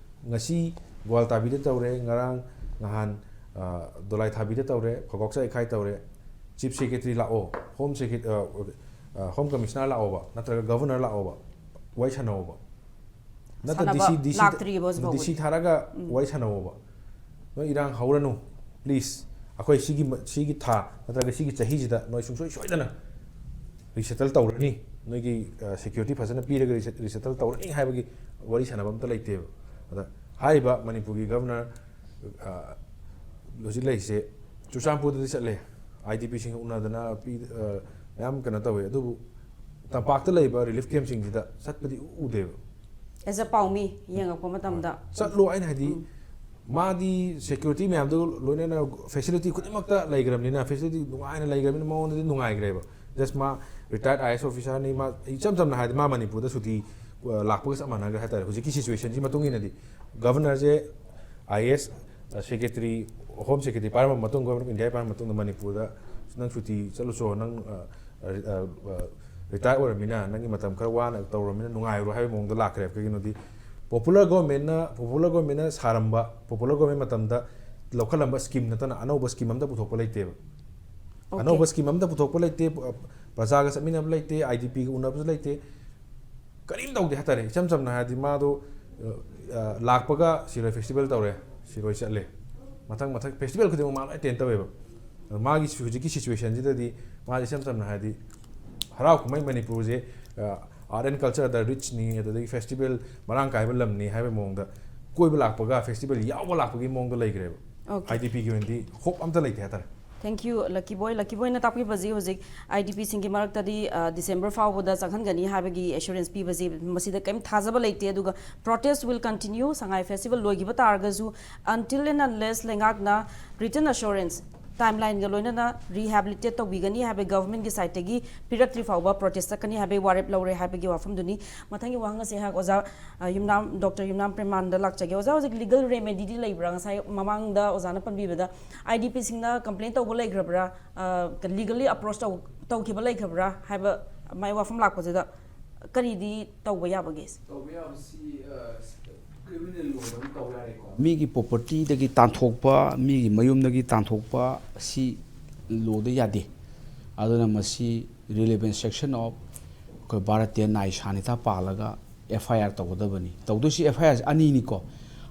ꯉꯁꯤ ꯒ꯭ꯋꯥꯜꯇꯥꯕꯤꯗ ꯇꯧꯔꯦ, ꯉꯔꯥꯡ ꯅꯍꯥꯟ, ꯑ, ꯗꯣꯂꯥꯏ ꯊꯥꯕꯤꯗ ꯇꯧꯔꯦ, ꯐꯒꯥꯎ ꯆꯥꯏꯈꯥꯏ ꯇꯧꯔꯦ꯫ Chief secretary ꯂꯥꯛꯑꯣ, home secret-, ꯑ, ꯑ, home commissioner ꯂꯥꯛꯑꯣꯕ, ꯅꯠꯇ꯭ꯔꯒ governor ꯂꯥꯛꯑꯣꯕ, ꯋꯥꯔꯤ ꯁꯥꯟꯅꯧꯕ꯫ ꯅꯠꯇ꯭ꯔ ꯁꯥꯟꯅꯕ DC, DC, ꯂꯥꯛꯇ꯭ꯔꯤꯕꯣ ꯍꯧꯖꯤꯛ ꯐꯥꯎꯕꯗꯤ? DC ꯊꯥꯔꯒ ꯎꯝ꯫ ꯋꯥꯔꯤ ꯁꯥꯟꯅꯧꯕ꯫ ꯅꯣꯏ ꯏꯔꯥꯡ ꯍꯧꯔꯅꯨ, please꯫ ꯑꯩꯈꯣꯏ ꯁꯤꯒꯤ ꯃ-, ꯁꯤꯒꯤ ꯊꯥ ꯅꯠꯇ꯭ꯔꯒ ꯁꯤꯒꯤ ꯆꯍꯤꯁꯤꯗ ꯅꯣꯏ ꯁꯨꯡꯁꯣꯏ ꯁꯣꯏꯗꯅ resettle ꯇꯧꯔꯅꯤ꯫ ꯅꯣꯏꯒꯤ, ꯑ, security ꯐꯖꯅ ꯄꯤꯔꯒ reset-, resettle ꯇꯧꯔꯅꯤ ꯍꯥꯏꯕꯒꯤ ꯋꯥꯔꯤ ꯁꯥꯟꯅꯕ ꯑꯝꯇ ꯂꯩꯇꯦꯕ꯫ ꯑꯗ ꯍꯥꯏꯔꯤꯕ ꯃꯅꯤꯄꯨꯔꯒꯤ governor, ꯑ, ꯍꯧꯖꯤꯛ ꯂꯩꯔꯤꯁꯦ ꯆꯨꯔꯆꯥꯟꯄꯨꯔꯗꯗꯤ ꯆꯠꯂꯦ, IDP ꯁꯤꯡꯒ ꯎꯅꯗꯅ ꯄꯤ-, ꯑ, ꯃꯌꯥꯝ ꯀꯩꯅꯣ ꯇꯧꯋꯦ, ꯑꯗꯨꯕꯨ ꯇꯝꯄꯥꯛꯇ ꯂꯩꯕ relief camp ꯁꯤꯡꯁꯤꯗ ꯆꯠꯄꯗꯤ ꯎ-, ꯎꯗꯦꯕ꯫ As a ꯄꯥꯎꯃꯤ ꯌꯦꯡꯉꯛꯄ ꯃꯇꯝꯗ꯫ ꯆꯠꯂꯣ, ꯑꯩꯅ ꯍꯥꯏꯗꯤ, ꯎꯝ꯫ ꯃꯥꯗꯤ security ꯃꯌꯥꯝꯗꯨ ꯂꯣꯏꯅꯅ facility ꯈꯨꯗꯤꯡꯃꯛꯇ ꯂꯩꯈ꯭ꯔꯕꯅꯤꯅ, facility ꯅꯨꯡꯉꯥꯏꯅ ꯂꯩꯈ꯭ꯔꯕꯅꯤꯅ ꯃꯉꯣꯟꯗꯗꯤ ꯅꯨꯡꯉꯥꯏꯈ꯭ꯔꯦꯕ꯫ Just ꯃꯥ retired IAS officer ꯅꯤ, ꯃꯥ ꯏꯆꯝ ꯆꯝꯅ ꯍꯥꯏꯔꯗꯤ ꯃꯥ ꯃꯅꯤꯄꯨꯔꯗ ꯁꯨꯇꯤ, ꯑ, ꯂꯥꯛꯄꯒ ꯆꯞ ꯃꯥꯟꯅꯈ꯭ꯔꯦ ꯍꯥꯏꯇꯥꯔꯦ꯫ ꯍꯧꯖꯤꯛꯀꯤ situation ꯁꯤ ꯃꯇꯨꯡ ꯏꯟꯅꯗꯤ governor ꯁꯦ IAS, ꯑ, secretary, home secretary ꯄꯥꯏꯔꯝꯕ ꯃꯇꯨꯡ, government of India ꯄꯥꯏꯔꯝꯕ ꯃꯇꯨꯡꯗ ꯃꯅꯤꯄꯨꯔꯗ ꯅꯪ ꯁꯨꯇꯤ ꯆꯠꯂꯨꯆꯣ, ꯅꯪ, ꯑ, ꯑ, ꯑ, retire ꯑꯣꯏꯔꯃꯤꯅ, ꯅꯪꯒꯤ ꯃꯇꯝ ꯈꯔ ꯋꯥꯅ ꯇꯧꯔꯃꯤꯅ ꯅꯨꯡꯉꯥꯏꯔꯣ ꯍꯥꯏꯕꯒꯤ ꯃꯑꯣꯡꯗ ꯂꯥꯛꯈ꯭ꯔꯦꯕ꯫ ꯀꯩꯒꯤꯅꯣꯗꯤ ꯄꯣꯄꯨꯂꯔ ꯒꯣꯔꯃꯦꯟꯅ ꯄꯣꯄꯨꯂꯔ ꯒꯣꯔꯃꯦꯟꯅ ꯁꯥꯔꯝꯕ, ꯄꯣꯄꯨꯂꯔ ꯒꯣꯔꯃꯦꯟ ꯃꯇꯝꯗ ꯂꯧꯈꯠꯂꯝꯕ ꯁ꯭ꯀꯤꯝ ꯅꯠꯇꯅ ꯑꯅꯧꯕ ꯁ꯭ꯀꯤꯝ ꯑꯝꯇ ꯄꯨꯊꯣꯛꯄ ꯂꯩꯇꯦꯕ꯫ Okay. ꯑꯅꯧꯕ ꯁ꯭ꯀꯤꯝ ꯑꯝꯇ ꯄꯨꯊꯣꯛꯄ ꯂꯩꯇꯦ꯫ ꯄ꯭ꯔꯖꯥꯒ ꯆꯠꯃꯤꯟꯅꯕ ꯂꯩꯇꯦ, ꯑꯥꯏ ꯗꯤ ꯄꯤꯒ ꯎꯅꯕꯁꯨ ꯂꯩꯇꯦ꯫ ꯀꯔꯤꯝ ꯇꯧꯗꯦ ꯍꯥꯏꯇꯥꯔꯦ꯫ ꯏꯆꯝ ꯆꯝꯅ ꯍꯥꯏꯔꯗꯤ ꯃꯥꯗꯣ, ꯑ, ꯑ, ꯂꯥꯛꯄꯒ ꯁꯤꯔꯣꯏ ꯐꯦꯁꯇꯤꯚꯦꯜ ꯇꯧꯔꯦ, ꯁꯤꯔꯣꯏ ꯆꯠꯂꯦ, ꯃꯊꯪ ꯃꯊꯪ ꯐꯦꯁꯇꯤꯚꯦꯜ ꯈꯨꯗꯤꯡꯃꯛ ꯃꯥ ꯂꯣꯏ ꯑꯦꯇꯦꯟ ꯇꯧꯋꯦꯕ꯫ ꯑꯗꯣ ꯃꯥꯒꯤ ꯍꯧꯖꯤꯛꯀꯤ ꯁꯤꯆꯨꯋꯦꯁꯟꯁꯤꯗꯗꯤ ꯃꯥꯁꯦ ꯏꯆꯝ ꯆꯝꯅ ꯍꯥꯏꯔꯗꯤ ꯍꯔꯥꯎ ꯀꯨꯝꯍꯩ ꯃꯅꯤꯄꯨꯔꯁꯦ, ꯑ, ꯑꯥꯔꯠ ꯑꯦꯟ ꯀꯜꯆꯔꯗ ꯔꯤꯆꯅꯤ, ꯑꯗꯨꯗꯒꯤ ꯐꯦꯁꯇꯤꯚꯦꯜ ꯃꯔꯥꯡ ꯀꯥꯏꯕ ꯂꯝꯅꯤ ꯍꯥꯏꯕ ꯃꯑꯣꯡꯗ ꯀꯣꯏꯕ ꯂꯥꯛꯄꯒ ꯐꯦꯁꯇꯤꯚꯦꯜ ꯌꯥꯎꯕ ꯂꯥꯛꯄꯒꯤ ꯃꯑꯣꯡꯗ ꯂꯩꯈ꯭ꯔꯦꯕ꯫ Okay. ꯑꯥꯏ ꯗꯤ ꯄꯤꯒꯤ ꯑꯣꯏꯅꯗꯤ ꯍꯣꯞ ꯑꯝꯇ ꯂꯩꯇꯦ ꯍꯥꯏꯇꯥꯔꯦ꯫ Thank you, Lucky Boy. Lucky Boyꯅ ꯇꯥꯛꯄꯤꯕꯁꯤ ꯍꯧꯖꯤꯛ ꯑꯥꯏ ꯗꯤ ꯄꯤꯁꯤꯡꯒꯤ ꯃꯔꯛꯇꯗꯤ, ꯑ, ꯗꯤꯁꯦꯝꯕꯔ ꯐꯥꯎꯕꯗ ꯆꯪꯍꯟꯒꯅꯤ ꯍꯥꯏꯕꯒꯤ ꯑꯦꯁꯨꯔꯦꯟꯁ ꯄꯤꯕꯁꯤ ꯃꯁꯤꯗ ꯀꯔꯤꯝ ꯊꯥꯖꯕ ꯂꯩꯇꯦ꯫ ꯑꯗꯨꯒ protest will continue, Sangai festival ꯂꯣꯏꯈꯤꯕ ꯇꯥꯔꯒꯁꯨ, until and unless ꯂꯩꯉꯥꯛꯅ written assurance, timeline ꯒ ꯂꯣꯏꯅꯅ rehabilitate ꯇꯧꯕꯤꯒꯅꯤ ꯍꯥꯏꯕ ꯒꯚꯔꯟꯃꯦꯟꯠꯀꯤ ꯁꯥꯏꯠꯇꯒꯤ ꯄꯤꯔꯛꯇ꯭ꯔꯤ ꯐꯥꯎꯕ protest ꯆꯠꯀꯅꯤ ꯍꯥꯏꯕꯒꯤ ꯋꯥꯔꯦꯞ ꯂꯧꯔꯦ ꯍꯥꯏꯕꯒꯤ ꯋꯥꯐꯝꯗꯨꯅꯤ꯫ ꯃꯊꯪꯒꯤ ꯋꯥꯍꯪ ꯑꯁꯤ ꯑꯩꯍꯥꯛ ꯑꯣꯖꯥ, ꯑ, ꯌꯨꯝꯅꯥꯝ, ꯗꯣꯛꯇꯔ ꯌꯨꯝꯅꯥꯝ ꯄ꯭ꯔꯦꯃꯥꯅꯟꯗ ꯂꯥꯛꯆꯒꯦ꯫ ꯑꯣꯖꯥ, ꯍꯧꯖꯤꯛ ꯂꯤꯒꯜ ꯔꯦꯃꯦꯗꯤꯗꯤ ꯂꯩꯕ꯭ꯔꯥ? ꯉꯁꯥꯏ ꯃꯃꯥꯡꯗ ꯑꯣꯖꯥꯅ ꯄꯟꯕꯤꯕꯗ ꯑꯥꯏ ꯗꯤ ꯄꯤꯁꯤꯡꯅ ꯀꯝꯄ꯭ꯂꯦꯟ ꯇꯧꯕ ꯂꯩꯈ꯭ꯔꯕ꯭ꯔꯥ, ꯑ, ꯂꯤꯒꯜꯂꯤ ꯑꯦꯄ꯭ꯔꯣꯆ ꯇꯧ-, ꯇꯧꯈꯤꯕ ꯂꯩꯈ꯭ꯔꯕ꯭ꯔꯥ ꯍꯥꯏꯕ ꯃꯥꯏ ꯋꯥꯐꯝ ꯂꯥꯛꯄꯁꯤꯗ ꯀꯔꯤꯗꯤ ꯇꯧꯕ ꯌꯥꯕꯒꯦ? ꯇꯧꯕ ꯌꯥꯕꯁꯤ ꯀ꯭ꯔꯤꯃꯤꯅꯦꯜ ꯂꯣꯗ ꯑꯗꯨꯝ ꯇꯧ ꯌꯥꯔꯦꯀꯣ꯫ ꯃꯤꯒꯤ ꯄ꯭ꯔꯣꯄꯔꯇꯤꯗꯒꯤ ꯇꯥꯟꯊꯣꯛꯄ, ꯃꯤꯒꯤ ꯃꯌꯨꯝꯗꯒꯤ ꯇꯥꯟꯊꯣꯛꯄ ꯑꯁꯤ ꯂꯣꯗ ꯌꯥꯗꯦ꯫ ꯑꯗꯨꯅ ꯃꯁꯤ relevant section of ꯑꯩꯈꯣꯏ ꯚꯥꯔꯠꯇꯤꯌꯥ ꯅ꯭ꯌꯥꯌ ꯁꯪꯍꯤꯇꯥ ꯄꯥꯜꯂꯒ ꯑꯦꯐ ꯑꯥꯏ ꯑꯥꯔ ꯇꯧꯒꯗꯕꯅꯤ꯫ ꯇꯧꯗꯣꯏꯁꯤ ꯑꯦꯐ ꯑꯥꯏ ꯑꯥꯔꯁꯤ ꯑꯅꯤꯅꯤꯀꯣ꯫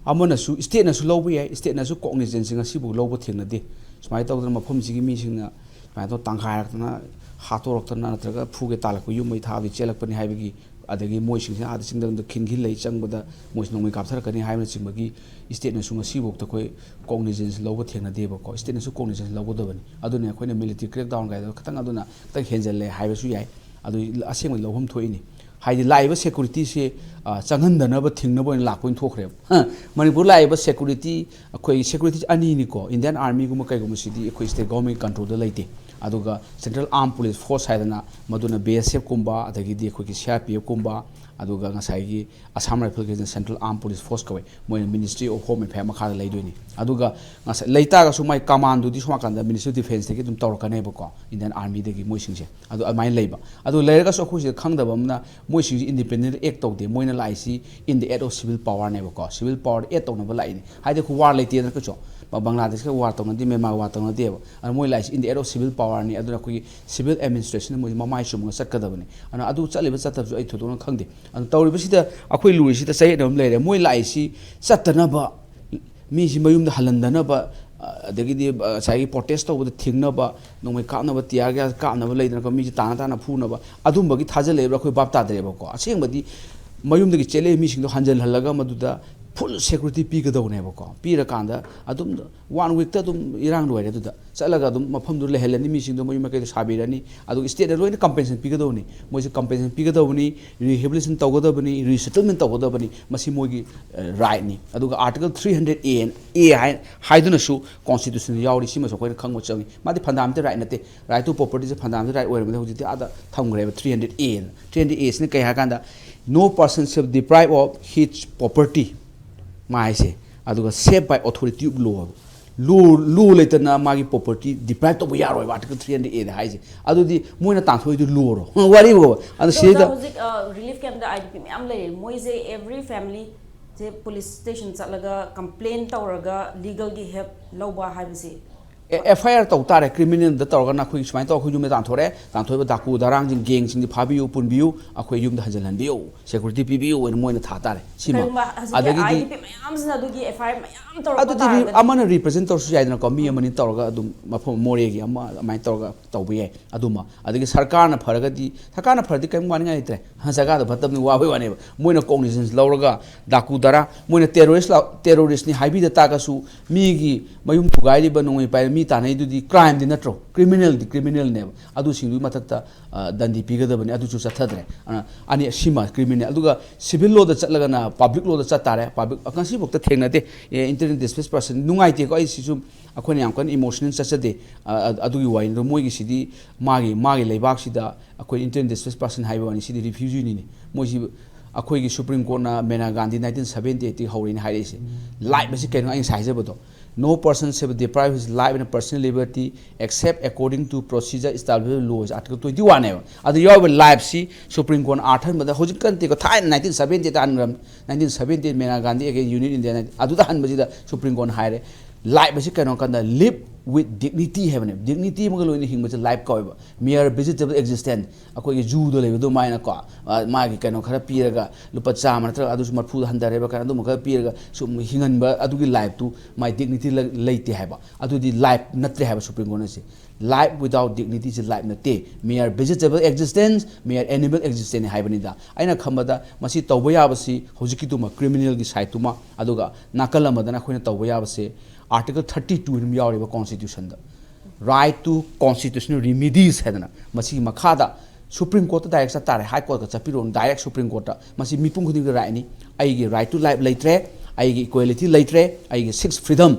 ꯑꯃꯅꯁꯨ, ꯏꯁꯇꯦꯠꯅꯁꯨ ꯂꯧꯕ ꯌꯥꯏ, ꯏꯁꯇꯦꯠꯅꯁꯨ ꯀꯣꯛꯅꯤꯖꯦꯟꯁꯤ ꯉꯁꯤꯐꯥꯎ ꯂꯧꯕ ꯊꯦꯡꯅꯗꯦ꯫ ꯁꯨꯃꯥꯏꯅ ꯇꯧꯗꯅ ꯃꯐꯝꯁꯤꯒꯤ ꯃꯤꯁꯤꯡꯅ ꯁꯨꯃꯥꯏꯅ ꯇꯧ ꯇꯪꯈꯥꯏꯔꯛꯇꯅ, ꯍꯥꯠꯇꯣꯔꯛꯇꯅ ꯅꯠꯇ꯭ꯔꯒ ꯐꯨꯒꯦ ꯇꯥꯜꯂꯛꯄ, ꯌꯨꯝ ꯃꯩ ꯊꯥꯕꯒꯤ ꯆꯦꯜꯂꯛꯄꯅꯤ ꯍꯥꯏꯕꯒꯤ, ꯑꯗꯒꯤ ꯃꯣꯏꯁꯤꯡꯁꯤꯅ ꯑꯥꯗ ꯆꯤꯡꯗ ꯈꯤꯟꯈꯤ ꯂꯩ ꯆꯪꯕꯗ ꯃꯣꯏꯁꯤ ꯅꯣꯡꯃꯩ ꯀꯥꯞꯊꯔꯛꯀꯅꯤ ꯍꯥꯏꯕꯅꯆꯤꯡꯕꯒꯤ ꯏꯁꯇꯦꯠꯅꯁꯨ ꯉꯁꯤꯐꯥꯎꯗ ꯑꯩꯈꯣꯏ ꯀꯣꯛꯅꯤꯖꯦꯟꯁꯤ ꯂꯧꯕ ꯊꯦꯡꯅꯗꯦꯕꯀꯣ꯫ ꯏꯁꯇꯦꯠꯅꯁꯨ ꯀꯣꯛꯅꯤꯖꯦꯟꯁ ꯂꯧꯒꯗꯕꯅꯤ꯫ ꯑꯗꯨꯅ ꯑꯩꯈꯣꯏꯅ ꯃꯤꯂꯤꯇꯔꯤ ꯀ꯭ꯔꯦꯛ ꯗꯥꯎꯟ ꯀꯥꯏꯗꯣ ꯈꯤꯇꯪ ꯑꯗꯨꯅ ꯈꯤꯇꯪ ꯍꯦꯟꯖꯜꯂꯦ ꯍꯥꯏꯕꯁꯨ ꯌꯥꯏ꯫ ꯑꯗꯨ ꯑꯁꯦꯡꯕꯗꯤ ꯂꯧꯐꯝ ꯊꯣꯛꯏꯅꯤ꯫ ꯍꯥꯏꯗꯤ ꯂꯥꯛꯏꯕ ꯁꯦꯀꯨꯔꯤꯇꯤꯁꯦ, ꯑ, ꯆꯪꯍꯟꯗꯅꯕ ꯊꯤꯡꯅꯕ ꯑꯣꯏꯅ ꯂꯥꯛꯄ ꯑꯣꯏꯅ ꯊꯣꯛꯈ꯭ꯔꯦꯕ꯫ ꯍ, ꯃꯅꯤꯄꯨꯔ ꯂꯥꯛꯏꯕ ꯁꯦꯀꯨꯔꯤꯇꯤ, ꯑꯩꯈꯣꯏ ꯁꯦꯀꯨꯔꯤꯇꯤ ꯑꯅꯤꯅꯤꯀꯣ, ꯏꯟꯗꯤꯌꯥꯟ ꯑꯥꯔꯃꯤꯒꯨꯝꯕ ꯀꯩꯒꯨꯝꯕꯁꯤꯗꯤ ꯑꯩꯈꯣꯏ ꯁ꯭ꯇꯦꯠ ꯒꯣꯔꯃꯦꯟꯒꯤ ꯀꯟꯇ꯭ꯔꯣꯜꯗ ꯂꯩꯇꯦ꯫ ꯑꯗꯨꯒ ꯁꯦꯟꯇ꯭ꯔꯦꯜ ꯑꯥꯔꯝ ꯄꯨꯂꯤꯁ ꯐꯣꯔꯁ ꯍꯥꯏꯗꯅ, ꯃꯗꯨꯅ ꯕꯤ ꯑꯦꯁ ꯑꯦꯐꯀꯨꯝꯕ, ꯑꯗꯒꯤꯗꯤ ꯑꯩꯈꯣꯏꯒꯤ ꯁꯤ ꯑꯥꯔ ꯄꯤ ꯑꯦꯐꯀꯨꯝꯕ, ꯑꯗꯨꯒ ꯉꯁꯥꯏꯒꯤ Assam Rifles ꯀꯤꯁꯤꯅ Central Armed Police Force ꯀꯧꯋꯦ, ꯃꯣꯏꯅ Ministry of Home Affairs ꯃꯈꯥꯗ ꯂꯩꯗꯣꯏꯅꯤ꯫ ꯑꯗꯨꯒ ꯉꯁꯥꯏ ꯂꯩꯇꯥꯔꯒꯁꯨ ꯃꯥꯏ command ꯗꯨꯗꯤ ꯁꯣꯝ ꯅꯥꯀꯟꯗ Ministry of Defence ꯇꯒꯤ ꯑꯗꯨꯝ ꯇꯧꯔꯛꯀꯅꯦꯕꯀꯣ, Indian Army ꯗꯒꯤ ꯃꯣꯏꯁꯤꯡꯁꯦ꯫ ꯑꯗꯨ ꯑꯗꯨꯃꯥꯏꯅ ꯂꯩꯕ꯫ ꯑꯗꯨ ꯂꯩꯔꯒꯁꯨ ꯑꯩꯈꯣꯏ ꯁꯤꯗ ꯈꯪꯗꯕ ꯑꯃꯅ, ꯃꯣꯏꯁꯤꯡꯁꯦ independent act ꯇꯧꯗꯦ, ꯃꯣꯏꯅ ꯂꯥꯛꯏꯁꯤ in the aid of civil power ꯅꯦꯕꯀꯣ, civil power the add ꯇꯧꯅꯕ ꯂꯥꯛꯏꯅꯤ꯫ ꯍꯥꯏꯗꯤ ꯑꯩꯈꯣꯏ war ꯂꯩꯇꯦꯗꯅ ꯀꯩꯁꯨ, ꯕ-, ꯕꯪꯒ꯭ꯂꯥꯗꯦꯁꯀ war ꯇꯧꯅꯗꯦ, ꯃ꯭ꯌꯥꯟꯃꯥꯔꯒ war ꯇꯧꯅꯗꯦꯕ꯫ ꯑꯗꯨ ꯃꯣꯏ ꯂꯥꯛꯏꯁꯤ in the aid of civil power ꯅꯤ꯫ ꯑꯗꯨꯅ ꯑꯩꯈꯣꯏꯒꯤ civil administration ꯅ ꯃꯣꯏꯁꯦ ꯃꯃꯥꯏ ꯆꯨꯝꯃꯒ ꯆꯠꯀꯗꯕꯅꯤ꯫ ꯑꯗꯨꯅ ꯑꯗꯨ ꯆꯠꯂꯤꯕ ꯆꯠꯇꯕꯁꯨ ꯑꯩ ꯊꯣꯏꯗꯣꯛꯅ ꯈꯪꯗꯦ꯫ ꯑꯗꯨꯅ ꯇꯧꯔꯤꯕꯁꯤꯗ ꯑꯩꯈꯣꯏ ꯂꯨꯔꯤꯁꯤꯗ ꯆꯌꯦꯠꯅꯕ ꯑꯃ ꯂꯩꯔꯦ꯫ ꯃꯣꯏ ꯂꯥꯛꯏꯁꯤ ꯆꯠꯇꯅꯕ, ꯃꯤꯁꯤ ꯃꯌꯨꯝꯗ ꯍꯜꯍꯟꯗꯅꯕ, ꯑꯗꯒꯤꯗꯤ, ꯑ, ꯉꯁꯥꯏꯒꯤ protest ꯇꯧꯕꯗ ꯊꯤꯡꯅꯕ, ꯅꯣꯡꯃꯩ ꯀꯥꯞꯅꯕ, tear gas ꯀꯥꯞꯅꯕ ꯂꯩꯗꯅꯀꯣ, ꯃꯤꯁꯦ ꯇꯥꯅ ꯇꯥꯅ ꯐꯨꯅꯕ, ꯑꯗꯨꯝꯕꯒꯤ ꯊꯥꯖꯤꯜꯂꯛꯏꯕ꯭ꯔꯥ ꯑꯩꯈꯣꯏ ꯚꯥꯞ ꯇꯥꯗ꯭ꯔꯦꯕꯀꯣ꯫ ꯑꯁꯦꯡꯕꯗꯤ ꯃꯌꯨꯝꯗꯒꯤ ꯆꯦꯜꯂꯛꯏ ꯃꯤꯁꯤꯡꯗꯣ ꯍꯟꯖꯤꯜꯍꯜꯂꯒ ꯃꯗꯨꯗ full security ꯄꯤꯒꯗꯧꯅꯦꯕꯀꯣ꯫ ꯄꯤꯔꯀꯥꯟꯗ ꯑꯗꯨꯝ one week ꯇ ꯑꯗꯨꯝ ꯏꯔꯥꯡ ꯂꯣꯏꯔꯦ꯫ ꯑꯗꯨꯗ ꯆꯠꯂꯒ ꯑꯗꯨꯝ ꯃꯐꯝꯗꯨ ꯂꯩꯍꯜꯂꯅꯤ, ꯃꯤꯁꯤꯡꯗꯣ ꯃꯌꯨꯝ ꯃꯀꯩꯗꯣ ꯁꯥꯕꯤꯔꯅꯤ, ꯑꯗꯨꯒ state ꯅ ꯂꯣꯏꯅ compensation ꯄꯤꯒꯗꯧꯕꯅꯤ꯫ ꯃꯣꯏꯁꯦ compensation ꯄꯤꯒꯗꯧꯕꯅꯤ, rehabilitation ꯇꯧꯒꯗꯕꯅꯤ, resettlement ꯇꯧꯒꯗꯕꯅꯤ, ꯃꯁꯤ ꯃꯣꯏꯒꯤ, ꯑ, right ꯅꯤ꯫ ꯑꯗꯨꯒ Article three hundred A, A high-, ꯍꯥꯏꯗꯨꯅꯁꯨ constitution ꯗ ꯌꯥꯎꯔꯤ, ꯁꯤꯃꯁꯨ ꯑꯩꯈꯣꯏꯅ ꯈꯪꯕ ꯆꯪꯉꯤ꯫ ꯃꯥꯗꯤ fundamental right ꯅꯠꯇꯦ, right to property say fundamental right ꯑꯣꯏꯔꯕꯅꯤ, ꯍꯧꯖꯤꯛꯇꯤ ꯑꯥꯗ ꯊꯝꯈ꯭ꯔꯦꯕ three hundred A ꯅ꯫ Three hundred A ꯁꯤꯅ ꯀꯩ ꯍꯥꯏ ꯀꯥꯟꯗ, "No person shall deprive of his property" ꯃꯥ ꯍꯥꯏꯁꯦ, ꯑꯗꯨꯒ "save by authority of law" ꯍꯥꯏꯕ꯫ Law, law ꯂꯩꯇꯅ ꯃꯥꯒꯤ property deprive ꯇꯧꯕ ꯌꯥꯔꯣꯏꯕ, Article three hundred A ꯗ ꯍꯥꯏꯁꯦ꯫ ꯑꯗꯨꯗꯤ ꯃꯣꯏꯅ ꯇꯥꯟꯊꯣꯛꯏꯗꯨ law ꯔꯣ? ꯋꯥꯔꯤꯕꯣ꯫ ꯑꯗꯣ ꯑꯗꯣ ꯁꯤꯗꯩꯗ ꯍꯧꯖꯤꯛ, ꯑ, relief camp the I D P ꯃꯌꯥꯝ ꯂꯩꯔꯦ꯫ ꯃꯣꯏꯁꯦ every family ꯁꯦ police station ꯆꯠꯂꯒ complain ꯇꯧꯔꯒ legal ꯒꯤ help ꯂꯧꯕ ꯍꯥꯏꯕꯁꯤ? ꯑꯦ, F I R ꯇꯧ ꯇꯥꯔꯦ꯫ Criminal ꯗ ꯇꯧꯔꯒꯅ ꯑꯩꯈꯣꯏꯒꯤ ꯁꯨꯃꯥꯏꯅ ꯇꯧꯔ ꯑꯩꯈꯣꯏ ꯌꯨꯝꯗ ꯇꯥꯟꯊꯣꯔꯛꯑꯦ, ꯇꯥꯟꯊꯣꯛꯏꯕ ꯗꯥꯀꯨ ꯗꯔꯥꯡꯁꯤꯡ, gang ꯁꯤꯡꯗꯤ ꯐꯥꯕꯤꯌꯨ, ꯄꯨꯟꯕꯤꯌꯨ, ꯑꯩꯈꯣꯏ ꯌꯨꯝꯗ ꯍꯟꯖꯤꯜꯍꯟꯕꯤꯌꯨ, security ꯄꯤꯕꯤꯌꯨ ꯍꯥꯏꯅ ꯃꯣꯏꯅ ꯊꯥ ꯇꯥꯔꯦ꯫ ꯁꯤꯃ꯫ ꯀꯔꯤꯒꯨꯝꯕ ꯍꯧꯖꯤꯛꯀꯤ ꯑꯗꯒꯤꯗꯤ I D P ꯃꯌꯥꯝꯁꯤꯅ ꯑꯗꯨꯒꯤ F I R ꯃꯌꯥꯝ ꯇꯧꯔꯛꯄ ꯑꯗꯨꯗꯤ ꯔꯤ-, ꯇꯥꯔꯒꯗꯤ? ꯑꯃꯅ represent ꯇꯧꯔꯁꯨ ꯌꯥꯏꯗꯅꯀꯣ, ꯃꯤ ꯑꯃꯅꯤ ꯇꯧꯔꯒ ꯑꯗꯨꯝ ꯃꯐꯝ ꯃꯣꯔꯦꯒꯤ ꯑꯃ ꯑꯗꯨꯃꯥꯏꯅ ꯇꯧꯔꯒ ꯇꯧꯕ ꯌꯥꯏ꯫ ꯑꯗꯨꯃ, ꯑꯗꯒꯤ ꯁꯔꯀꯥꯔꯅ ꯐꯔꯒꯗꯤ, ꯁꯔꯀꯥꯔꯅ ꯐꯔꯗꯤ ꯀꯔꯤꯝ ꯋꯥꯅꯤꯡꯉꯥꯏ ꯂꯩꯇ꯭ꯔꯦ꯫ ꯖꯒꯥꯗꯣ ꯐꯠꯇꯕꯅꯤ, ꯋꯥꯕꯩ ꯋꯥꯅꯦꯕ꯫ ꯃꯣꯏꯅ cognizance ꯂꯧꯔꯒ ꯗꯥꯀꯨ ꯗꯔꯥ, ꯃꯣꯏꯅ terrorist ꯂꯥꯎ-, terrorist ꯅꯤ ꯍꯥꯏꯕꯤꯗ ꯇꯥꯔꯒꯁꯨ, ꯃꯤꯒꯤ ꯃꯌꯨꯝ ꯊꯨꯒꯥꯏꯔꯤꯕ, ꯅꯣꯡꯃꯩ ꯄꯥꯏꯔꯤꯕ, ꯃꯤ ꯇꯥꯟꯅꯩꯗꯨꯗꯤ crime ꯗꯤ ꯅꯠꯇ꯭ꯔꯣ? Criminal ꯗꯤ criminal ꯅꯦꯕ꯫ ꯑꯗꯨꯁꯤꯡꯗꯨꯒꯤ ꯃꯊꯛꯇ, ꯑ, ꯗꯟꯗꯤ ꯄꯤꯒꯗꯕꯅꯤ, ꯑꯗꯨꯁꯨ ꯆꯠꯊꯗ꯭ꯔꯦ꯫ ꯑ, ꯑꯅꯤ, ꯁꯤꯃ criminal꯫ ꯑꯗꯨꯒ civil law ꯗ ꯆꯠꯂꯒꯅ public law ꯗ ꯆꯠ ꯇꯥꯔꯦ꯫ Public, ꯉꯁꯤꯐꯥꯎꯗ ꯊꯦꯡꯅꯗꯦ꯫ ꯑꯦ, internally displaced person, ꯅꯨꯡꯉꯥꯏꯇꯦꯀꯣ, ꯑꯩ ꯁꯤꯁꯨ ꯑꯩꯈꯣꯏꯅ ꯌꯥꯝ ꯀꯟꯅ emotional ꯆꯠꯆꯗꯦ, ꯑ, ꯑ, ꯑꯗꯨꯒꯤ ꯋꯥꯔꯤꯅꯤ꯫ ꯑꯗꯣ ꯃꯣꯏꯒꯤꯁꯤꯗꯤ ꯃꯥꯒꯤ, ꯃꯥꯒꯤ ꯂꯩꯕꯥꯛꯁꯤꯗ ꯑꯩꯈꯣꯏ internally displaced person ꯍꯥꯏꯕ ꯋꯥꯅꯤ, ꯁꯤꯗꯤ refugee ꯅꯤꯅꯦ꯫ ꯃꯣꯏꯁꯤ ꯑꯩꯈꯣꯏꯒꯤ ꯁꯨꯄ꯭ꯔꯤꯝ ꯀꯣꯔꯠꯅ ꯃꯦꯅꯥ ꯒꯥꯟꯙꯤ ꯅꯥꯏꯟꯇꯤꯟ ꯁꯕꯦꯟꯇꯤ ꯑꯩꯠꯇꯒꯤ ꯍꯧꯔꯛꯏꯅ ꯍꯥꯏꯔꯛꯏꯁꯦ꯫ ꯂꯥꯏꯐ ꯑꯁꯤ ꯀꯩꯅꯣ ꯑꯩꯅ ꯉꯁꯥꯏ ꯍꯥꯏꯖꯕꯗꯣ, "No person shall be deprived his life and personal liberty except according to procedure established by law" ꯍꯥꯏꯁꯦ ꯑꯥꯔꯇꯤꯀꯜ ꯇ꯭ꯋꯦꯟꯇꯤ ꯋꯥꯟꯅꯦꯕ꯫ ꯑꯗ ꯌꯥꯎꯔꯤꯕ ꯂꯥꯏꯐꯁꯤ ꯁꯨꯄ꯭ꯔꯤꯝ ꯀꯣꯔꯠꯅ ꯑꯥꯔꯊ ꯍꯟꯕꯗ ꯍꯧꯖꯤꯛꯀ ꯅꯠꯇꯦꯀꯣ, ꯊꯥꯏꯅ ꯅꯥꯏꯟꯇꯤꯟ ꯁꯕꯦꯟꯇꯤ ꯑꯩꯠꯇ ꯍꯟꯈ꯭ꯔꯕꯅꯤ꯫ Nineteen seventy eight Maneka Gandhi against union India, ꯑꯗꯨꯗ ꯍꯟꯕꯁꯤꯗ ꯁꯨꯄ꯭ꯔꯤꯝ ꯀꯣꯔꯠꯅ ꯍꯥꯏꯔꯦ, ꯂꯥꯏꯐ ꯑꯁꯤ ꯀꯩꯅꯣ ꯍꯥꯏ ꯀꯥꯟꯗ "Live with dignity" ꯍꯥꯏꯕꯅꯦꯕ꯫ ꯗꯤꯒꯅꯤꯇꯤ ꯑꯃꯒ ꯂꯣꯏꯅ ꯍꯤꯡꯕꯁꯦ ꯂꯥꯏꯐ ꯀꯧꯋꯦꯕ꯫ Mere vegetable existence, ꯑꯩꯈꯣꯏꯒꯤ ꯖꯨꯗ ꯂꯩꯕ ꯑꯗꯨꯃꯥꯏꯅꯀꯣ, ꯑ, ꯃꯥꯒꯤ ꯀꯩꯅꯣ ꯈꯔ ꯄꯤꯔꯒ, ꯂꯨꯄꯥ ꯆꯥꯝꯃ ꯅꯠꯇ꯭ꯔꯒ ꯑꯗꯨꯁꯨ ꯃꯔꯐꯨꯗ ꯍꯟꯊꯔꯦꯕ ꯀꯥꯏꯅ ꯑꯗꯨꯝꯕ ꯈꯔ ꯄꯤꯔꯒ ꯁꯨꯝ ꯍꯤꯡꯍꯟꯕ, ꯑꯗꯨꯒꯤ ꯂꯥꯏꯐꯇꯨ ꯃꯥꯏ ꯗꯤꯒꯅꯤꯇꯤ ꯂꯩ-, ꯂꯩꯇꯦ ꯍꯥꯏꯕ꯫ ꯑꯗꯨꯗꯤ ꯂꯥꯏꯐ ꯅꯠꯇ꯭ꯔꯦ ꯍꯥꯏꯕ ꯁꯨꯄ꯭ꯔꯤꯝ ꯀꯣꯔꯠꯅ ꯁꯤ꯫ "Life without dignity is life ꯅꯠꯇꯦ, mere vegetable existence, mere animal existence" ꯍꯥꯏꯕꯅꯤꯗ꯫ ꯑꯩꯅ ꯈꯟꯕꯗ ꯃꯁꯤ ꯇꯧꯕ ꯌꯥꯕꯁꯤ ꯍꯧꯖꯤꯛꯀꯤꯗꯨꯃ, ꯀ꯭ꯔꯤꯃꯤꯅꯦꯜꯒꯤ ꯁꯥꯏꯠꯇꯨꯃ, ꯑꯗꯨꯒ ꯅꯥꯀꯜ ꯑꯃꯗꯅ ꯑꯩꯈꯣꯏꯅ ꯇꯧꯕ ꯌꯥꯕꯁꯦ ꯑꯥꯔꯇꯤꯀꯜ ꯊꯥꯔꯇꯤ ꯇꯨ ꯑꯗꯨꯝ ꯌꯥꯎꯔꯤꯕ ꯀꯣꯟꯁꯇꯤꯇ꯭ꯌꯨꯁꯟꯗ꯫ "Right to constitutional remedies" ꯍꯥꯏꯗꯅ ꯃꯁꯤꯒꯤ ꯃꯈꯥꯗ ꯁꯨꯄ꯭ꯔꯤꯝ ꯀꯣꯔꯠꯇ ꯗꯥꯏꯔꯦꯛ ꯆꯠ ꯇꯥꯔꯦ, ꯍꯥꯏ ꯀꯣꯔꯠꯀ ꯆꯠꯄꯤꯔꯣꯅ, ꯗꯥꯏꯔꯦꯛ ꯁꯨꯄ꯭ꯔꯤꯝ ꯀꯣꯔꯠꯇ꯫ ꯃꯁꯤ ꯃꯤꯄꯨꯝ ꯈꯨꯗꯤꯡꯃꯛꯀꯤ ꯔꯥꯏꯠꯅꯤ꯫ ꯑꯩꯒꯤ "Right to life" ꯂꯩꯇ꯭ꯔꯦ, ꯑꯩꯒꯤ "Equality" ꯂꯩꯇ꯭ꯔꯦ, ꯑꯩꯒꯤ "Sixth Freedom",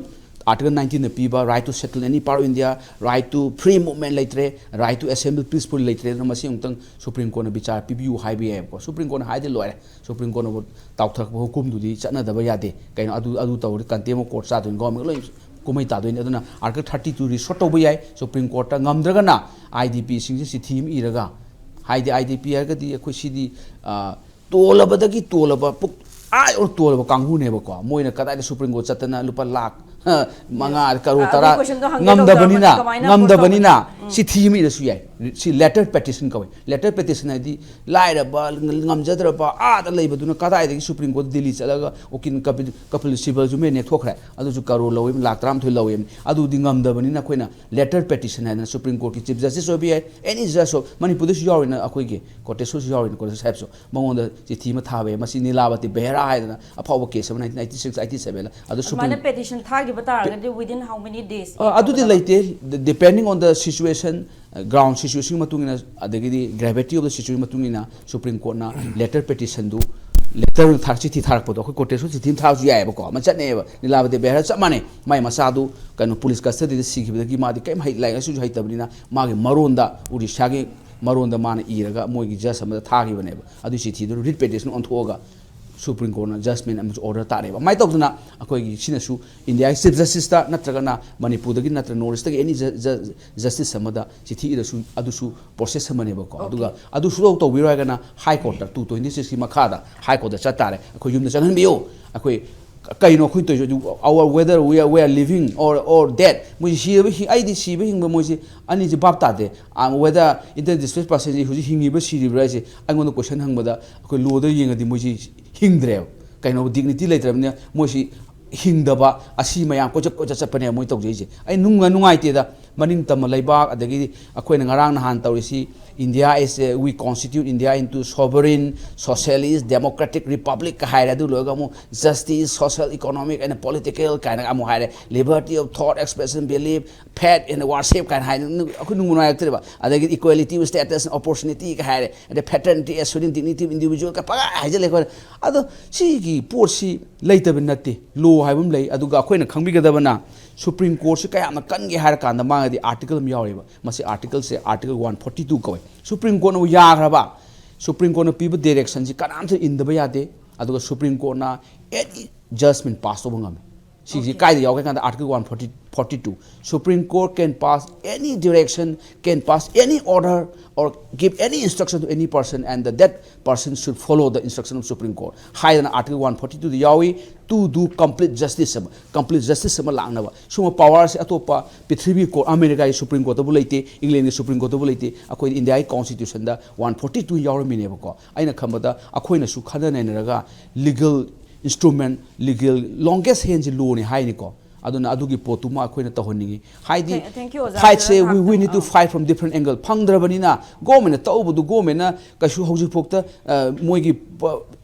ꯑꯥꯔꯇꯤꯀꯜ ꯅꯥꯏꯟꯇꯤꯟꯗ ꯄꯤꯕ "Right to settle any part of India", "Right to free movement" ꯂꯩꯇ꯭ꯔꯦ, "Right to assemble peacefully" ꯂꯩꯇ꯭ꯔꯦ꯫ ꯑꯗꯨꯅ ꯃꯁꯤ ꯑꯃꯨꯛꯇꯪ ꯁꯨꯄ꯭ꯔꯤꯝ ꯀꯣꯔꯠꯅ ꯕꯤꯆꯥꯔ ꯄꯤꯕꯤꯌꯨ ꯍꯥꯏꯕ ꯌꯥꯏꯕꯀꯣ꯫ ꯁꯨꯄ꯭ꯔꯤꯝ ꯀꯣꯔꯠꯅ ꯍꯥꯏꯗꯤ ꯂꯣꯏꯔꯦ꯫ ꯁꯨꯄ꯭ꯔꯤꯝ ꯀꯣꯔꯠꯅꯕꯨ ꯇꯥꯎꯊꯔꯛꯄ ꯍꯨꯀꯨꯝꯗꯨꯗꯤ ꯆꯠꯅꯗꯕ ꯌꯥꯗꯦ꯫ ꯀꯩꯅꯣ ꯑꯗꯨ, ꯑꯗꯨ ꯇꯧꯔꯗꯤ contempt of court ꯆꯥꯗꯣꯏꯅꯤ, ꯒꯣꯔꯃꯦꯟ ꯂꯣꯏ ꯀꯨꯝꯍꯩ ꯇꯥꯗꯣꯏꯅꯤ꯫ ꯑꯗꯨꯅ ꯑꯥꯔꯇꯤꯀꯜ ꯊꯥꯔꯇꯤ ꯇꯨ ꯔꯤꯁꯣꯔꯠ ꯇꯧꯕ ꯌꯥꯏ ꯁꯨꯄ꯭ꯔꯤꯝ ꯀꯣꯔꯠꯇ꯫ ꯉꯝꯗ꯭ꯔꯒꯅ ꯑꯥꯏ ꯗꯤ ꯄꯤꯁꯤꯡꯁꯦ ꯆꯤꯊꯤ ꯑꯃ ꯏꯔꯒ, ꯍꯥꯏꯗꯤ ꯑꯥꯏ ꯗꯤ ꯄꯤ ꯍꯥꯏꯔꯒꯗꯤ ꯑꯩꯈꯣꯏ ꯁꯤꯗꯤ, ꯑ, ꯇꯣꯜꯂꯕꯗꯒꯤ ꯇꯣꯜꯂꯕ, ꯄꯨꯛ ꯑꯥ ꯌꯧꯅ ꯇꯣꯜꯂꯕ ꯀꯥꯡꯕꯨꯅꯦꯕꯀꯣ꯫ ꯃꯣꯏꯅ ꯀꯗꯥꯏꯗ ꯁꯨꯄ꯭ꯔꯤꯝ ꯀꯣꯔꯠ ꯆꯠꯇꯅ ꯂꯨꯄꯥ ꯂꯥꯛ, ꯍ, ꯃꯉꯥ, ꯀꯔꯣꯔ ꯑ, ꯑꯗꯨ ꯇꯔꯥ ꯀꯣꯏꯁꯟꯗꯣ ꯍꯪꯒꯦ ꯉꯝꯗꯕꯅꯤꯅ, ꯇꯧꯖꯔꯝꯕꯅꯤ, ꯀꯃꯥꯏꯅ ꯉꯝꯗꯕꯅꯤꯅ ꯎꯝ꯫ ꯆꯤꯊꯤ ꯑꯃ ꯏꯔꯁꯨ ꯌꯥꯏ꯫ ꯁꯤ letter petition ꯀꯧꯏ꯫ Letter petition ꯍꯥꯏꯗꯤ ꯂꯥꯏꯔꯕ, ꯉꯝꯖꯗ꯭ꯔꯕ, ꯑꯥꯗ ꯂꯩꯕꯗꯨꯅ ꯀꯗꯥꯏꯗꯒꯤ ꯁꯨꯄ꯭ꯔꯤꯝ ꯀꯣꯔꯠ ꯗꯤꯜꯂꯤ ꯆꯠꯂꯒ ꯎꯀꯤꯜ ꯀꯄꯤꯜ, ꯀꯄꯤꯜ ꯁꯤꯕꯜꯁꯨ ꯃꯦ ꯅꯦꯛꯊꯣꯛꯈ꯭ꯔꯦ꯫ ꯑꯗꯨꯁꯨ ꯀꯔꯣꯔ ꯂꯧꯏ, ꯂꯥꯛ ꯇꯔꯥꯃꯥꯊꯣꯏ ꯂꯧꯏ꯫ ꯑꯗꯨꯗꯤ ꯉꯝꯗꯕꯅꯤꯅ ꯑꯩꯈꯣꯏꯅ letter petition ꯍꯥꯏꯗꯅ ꯁꯨꯄ꯭ꯔꯤꯝ ꯀꯣꯔꯠꯀꯤ ꯆꯤꯐ ꯖꯁꯇꯤꯁ ꯑꯣꯏꯕ ꯌꯥꯏ, any judge of, ꯃꯅꯤꯄꯨꯔꯗꯁꯨ ꯌꯥꯎꯔꯤꯅ ꯑꯩꯈꯣꯏꯒꯤ ꯀꯣꯔꯇꯦꯁꯣꯔꯁꯨ ꯌꯥꯎꯔꯤꯅ, ꯀꯣꯔꯇꯦꯁꯣꯔ ꯁꯥꯍꯦꯕꯁꯨ꯫ ꯃꯉꯣꯟꯗ ꯆꯤꯊꯤ ꯑꯃ ꯊꯥꯕ ꯌꯥꯏ꯫ ꯃꯁꯤ ꯅꯤꯂꯥꯕꯇꯤ ꯕꯦꯍꯔꯥ ꯍꯥꯏꯗꯅ ꯑꯐꯥꯎꯕ ꯀꯦꯁ ꯑꯃ ꯅꯥꯏꯟꯇꯤꯟ ꯑꯩꯠꯇꯤ ꯁꯤꯛꯁ, ꯑꯩꯠꯇꯤ ꯁꯦꯚꯦꯟꯗ꯫ ꯑꯗꯨ ꯑꯗꯨꯃꯥꯏꯅ ꯁꯨꯄ꯭ꯔꯤꯝ ꯄꯦꯇꯤꯁꯟ ꯊꯥꯈꯤꯕ ꯇꯥꯔꯒꯗꯤ within how many days ꯑ, ꯑꯗꯨꯗꯤ ꯂꯩꯇꯦ꯫ Depending on the situation, ground ꯁꯤꯆꯨꯋꯦꯁꯟꯒꯤ ꯃꯇꯨꯡ ꯏꯟꯅ, ꯑꯗꯒꯤꯗꯤ gravity of the situation ꯃꯇꯨꯡ ꯏꯟꯅ ꯁꯨꯄ꯭ꯔꯤꯝ ꯀꯣꯔꯠꯅ ꯂꯦꯇꯔ ꯄꯦꯇꯤꯁꯟꯗꯨ, ꯂꯦꯇꯔ ꯊꯥꯔ-, ꯆꯤꯊꯤ ꯊꯥꯔꯛꯄꯗꯣ ꯑꯩꯈꯣꯏ ꯀꯣꯔꯇꯦꯁꯨ ꯆꯤꯊꯤ ꯑꯃ ꯊꯥꯔꯁꯨ ꯌꯥꯏꯑꯕꯀꯣ, ꯑꯃ ꯆꯠꯅꯩꯑꯕ꯫ ꯅꯤꯂꯥꯕꯇꯤ ꯕꯦꯍꯔꯥ ꯆꯞ ꯃꯥꯟꯅꯩ꯫ ꯃꯥꯏ ꯃꯆꯥꯗꯨ ꯀꯩꯅꯣ ꯄꯨꯂꯤꯁ ꯀꯁꯇꯗꯤꯗ ꯁꯤꯈꯤꯕꯗꯒꯤ ꯃꯥꯗꯤ ꯀꯔꯤꯝ ꯍꯩ, ꯂꯥꯏꯔꯤꯛ ꯂꯥꯏꯁꯨꯁꯨ ꯍꯩꯇꯕꯅꯤꯅ ꯃꯥꯒꯤ ꯃꯔꯣꯟꯗ ꯑꯣꯔꯤꯁꯥꯒꯤ ꯃꯔꯣꯟꯗ ꯃꯥꯅ ꯏꯔꯒ ꯃꯣꯏꯒꯤ ꯖꯁ ꯑꯃꯗ ꯊꯥꯈꯤꯕꯅꯦꯕ꯫ ꯑꯗꯨꯒꯤ ꯆꯤꯊꯤꯗꯨ ꯔꯤꯠ ꯄꯦꯇꯤꯁꯟ ꯑꯣꯟꯊꯣꯛꯑꯒ ꯁꯨꯄ꯭ꯔꯤꯝ ꯀꯣꯔꯠꯅ ꯖꯁꯃꯦꯟ ꯑꯃꯁꯨ ꯑꯣꯔꯗꯔ ꯇꯥꯔꯦꯕ꯫ ꯑꯗꯨꯃꯥꯏꯅ ꯇꯧꯗꯅ ꯑꯩꯈꯣꯏꯒꯤ ꯁꯤꯅꯁꯨ ꯏꯟꯗꯤꯌꯥꯒꯤ ꯆꯤꯐ ꯖꯁꯇꯤꯁꯇ ꯅꯠꯇ꯭ꯔꯒꯅ ꯃꯅꯤꯄꯨꯔꯗꯒꯤ ꯅꯠꯇ꯭ꯔꯒ ꯅꯣꯔꯠ ꯏꯁꯇꯒꯤ ꯑꯦꯅꯤ ꯖꯁꯇꯤꯁ ꯑꯃꯗ ꯆꯤꯊꯤ ꯏꯔꯁꯨ ꯑꯗꯨꯁꯨ ꯄ꯭ꯔꯣꯁꯦꯁ ꯑꯃꯅꯦꯕꯀꯣ꯫ ꯑꯗꯨꯒ ꯑꯗꯨ ꯁꯨꯡꯇꯧ ꯇꯧꯕꯤꯔꯣꯏ ꯍꯥꯏꯔꯒꯅ ꯍꯥꯏ ꯀꯣꯔꯠꯇ, ꯇꯨ ꯇ꯭ꯋꯦꯟꯇꯤ ꯁꯤꯛꯁꯀꯤ ꯃꯈꯥꯗ ꯍꯥꯏ ꯀꯣꯔꯠꯇ ꯆꯠ ꯇꯥꯔꯦ, ꯑꯩꯈꯣꯏ ꯌꯨꯝꯗ ꯆꯪꯍꯟꯕꯤꯌꯨ꯫ ꯑꯩꯈꯣꯏ ꯀꯩꯅꯣ ꯑꯩꯈꯣꯏ ꯇꯧꯔꯤꯁꯦ? Our whether we are, we are living or, or dead, ꯃꯣꯏꯁꯤ ꯁꯤꯕ ꯍꯤꯡ-, ꯑꯩꯗꯤ ꯁꯤꯕ ꯍꯤꯡꯕ ꯃꯣꯏꯁꯤ ꯑꯅꯤꯁꯤ ꯚꯥꯞ ꯇꯥꯗꯦ꯫ Whether intelligent displaced personꯁꯤ ꯍꯧꯖꯤꯛ ꯍꯤꯡꯉꯤꯕ꯭ꯔꯥ ꯁꯤꯔꯤꯕ꯭ꯔꯥ ꯍꯥꯏꯁꯦ ꯑꯩꯉꯣꯟꯗ ꯀꯣꯏꯁꯟ ꯍꯪꯕꯗ ꯑꯩꯈꯣꯏ ꯂꯣꯗ ꯌꯦꯡꯉꯗꯤ ꯃꯣꯏꯁꯤ ꯍꯤꯡꯗ꯭ꯔꯦꯕ꯫ ꯀꯩꯅꯣ, ꯗꯤꯒꯅꯤꯇꯤ ꯂꯩꯇ꯭ꯔꯕꯅꯤꯅ ꯃꯣꯏꯁꯤ ꯍꯤꯡꯗꯕ, ꯑꯁꯤ ꯃꯌꯥꯝ ꯀꯣꯏꯆꯠ ꯀꯣꯏꯆꯠ ꯆꯠꯄꯅꯦꯕ ꯃꯣꯏ ꯇꯧꯖꯩꯁꯦ꯫ ꯑꯩ ꯅꯨꯡ-, ꯅꯨꯡꯉꯥꯏꯇꯦꯗ꯫ ꯃꯅꯤꯡ ꯇꯝꯕ ꯂꯩꯕꯥꯛ, ꯑꯗꯒꯤ ꯑꯩꯈꯣꯏꯅ ꯉꯔꯥꯡ ꯅꯍꯥꯟ ꯇꯧꯔꯤꯁꯤ, India is, we constitute India into sovereign, socialist, democratic republic ꯀ ꯍꯥꯏꯔꯦ꯫ ꯑꯗꯨ ꯂꯣꯏꯔꯒ ꯑꯃꯨꯛ justice, social, economic and political ꯀꯥꯏꯅ ꯑꯃꯨꯛ ꯍꯥꯏꯔꯦ꯫ Liberty of thought, expression, belief, faith and worship ꯀꯥꯏꯅ ꯍꯥꯏ꯫ ꯑꯩꯈꯣꯏ ꯅꯨꯡꯕꯨ ꯅꯨꯡꯉꯥꯏꯔꯛꯇ꯭ꯔꯦꯕ꯫ ꯑꯗꯒꯤ equality of status and opportunity ꯀ ꯍꯥꯏꯔꯦ꯫ ꯑꯗꯩ fraternity, assuring dignity of individual ꯀ ꯄꯪꯍꯥꯏ ꯍꯥꯏꯖꯜꯂꯦ ꯑꯩꯈꯣꯏꯅ꯫ ꯑꯗꯣ ꯁꯤꯒꯤ ꯄꯣꯠꯁꯤ ꯂꯩꯇꯕ ꯅꯠꯇꯦ꯫ Law ꯍꯥꯏꯕ ꯑꯃ ꯂꯩ꯫ ꯑꯗꯨꯒ ꯑꯩꯈꯣꯏꯅ ꯈꯪꯕꯤꯒꯗꯕꯅ, ꯁꯨꯄ꯭ꯔꯤꯝ ꯀꯣꯔꯠꯁꯤ ꯀꯌꯥꯝꯅ ꯀꯟꯒꯦ ꯍꯥꯏꯔ ꯀꯥꯟꯗ, ꯃꯥꯒꯗꯤ ꯑꯥꯔꯇꯤꯀꯜ ꯑꯃ ꯌꯥꯎꯔꯤꯕ꯫ ꯃꯁꯤ ꯑꯥꯔꯇꯤꯀꯜꯁꯦ ꯑꯥꯔꯇꯤꯀꯜ ꯋꯥꯟ ꯐꯣꯔꯇꯤ ꯇꯨ ꯀꯧꯋꯦ꯫ ꯁꯨꯄ꯭ꯔꯤꯝ ꯀꯣꯔꯠꯅꯕꯨ ꯌꯥꯈ꯭ꯔꯕ, ꯁꯨꯄ꯭ꯔꯤꯝ ꯀꯣꯔꯠꯅ ꯄꯤꯕ ꯗꯤꯔꯦꯛꯁꯟꯁꯤ ꯀꯅꯥꯝꯇ ꯏꯟꯗꯕ ꯌꯥꯗꯦ꯫ ꯑꯗꯨꯒ ꯁꯨꯄ꯭ꯔꯤꯝ ꯀꯣꯔꯠꯅ ꯑꯦꯅꯤ ꯖꯁꯃꯦꯟ ꯄꯥꯁ ꯇꯧꯕ ꯉꯝꯃꯤ꯫ ꯁꯤꯁꯤ ꯀꯥꯏꯗ ꯌꯥꯎꯒꯦ ꯍꯥꯏ ꯀꯥꯟꯗ, article one forty, forty two, Supreme Court can pass any direction, can pass any order, or give any instruction to any person, and that, that person should follow the instruction of Supreme Court ꯍꯥꯏꯗꯅ ꯑꯥꯔꯇꯤꯀꯜ ꯋꯥꯟ ꯐꯣꯔꯇꯤ ꯇꯨꯗ ꯌꯥꯎꯏ꯫ To do complete justice ꯍꯥꯏꯕ, complete justice ꯑꯃ ꯂꯥꯛꯅꯕ ꯁꯨꯝꯕ ꯄꯋꯥꯔꯁꯦ ꯑꯇꯣꯞꯄ ꯄ꯭ꯔꯤꯊꯤꯕꯤ ꯀꯣꯔꯠ, ꯑꯃꯦꯔꯤꯀꯥꯒꯤ ꯁꯨꯄ꯭ꯔꯤꯝ ꯀꯣꯔꯠꯇꯕꯨ ꯂꯩꯇꯦ, ꯏꯪꯂꯦꯟꯒꯤ ꯁꯨꯄ꯭ꯔꯤꯝ ꯀꯣꯔꯠꯇꯕꯨ ꯂꯩꯇꯦ꯫ ꯑꯩꯈꯣꯏꯗꯤ ꯏꯟꯗꯤꯌꯥꯒꯤ ꯀꯣꯟꯁꯇꯤꯇ꯭ꯌꯨꯁꯟꯗ ꯋꯥꯟ ꯐꯣꯔꯇꯤ ꯇꯨ ꯌꯥꯎꯔꯝꯃꯤꯅꯦꯕꯀꯣ꯫ ꯑꯩꯅ ꯈꯟꯕꯗ ꯑꯩꯈꯣꯏꯅꯁꯨ ꯈꯟꯅ ꯅꯩꯅꯔꯒ ꯂꯤꯒꯜ ꯏꯟꯁꯇ꯭ꯔꯨꯃꯦꯟ, ꯂꯤꯒꯦꯜ ꯂꯣꯡꯒꯦꯁ ꯍꯦꯟꯁꯤ ꯂꯣꯅꯤ ꯍꯥꯏꯅꯤꯀꯣ꯫ ꯑꯗꯨꯅ ꯑꯗꯨꯒꯤ ꯄꯣꯠꯇꯨꯃ ꯑꯩꯈꯣꯏꯅ ꯇꯧꯍꯟꯅꯤꯡꯉꯤ꯫ ꯍꯥꯏꯗꯤ, ꯐꯥꯏꯠꯁꯦ, we, we need to fight from different angle꯫ ꯐꯪꯗ꯭ꯔꯕꯅꯤꯅ ꯒꯣꯔꯃꯦꯟꯅ ꯇꯧꯕꯗꯨ, ꯒꯣꯔꯃꯦꯟꯅ ꯀꯩꯁꯨ ꯍꯧꯖꯤꯛꯐꯥꯎꯗ, ꯑ, ꯃꯣꯏꯒꯤ ꯄ-,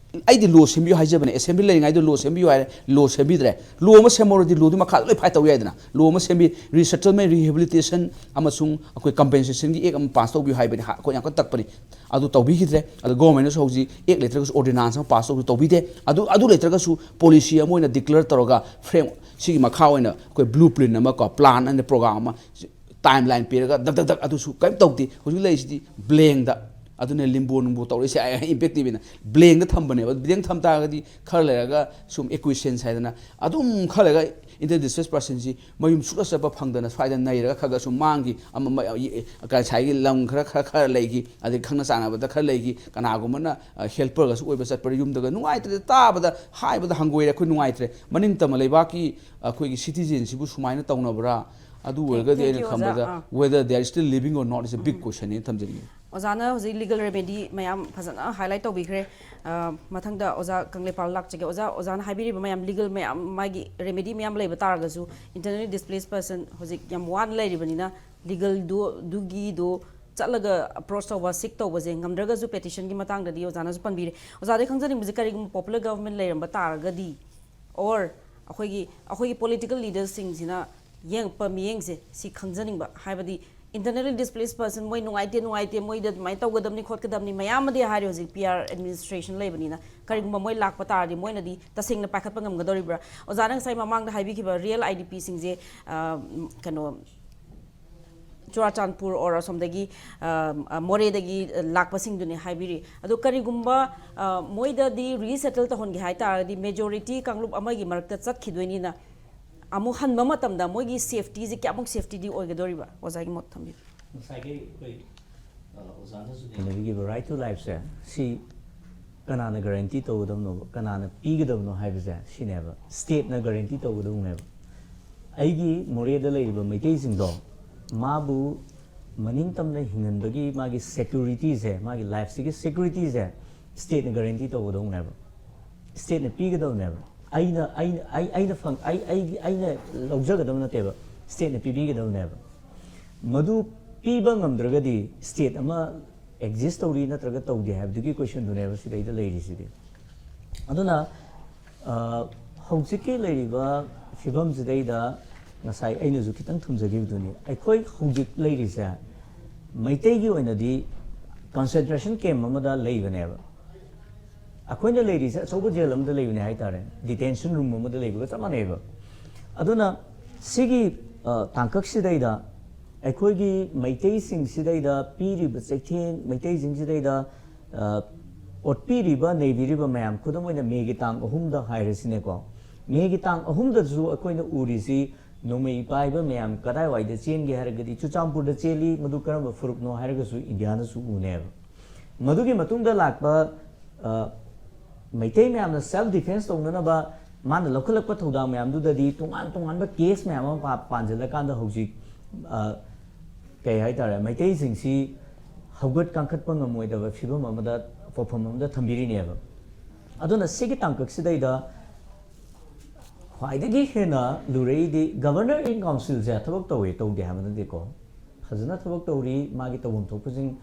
ꯑꯩꯗꯤ ꯂꯣ ꯁꯦꯝꯕꯤꯌꯨ ꯍꯥꯏꯖꯕꯅꯦ, ꯑꯦꯁꯦꯝꯕ꯭ꯂꯤ ꯂꯩꯔꯤꯉꯩꯗ ꯂꯣ ꯁꯦꯝꯕꯤꯌꯨ ꯍꯥꯏꯔꯦ, ꯂꯣ ꯁꯦꯝꯕꯤꯗ꯭ꯔꯦ꯫ ꯂꯣ ꯑꯃ ꯁꯦꯝꯍꯧꯔꯗꯤ ꯂꯣꯗꯨꯒꯤ ꯃꯈꯥꯗ ꯂꯣꯏ ꯐꯥꯏꯠ ꯇꯧ ꯌꯥꯏꯗꯅ꯫ ꯂꯣ ꯑꯃ ꯁꯦꯝꯕꯤ, ꯔꯤꯁꯦꯇꯜꯃꯦꯟ, ꯔꯤꯍꯦꯕꯤꯂꯤꯇꯦꯁꯟ ꯑꯃꯁꯨꯡ ꯑꯩꯈꯣꯏ ꯀꯝꯄꯦꯟꯁꯦꯁꯟꯒꯤ ꯑꯦꯛ ꯑꯃ ꯄꯥꯁ ꯇꯧꯕꯤꯌꯨ ꯍꯥꯏꯕꯅꯤ꯫ ꯍꯥ-, ꯑꯩꯈꯣꯏ ꯌꯥꯝ ꯀꯟꯅ ꯇꯛꯄꯅꯤ꯫ ꯑꯗꯨ ꯇꯧꯕꯤꯈꯤꯗ꯭ꯔꯦ꯫ ꯑꯗꯣ ꯒꯣꯔꯃꯦꯟꯅꯁꯨ ꯍꯧꯖꯤꯛ ꯑꯦꯛ ꯂꯩꯇ꯭ꯔꯒꯁꯨ ꯑꯣꯔꯗꯤꯅꯥꯟꯁ ꯑꯃ ꯄꯥꯁ ꯇꯧꯕꯤꯌꯨ ꯇꯧꯕꯤꯗꯦ꯫ ꯑꯗꯨ, ꯑꯗꯨ ꯂꯩꯇ꯭ꯔꯒꯁꯨ ꯄꯣꯂꯤꯁꯤ ꯑꯃ ꯑꯣꯏꯅ ꯗꯤꯀ꯭ꯂꯦꯌꯔ ꯇꯧꯔꯒ ꯐ꯭ꯔꯦꯝ, ꯁꯤꯒꯤ ꯃꯈꯥ ꯑꯣꯏꯅ ꯑꯩꯈꯣꯏ ꯕ꯭ꯂꯨ ꯄ꯭ꯔꯤꯟ ꯑꯃ ꯀꯣ, ꯄ꯭ꯂꯥꯟ ꯑꯃ, ꯄ꯭ꯔꯣꯒ꯭ꯔꯥꯝ ꯑꯃ ꯇꯥꯏꯝ ꯂꯥꯏꯟ ꯄꯤꯔꯒ ꯗꯛ ꯗꯛ ꯗꯛ ꯑꯗꯨꯁꯨ ꯀꯔꯤꯝ ꯇꯧꯗꯦ꯫ ꯍꯧꯖꯤꯛ ꯂꯩꯔꯤꯁꯤꯗꯤ ꯕ꯭ꯂꯦꯡꯗ꯫ ꯑꯗꯨꯅ ꯂꯤꯝꯕꯣ ꯅꯨꯡꯕꯣ ꯇꯧꯔꯛꯏꯁꯦ ꯏꯝꯄꯦꯛꯇꯤꯚ ꯑꯣꯏꯅ ꯕ꯭ꯂꯦꯡꯗ ꯊꯝꯕꯅꯦꯕ꯫ ꯕ꯭ꯂꯦꯡ ꯊꯝ ꯇꯥꯔꯒꯗꯤ ꯈꯔ ꯂꯩꯔꯒ ꯁꯨꯝ ꯑꯦꯀ꯭ꯋꯤꯁꯦꯟꯁ ꯍꯥꯏꯗꯅ ꯑꯗꯨꯝ ꯈꯔ ꯂꯩꯔꯒ ꯏꯟꯇꯔ ꯗꯤꯁꯄ꯭ꯂꯦꯁ ꯄꯥꯔꯁꯟꯁꯤ ꯃꯌꯨꯝ ꯁꯨꯛꯆꯠ ꯆꯠꯄ ꯐꯪꯗꯅ ꯁ꯭ꯋꯥꯏꯗ ꯅꯩꯔꯒ ꯈꯔ ꯈꯔ ꯁꯨꯝ ꯃꯥꯡꯈꯤ꯫ ꯑꯃ ꯃ-, ꯉꯁꯥꯏꯒꯤ ꯂꯝ ꯈꯔ ꯈꯔ ꯈꯔ ꯂꯩꯈꯤ, ꯑꯗꯩ ꯈꯪꯅ ꯆꯥꯟꯅꯕꯗ ꯈꯔ ꯂꯩꯈꯤ꯫ ꯀꯅꯥꯒꯨꯝꯕꯅ ꯍꯦꯜꯄꯔꯒꯁꯨ ꯑꯣꯏꯕ ꯆꯠꯄꯗ ꯌꯨꯝꯗꯒ ꯅꯨꯡꯉꯥꯏꯇ꯭ꯔꯦ, ꯇꯥꯕꯗ ꯍꯥꯏꯕꯗ ꯍꯪꯒꯣꯏꯔꯦ꯫ ꯑꯩꯈꯣꯏ ꯅꯨꯡꯉꯥꯏꯇ꯭ꯔꯦ꯫ ꯃꯅꯤꯡ ꯇꯝꯕ ꯂꯩꯕꯥꯛꯀꯤ ꯑꯩꯈꯣꯏꯒꯤ ꯁꯤꯇꯤꯖꯦꯟꯁꯤꯕꯨ ꯁꯨꯃꯥꯏꯅ ꯇꯧꯅꯕ꯭ꯔꯥ? ꯑꯗꯨ ꯑꯣꯏꯔꯒꯗꯤ ꯑꯩꯅ ꯈꯟꯕꯗ whether they are still living or not is a big question ꯅꯦꯅ ꯊꯝꯖꯅꯤꯡꯉꯤ꯫ ꯑꯣꯖꯥꯅ ꯍꯧꯖꯤꯛ ꯂꯤꯒꯜ ꯔꯦꯃꯦꯗꯤ ꯃꯌꯥꯝ ꯐꯖꯅ ꯍꯥꯏꯂꯥꯏꯠ ꯇꯧꯕꯤꯈ꯭ꯔꯦ꯫ ꯑ, ꯃꯊꯪꯗ ꯑꯣꯖꯥ ꯀꯪꯂꯩꯄꯥꯜ ꯂꯥꯛꯆꯒꯦ꯫ ꯑꯣꯖꯥ, ꯑꯣꯖꯥꯅ ꯍꯥꯏꯕꯤꯔꯤꯕ ꯃꯌꯥꯝ ꯂꯤꯒꯜ ꯃꯌꯥꯝ, ꯃꯥꯒꯤ ꯔꯦꯃꯦꯗꯤ ꯃꯌꯥꯝ ꯂꯩꯕ ꯇꯥꯔꯒꯁꯨ, ꯏꯟꯇꯔꯅꯦꯂꯤ ꯗꯤꯁꯄ꯭ꯂꯦꯁ ꯄꯔꯁꯟ ꯍꯧꯖꯤꯛ ꯌꯥꯝ ꯋꯥꯅ ꯂꯩꯔꯤꯕꯅꯤꯅ, ꯂꯤꯒꯜꯗꯨ, ꯑꯗꯨꯒꯤꯗꯨ ꯆꯠꯂꯒ ꯑꯦꯄ꯭ꯔꯣꯆ ꯇꯧꯕ, ꯁꯤꯛ ꯇꯧꯕꯁꯦ ꯉꯝꯗ꯭ꯔꯒꯁꯨ ꯄꯦꯇꯤꯁꯟꯒꯤ ꯃꯇꯥꯡꯗꯗꯤ ꯑꯣꯖꯥꯅꯁꯨ ꯄꯟꯕꯤꯔꯦ꯫ ꯑꯣꯖꯥꯗꯒꯤ ꯈꯪꯖꯅꯤꯡꯕꯁꯦ, ꯀꯔꯤꯒꯨꯝꯕ ꯄꯣꯄꯨꯂꯔ ꯒꯕꯔꯟꯃꯦꯟ ꯂꯩꯔꯝꯕ ꯇꯥꯔꯒꯗꯤ, ꯑꯣꯔ ꯑꯩꯈꯣꯏꯒꯤ, ꯑꯩꯈꯣꯏꯒꯤ ꯄꯣꯂꯤꯇꯤꯀꯦꯜ ꯂꯤꯗꯔꯁꯤꯡꯁꯤꯅ ꯌꯦꯡꯉꯛꯄ ꯃꯤꯠꯌꯦꯡꯁꯦ ꯁꯤ ꯈꯪꯖꯅꯤꯡꯕ, ꯍꯥꯏꯕꯗꯤ ꯏꯟꯇꯔꯅꯦꯂꯤ ꯗꯤꯁꯄ꯭ꯂꯦꯁ ꯄꯔꯁꯟ ꯃꯣꯏ ꯅꯨꯡꯉꯥꯏꯇꯦ, ꯅꯨꯡꯉꯥꯏꯇꯦ, ꯃꯣꯏꯗ ꯑꯗꯨꯃꯥꯏꯅ ꯇꯧꯒꯗꯕꯅꯤ, ꯈꯣꯠꯀꯗꯕꯅꯤ ꯃꯌꯥꯝ ꯑꯃꯗꯤ ꯍꯥꯏꯔꯤ꯫ ꯍꯧꯖꯤꯛ ꯄꯤ ꯑꯥꯔ ꯑꯦꯗꯃꯤꯅꯤꯁꯇ꯭ꯔꯦꯁꯟ ꯂꯩꯕꯅꯤꯅ, ꯀꯔꯤꯒꯨꯝꯕ ꯃꯣꯏ ꯂꯥꯛꯄ ꯇꯥꯔꯗꯤ ꯃꯣꯏꯅꯗꯤ ꯇꯁꯦꯡꯅ ꯄꯥꯏꯈꯠꯄ ꯉꯝꯒꯗꯧꯔꯤꯕ꯭ꯔꯥ? ꯑꯣꯖꯥꯅ ꯉꯁꯥꯏ ꯃꯃꯥꯡꯗ ꯍꯥꯏꯕꯤꯈꯤꯕ ꯔꯤꯌꯦꯜ ꯑꯥꯏ ꯗꯤ ꯄꯤꯁꯤꯡꯁꯦ, ꯑ, ꯀꯩꯅꯣ, ꯆꯨꯔꯥꯆꯥꯟꯄꯨꯔ ꯑꯣꯔ ꯑꯁꯣꯝꯗꯒꯤ, ꯑ, ꯑ, ꯃꯣꯔꯦꯗꯒꯤ, ꯑ, ꯂꯥꯛꯄꯁꯤꯡꯗꯨꯅꯤ ꯍꯥꯏꯕꯤꯔꯤ꯫ ꯑꯗꯣ ꯀꯔꯤꯒꯨꯝꯕ, ꯑ, ꯃꯣꯏꯗꯗꯤ ꯔꯤꯁꯦꯇꯜ ꯇꯧꯍꯟꯒꯦ ꯍꯥꯏ ꯇꯥꯔꯒꯗꯤ, ꯃꯦꯖꯣꯔꯤꯇꯤ ꯀꯥꯡꯂꯨꯞ ꯑꯃꯒꯤ ꯃꯔꯛꯇ ꯆꯠꯈꯤꯗꯣꯏꯅꯤꯅ, ꯑꯃꯨꯛ ꯍꯟꯕ ꯃꯇꯝꯗ ꯃꯣꯏꯒꯤ ꯁꯦꯐꯇꯤꯁꯦ ꯀꯌꯥꯃꯨꯛ ꯁꯦꯐꯇꯤꯗꯤ ꯑꯣꯏꯒꯗꯧꯔꯤꯕ? ꯑꯣꯖꯥꯒꯤ ꯃꯣꯠ ꯊꯝꯕꯤꯌꯨ꯫ ꯉꯁꯥꯏꯒꯤ ꯑꯩꯈꯣꯏ, ꯑ, ꯑꯣꯖꯥꯅꯁꯨ ꯊꯦꯡꯅꯕꯤꯈꯤꯕ right to life ꯁꯦ, ꯁꯤ ꯀꯅꯥꯅ ꯒꯥꯔꯦꯟꯇꯤ ꯇꯧꯒꯗꯕꯅꯣ, ꯀꯅꯥꯅ ꯄꯤꯒꯗꯕꯅꯣ ꯍꯥꯏꯕꯁꯦ ꯁꯤꯅꯦꯕ꯫ ꯁ꯭ꯇꯦꯠꯅ ꯒꯥꯔꯦꯟꯇꯤ ꯇꯧꯒꯗꯧꯅꯦꯕ꯫ ꯑꯩꯒꯤ ꯃꯣꯔꯦꯗ ꯂꯩꯔꯤꯕ ꯃꯩꯇꯩꯁꯤꯡꯗꯣ, ꯃꯥꯕꯨ ꯃꯅꯤꯡ ꯇꯝꯅ ꯍꯤꯡꯍꯟꯕꯒꯤ ꯃꯥꯒꯤ ꯁꯦꯀ꯭ꯌꯨꯔꯤꯇꯤꯁꯦ, ꯃꯥꯒꯤ ꯂꯥꯏꯐꯁꯤꯒꯤ ꯁꯦꯀ꯭ꯌꯨꯔꯤꯇꯤꯁꯦ ꯁ꯭ꯇꯦꯠꯅ ꯒꯥꯔꯦꯟꯇꯤ ꯇꯧꯒꯗꯧꯅꯦꯕ꯫ ꯁ꯭ꯇꯦꯠꯅ ꯄꯤꯒꯗꯕꯅꯦꯕ꯫ ꯑꯩꯅ, ꯑꯩꯅ, ꯑꯩ, ꯑꯩꯅ ꯐꯪ-, ꯑꯩ, ꯑꯩꯒꯤ, ꯑꯩꯅ ꯂꯧꯖꯒꯗꯕ ꯅꯠꯇꯦꯕ, ꯁ꯭ꯇꯦꯠꯅ ꯄꯤꯕꯤꯒꯗꯕꯅꯦꯕ꯫ ꯃꯗꯨ ꯄꯤꯕ ꯉꯝꯗ꯭ꯔꯒꯗꯤ ꯁ꯭ꯇꯦꯠ ꯑꯃ ꯑꯦꯛꯖꯤꯁ ꯇꯧꯔꯤ ꯅꯠꯇ꯭ꯔꯒ ꯇꯧꯗꯦ ꯍꯥꯏꯕꯗꯨꯒꯤ ꯀꯣꯏꯁꯟꯗꯨꯅꯦꯕ ꯁꯤꯗꯩꯗ ꯂꯩꯔꯤꯁꯤꯗꯤ꯫ ꯑꯗꯨꯅ, ꯑ, ꯍꯧꯖꯤꯛꯀꯤ ꯂꯩꯔꯤꯕ ꯐꯤꯕꯝꯁꯤꯗꯩꯗ ꯉꯁꯥꯏ ꯑꯩꯅꯁꯨ ꯈꯤꯇꯪ ꯊꯝꯖꯈꯤꯕꯗꯨꯅꯤ, ꯑꯩꯈꯣꯏ ꯍꯧꯖꯤꯛ ꯂꯩꯔꯤꯁꯦ ꯃꯩꯇꯩꯒꯤ ꯑꯣꯏꯅꯗꯤ ꯀꯟꯁꯦꯟꯇ꯭ꯔꯦꯁꯟ ꯀꯦꯝꯞ ꯑꯃꯗ ꯂꯩꯕꯅꯦꯕ꯫ ꯑꯩꯈꯣꯏꯅ ꯂꯩꯔꯤꯁꯦ ꯑꯆꯧꯕ ꯖꯦꯜ ꯑꯃꯗ ꯂꯩꯕꯅꯦ ꯍꯥꯏꯇꯥꯔꯦ, ꯗꯤꯇꯦꯟꯁꯟ ꯔꯨꯝ ꯑꯃꯗ ꯂꯩꯕꯒ ꯆꯞ ꯃꯥꯟꯅꯩꯕ꯫ ꯑꯗꯨꯅ ꯁꯤꯒꯤ, ꯑ, ꯇꯥꯡꯀꯛꯁꯤꯗꯩꯗ ꯑꯩꯈꯣꯏꯒꯤ ꯃꯩꯇꯩꯁꯤꯡꯁꯤꯗꯩꯗ ꯄꯤꯔꯤꯕ ꯆꯩꯊꯦꯡ, ꯃꯩꯇꯩꯁꯤꯡꯁꯤꯗꯩꯗ ꯑ, ꯑꯣꯠꯄꯤꯔꯤꯕ, ꯅꯩꯕꯤꯔꯤꯕ ꯃꯌꯥꯝ, ꯈꯨꯗꯝ ꯑꯣꯏꯅ ꯃꯦꯒꯤ ꯇꯥꯡ ꯑꯍꯨꯝꯗ ꯍꯥꯏꯔꯁꯤꯅꯦꯀꯣ꯫ ꯃꯦꯒꯤ ꯇꯥꯡ ꯑꯍꯨꯝꯗꯁꯨ ꯑꯩꯈꯣꯏꯅ ꯎꯔꯤꯁꯤ ꯅꯣꯡꯃꯩ ꯄꯥꯏꯕ ꯃꯌꯥꯝ ꯀꯗꯥꯏꯋꯥꯏꯗ ꯆꯦꯟꯒꯦ ꯍꯥꯏꯔꯒꯗꯤ ꯆꯨꯔꯆꯥꯟꯄꯨꯔꯗ ꯆꯦꯜꯂꯤ, ꯃꯗꯨ ꯀꯔꯝꯕ ꯐꯨꯔꯨꯞꯅꯣ ꯍꯥꯏꯔꯒꯁꯨ ꯏꯟꯗꯤꯌꯥꯅꯁꯨ ꯎꯅꯦꯕ꯫ ꯃꯗꯨꯒꯤ ꯃꯇꯨꯡꯗ ꯂꯥꯛꯄ ꯑ, ꯃꯩꯇꯩ ꯃꯌꯥꯝꯅ self defence ꯇꯧꯅꯅꯕ ꯃꯥꯅ ꯂꯧꯈꯠꯂꯛꯄ ꯊꯧꯗꯥꯡ ꯃꯌꯥꯝꯗꯨꯗꯗꯤ ꯇꯣꯉꯥꯟ ꯇꯣꯉꯥꯟꯕ case ꯃꯌꯥꯝ ꯑꯃ ꯄꯥ-, ꯄꯥꯟꯁꯤꯜꯂꯀꯥꯟꯗ ꯍꯧꯖꯤꯛ ꯑ, ꯀꯩ ꯍꯥꯏꯇꯥꯔꯦ, ꯃꯩꯇꯩꯁꯤꯡꯁꯤ ꯍꯧꯒꯠ ꯀꯥꯡꯈꯠꯄ ꯉꯝꯃꯣꯏꯗꯕ ꯐꯤꯕꯝ ꯑꯃꯗ, ꯄꯣꯠꯐꯝ ꯑꯃꯗ ꯊꯝꯕꯤꯔꯤꯅꯦꯕ꯫ ꯑꯗꯨꯅ ꯁꯤꯒꯤ ꯇꯥꯡꯀꯛꯁꯤꯗꯩꯗ ꯈ꯭ꯋꯥꯏꯗꯒꯤ ꯍꯦꯟꯅ ꯂꯨꯔꯛꯏꯗꯤ Governor in Councilꯁꯦ ꯊꯕꯛ ꯇꯧꯋꯦ ꯇꯧꯗꯦ ꯍꯥꯏꯕ ꯅꯠꯇꯦꯀꯣ, ꯐꯖꯅ ꯊꯕꯛ ꯇꯧꯔꯤ, ꯃꯥꯒꯤ ꯇꯧꯐꯝ ꯊꯣꯛꯄꯁꯤꯡ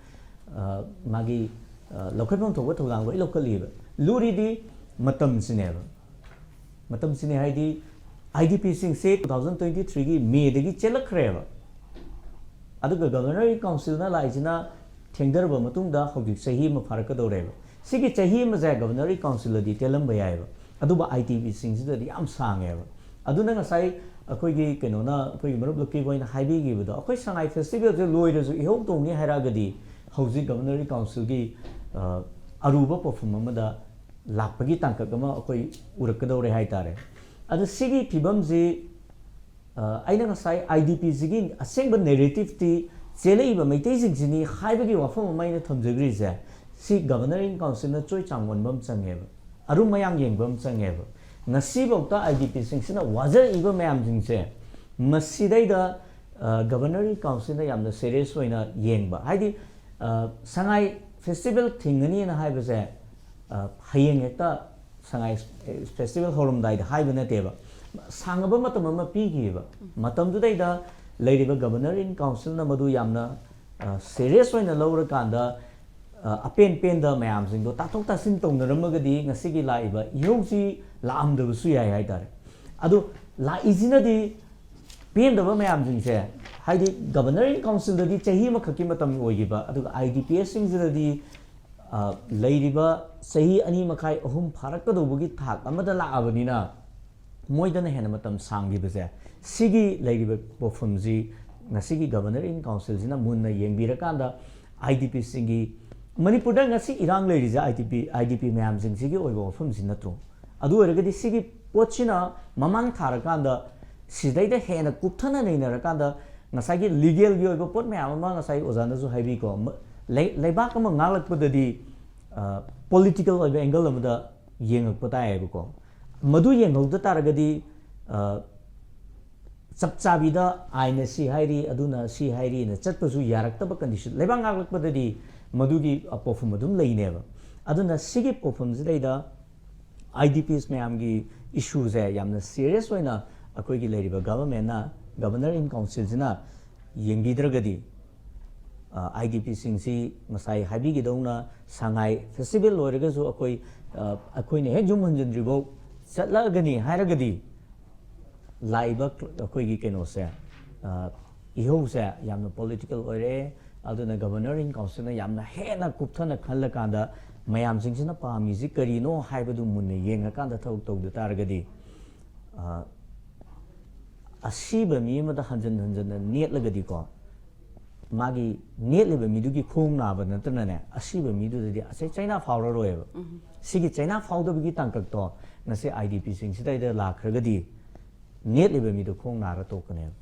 ꯑ, ꯃꯥꯒꯤ ꯑ, ꯂꯧꯈꯠꯐꯝ ꯊꯣꯛꯄ ꯊꯧꯗꯥꯡ ꯂꯣꯏ ꯂꯧꯈꯠꯂꯤꯕ꯫ ꯂꯨꯔꯤꯗꯤ ꯃꯇꯝꯁꯤꯅꯦꯕ꯫ ꯃꯇꯝꯁꯤꯅꯦ ꯍꯥꯏꯗꯤ IDPꯁꯤꯡꯁꯦ two thousand twenty threeꯒꯤ ꯃꯦꯗꯒꯤ ꯆꯦꯜꯂꯛꯈ꯭ꯔꯦꯕ꯫ ꯑꯗꯨꯒ Governor in Councilꯅ ꯂꯥꯛꯏꯁꯤꯅ ꯊꯦꯡꯊꯔꯕ ꯃꯇꯨꯡꯗ ꯍꯧꯖꯤꯛ ꯆꯍꯤ ꯑꯃ ꯐꯥꯔꯛꯀꯗꯧꯔꯦꯕ꯫ ꯁꯤꯒꯤ ꯆꯍꯤ ꯑꯃꯁꯦ Governor in Councilꯗꯗꯤ ꯇꯦꯜꯂꯝꯕ ꯌꯥꯏꯑꯕ, ꯑꯗꯨꯕꯨ IDPꯁꯤꯡꯁꯤꯗꯗꯤ ꯌꯥꯝ ꯁꯥꯡꯉꯦꯕ꯫ ꯑꯗꯨꯅ ꯉꯁꯥꯏ ꯑꯩꯈꯣꯏꯒꯤ ꯀꯩꯅꯣꯅ, ꯑꯩꯈꯣꯏꯒꯤ ꯃꯔꯨꯞ ꯂꯨꯀꯤꯕꯣꯏꯅ ꯍꯥꯏꯕꯤꯈꯤꯕꯗꯣ, ꯑꯩꯈꯣꯏ ꯁꯉꯥꯏ festivalꯁꯦ ꯂꯣꯏꯔꯁꯨ ꯏꯍꯧ ꯇꯧꯅꯤ ꯍꯥꯏꯔꯛꯑꯒꯗꯤ ꯍꯧꯖꯤꯛ Governor in Councilꯒꯤ ꯑ, ꯑꯔꯨꯕ ꯄꯣꯠꯐꯝ ꯑꯃꯗ ꯂꯥꯛꯄꯒꯤ ꯇꯥꯡꯀꯛ ꯑꯃ ꯑꯩꯈꯣꯏ ꯎꯔꯛꯀꯗꯧꯔꯦ ꯍꯥꯏꯇꯥꯔꯦ꯫ ꯑꯗꯣ ꯁꯤꯒꯤ ꯐꯤꯕꯝꯁꯤ ꯑ, ꯑꯩꯅ ꯉꯁꯥꯏ IDPꯁꯤꯒꯤ ꯑꯁꯦꯡꯕ narrativeꯇꯤ ꯆꯦꯜꯂꯛꯏꯕ ꯃꯩꯇꯩꯁꯤꯡꯁꯤꯅꯤ ꯍꯥꯏꯕꯒꯤ ꯋꯥꯐꯝ ꯑꯃ ꯑꯩꯅ ꯊꯝꯖꯈ꯭ꯔꯤꯁꯦ, ꯁꯤ Governor in Councilꯅ ꯆꯣꯏ ꯆꯥꯡ ꯑꯣꯟꯕ ꯑꯃ ꯆꯪꯉꯦꯕ, ꯑꯔꯨꯝ ꯃꯌꯥꯡ ꯌꯦꯡꯕ ꯑꯃ ꯆꯪꯉꯦꯕ꯫ ꯉꯁꯤꯐꯥꯎꯗ IDPꯁꯤꯡꯁꯤꯅ ꯋꯥꯖꯔꯛꯏꯕ ꯃꯌꯥꯝꯁꯤꯡꯁꯦ ꯃꯁꯤꯗꯩꯗ ꯑ, Governor in Councilꯅ ꯌꯥꯝꯅ serious ꯑꯣꯏꯅ ꯌꯦꯡꯕ, ꯍꯥꯏꯗꯤ ꯑ, ꯁꯉꯥꯏ festival ꯊꯤꯡꯒꯅꯤꯅ ꯍꯥꯏꯕꯁꯦ ꯑ, ꯍꯌꯦꯡ ꯍꯦꯛꯇ ꯁꯉꯥꯏ festival ꯍꯧꯔꯝꯗꯥꯏꯗ ꯍꯥꯏꯕ ꯅꯠꯇꯦꯕ, ꯁꯥꯡꯉꯕ ꯃꯇꯝ ꯑꯃ ꯄꯤꯈꯤꯑꯕ꯫ ꯃꯇꯝꯗꯨꯗꯩꯗ ꯂꯩꯔꯤꯕ Governor in Councilꯅ ꯃꯗꯨ ꯌꯥꯝꯅ ꯑ, serious ꯑꯣꯏꯅ ꯂꯧꯔꯀꯥꯟꯗ ꯑ, ꯑꯄꯦꯟ ꯄꯦꯟꯗ ꯃꯌꯥꯝꯁꯤꯡꯗꯣ ꯇꯥꯊꯣꯛ ꯇꯥꯁꯤꯟ ꯇꯧꯅꯔꯝꯃꯒꯗꯤ ꯉꯁꯤꯒꯤ ꯂꯥꯛꯏꯕ ꯏꯍꯧꯁꯤ ꯂꯥꯛꯑꯝꯗꯕꯁꯨ ꯌꯥꯏ ꯍꯥꯏꯇꯥꯔꯦ꯫ ꯑꯗꯣ ꯂꯥꯛꯏꯁꯤꯅꯗꯤ ꯄꯦꯟꯗꯕ ꯃꯌꯥꯝꯁꯤꯡꯁꯦ, ꯍꯥꯏꯗꯤ Governor in Councilꯗꯗꯤ ꯆꯍꯤ ꯑꯃꯈꯛꯀꯤ ꯃꯇꯝ ꯑꯣꯏꯈꯤꯕ, ꯑꯗꯨꯒ IDPꯁꯁꯤꯡꯁꯤꯗꯗꯤ ꯑ, ꯂꯩꯔꯤꯕ ꯆꯍꯤ ꯑꯅꯤ ꯃꯈꯥꯏ, ꯑꯍꯨꯝ ꯐꯥꯔꯛꯀꯗꯧꯕꯒꯤ ꯊꯥꯛ ꯑꯃꯗ ꯂꯥꯛꯑꯕꯅꯤꯅ ꯃꯣꯏꯗꯅ ꯍꯦꯟꯅ ꯃꯇꯝ ꯁꯥꯡꯈꯤꯕꯁꯦ, ꯁꯤꯒꯤ ꯂꯩꯔꯤꯕ ꯄꯣꯠꯐꯝꯁꯤ ꯉꯁꯤꯒꯤ Governor in Councilꯁꯤꯅ ꯃꯨꯟꯅ ꯌꯦꯡꯕꯤꯔꯀꯥꯟꯗ IDPꯁꯤꯡꯒꯤ, ꯃꯅꯤꯄꯨꯔꯗ ꯉꯁꯤ ꯏꯔꯥꯡ ꯂꯩꯔꯤꯁꯦ IDP IDP ꯃꯌꯥꯝꯁꯤꯡꯁꯤꯒꯤ ꯑꯣꯏꯕ ꯋꯥꯐꯝꯁꯤ ꯅꯠꯇ꯭ꯔꯣ? ꯑꯗꯨ ꯑꯣꯏꯔꯒꯗꯤ ꯁꯤꯒꯤ ꯄꯣꯠꯁꯤꯅ ꯃꯃꯥꯡ ꯊꯥꯔꯀꯥꯟꯗ ꯁꯤꯗꯩꯗ ꯍꯦꯟꯅ ꯀꯨꯞꯊꯅ ꯅꯩꯅꯔꯀꯥꯟꯗ ꯉꯁꯥꯏꯒꯤ legalꯒꯤ ꯑꯣꯏꯕ ꯄꯣꯠ ꯃꯌꯥꯝ ꯑꯃ ꯉꯁꯥꯏ ꯑꯣꯖꯥꯅꯁꯨ ꯍꯥꯏꯕꯤꯀꯣ, ꯃ- ꯂꯩ- ꯂꯩꯕꯥꯛ ꯑꯃ ꯉꯥꯛꯂꯛꯄꯗꯗꯤ political ꯑꯣꯏꯕ angle ꯑꯃꯗ ꯌꯦꯡꯉꯛꯄ ꯇꯥꯏꯌꯦꯕꯀꯣ꯫ ꯃꯗꯨ ꯌꯦꯡꯍꯧꯗ ꯇꯥꯔꯒꯗꯤ ꯆꯞ ꯆꯥꯕꯤꯗ ꯑꯥꯏꯟꯅ ꯁꯤ ꯍꯥꯏꯔꯤ, ꯑꯗꯨꯅ ꯁꯤ ꯍꯥꯏꯔꯤꯅ ꯆꯠꯄꯁꯨ ꯌꯥꯔꯛꯇꯕ condition, ꯂꯩꯕꯥꯛ ꯉꯥꯛꯂꯛꯄꯗꯗꯤ ꯃꯗꯨꯒꯤ ꯄꯣꯠꯐꯝ ꯑꯗꯨꯝ ꯂꯩꯅꯦꯕ꯫ ꯑꯗꯨꯅ ꯁꯤꯒꯤ ꯄꯣꯠꯐꯝꯁꯤꯗꯩꯗ IDPs ꯃꯌꯥꯝꯒꯤ issueꯁꯦ ꯌꯥꯝꯅ serious ꯑꯣꯏꯅ ꯑꯩꯈꯣꯏꯒꯤ ꯂꯩꯔꯤꯕ governmentꯅ, Governor in Councilꯁꯤꯅ ꯌꯦꯡꯕꯤꯗ꯭ꯔꯒꯗꯤ, IDPꯁꯤꯡꯁꯤ ꯉꯁꯥꯏ ꯍꯥꯏꯕꯤꯒꯗꯧꯅ ꯁꯉꯥꯏ festival ꯂꯣꯏꯔꯒꯁꯨ ꯑꯩꯈꯣꯏ ꯑꯩꯈꯣꯏꯅ ꯍꯦꯛ ꯌꯨꯝ ꯍꯟꯖꯤꯟꯗ꯭ꯔꯤꯐꯥꯎ ꯆꯠꯂꯒꯅꯤ ꯍꯥꯏꯔꯒꯗꯤ, ꯂꯥꯛꯏꯕ ꯑꯩꯈꯣꯏꯒꯤ ꯀꯩꯅꯣꯁꯦ, ꯏꯍꯧꯁꯦ ꯌꯥꯝꯅ political ꯑꯣꯏꯔꯦ꯫ ꯑꯗꯨꯅ Governor in Councilꯅ ꯌꯥꯝꯅ ꯍꯦꯟꯅ ꯀꯨꯞꯊꯅ ꯈꯜꯂꯀꯥꯟꯗ ꯃꯌꯥꯝꯁꯤꯡꯁꯤꯅ ꯄꯥꯝꯃꯤꯁꯤ ꯀꯔꯤꯅꯣ ꯍꯥꯏꯕꯗꯨ ꯃꯨꯟꯅ ꯌꯦꯡꯉꯀꯥꯟꯗ ꯊꯕꯛ ꯇꯧꯗ ꯇꯥꯔꯒꯗꯤ, ꯑꯁꯤꯕ ꯃꯤ ꯑꯃꯗ ꯍꯟꯖꯟ ꯍꯟꯖꯟꯅ ꯅꯦꯠꯂꯒꯗꯤꯀꯣ, ꯃꯥꯒꯤ ꯅꯦꯠꯂꯤꯕ ꯃꯤꯗꯨꯒꯤ ꯈꯣꯡ ꯅꯥꯕ ꯅꯠꯇꯅꯅꯦ, ꯑꯁꯤꯕ ꯃꯤꯗꯨꯗꯗꯤ ꯑꯁꯤ ꯆꯩꯅꯥ ꯐꯥꯎꯔꯔꯣꯏꯕ꯫ ꯁꯤꯒꯤ ꯆꯩꯅꯥ ꯐꯥꯎꯗꯕꯒꯤ ꯇꯥꯡꯀꯛꯇꯣ ꯉꯁꯤ IDPꯁꯤꯡꯁꯤꯗꯩꯗ ꯂꯥꯛꯈ꯭ꯔꯒꯗꯤ ꯅꯦꯠꯂꯤꯕ ꯃꯤꯗꯣ ꯈꯣꯡ ꯅꯥꯔ ꯇꯣꯛꯀꯅꯦꯕ꯫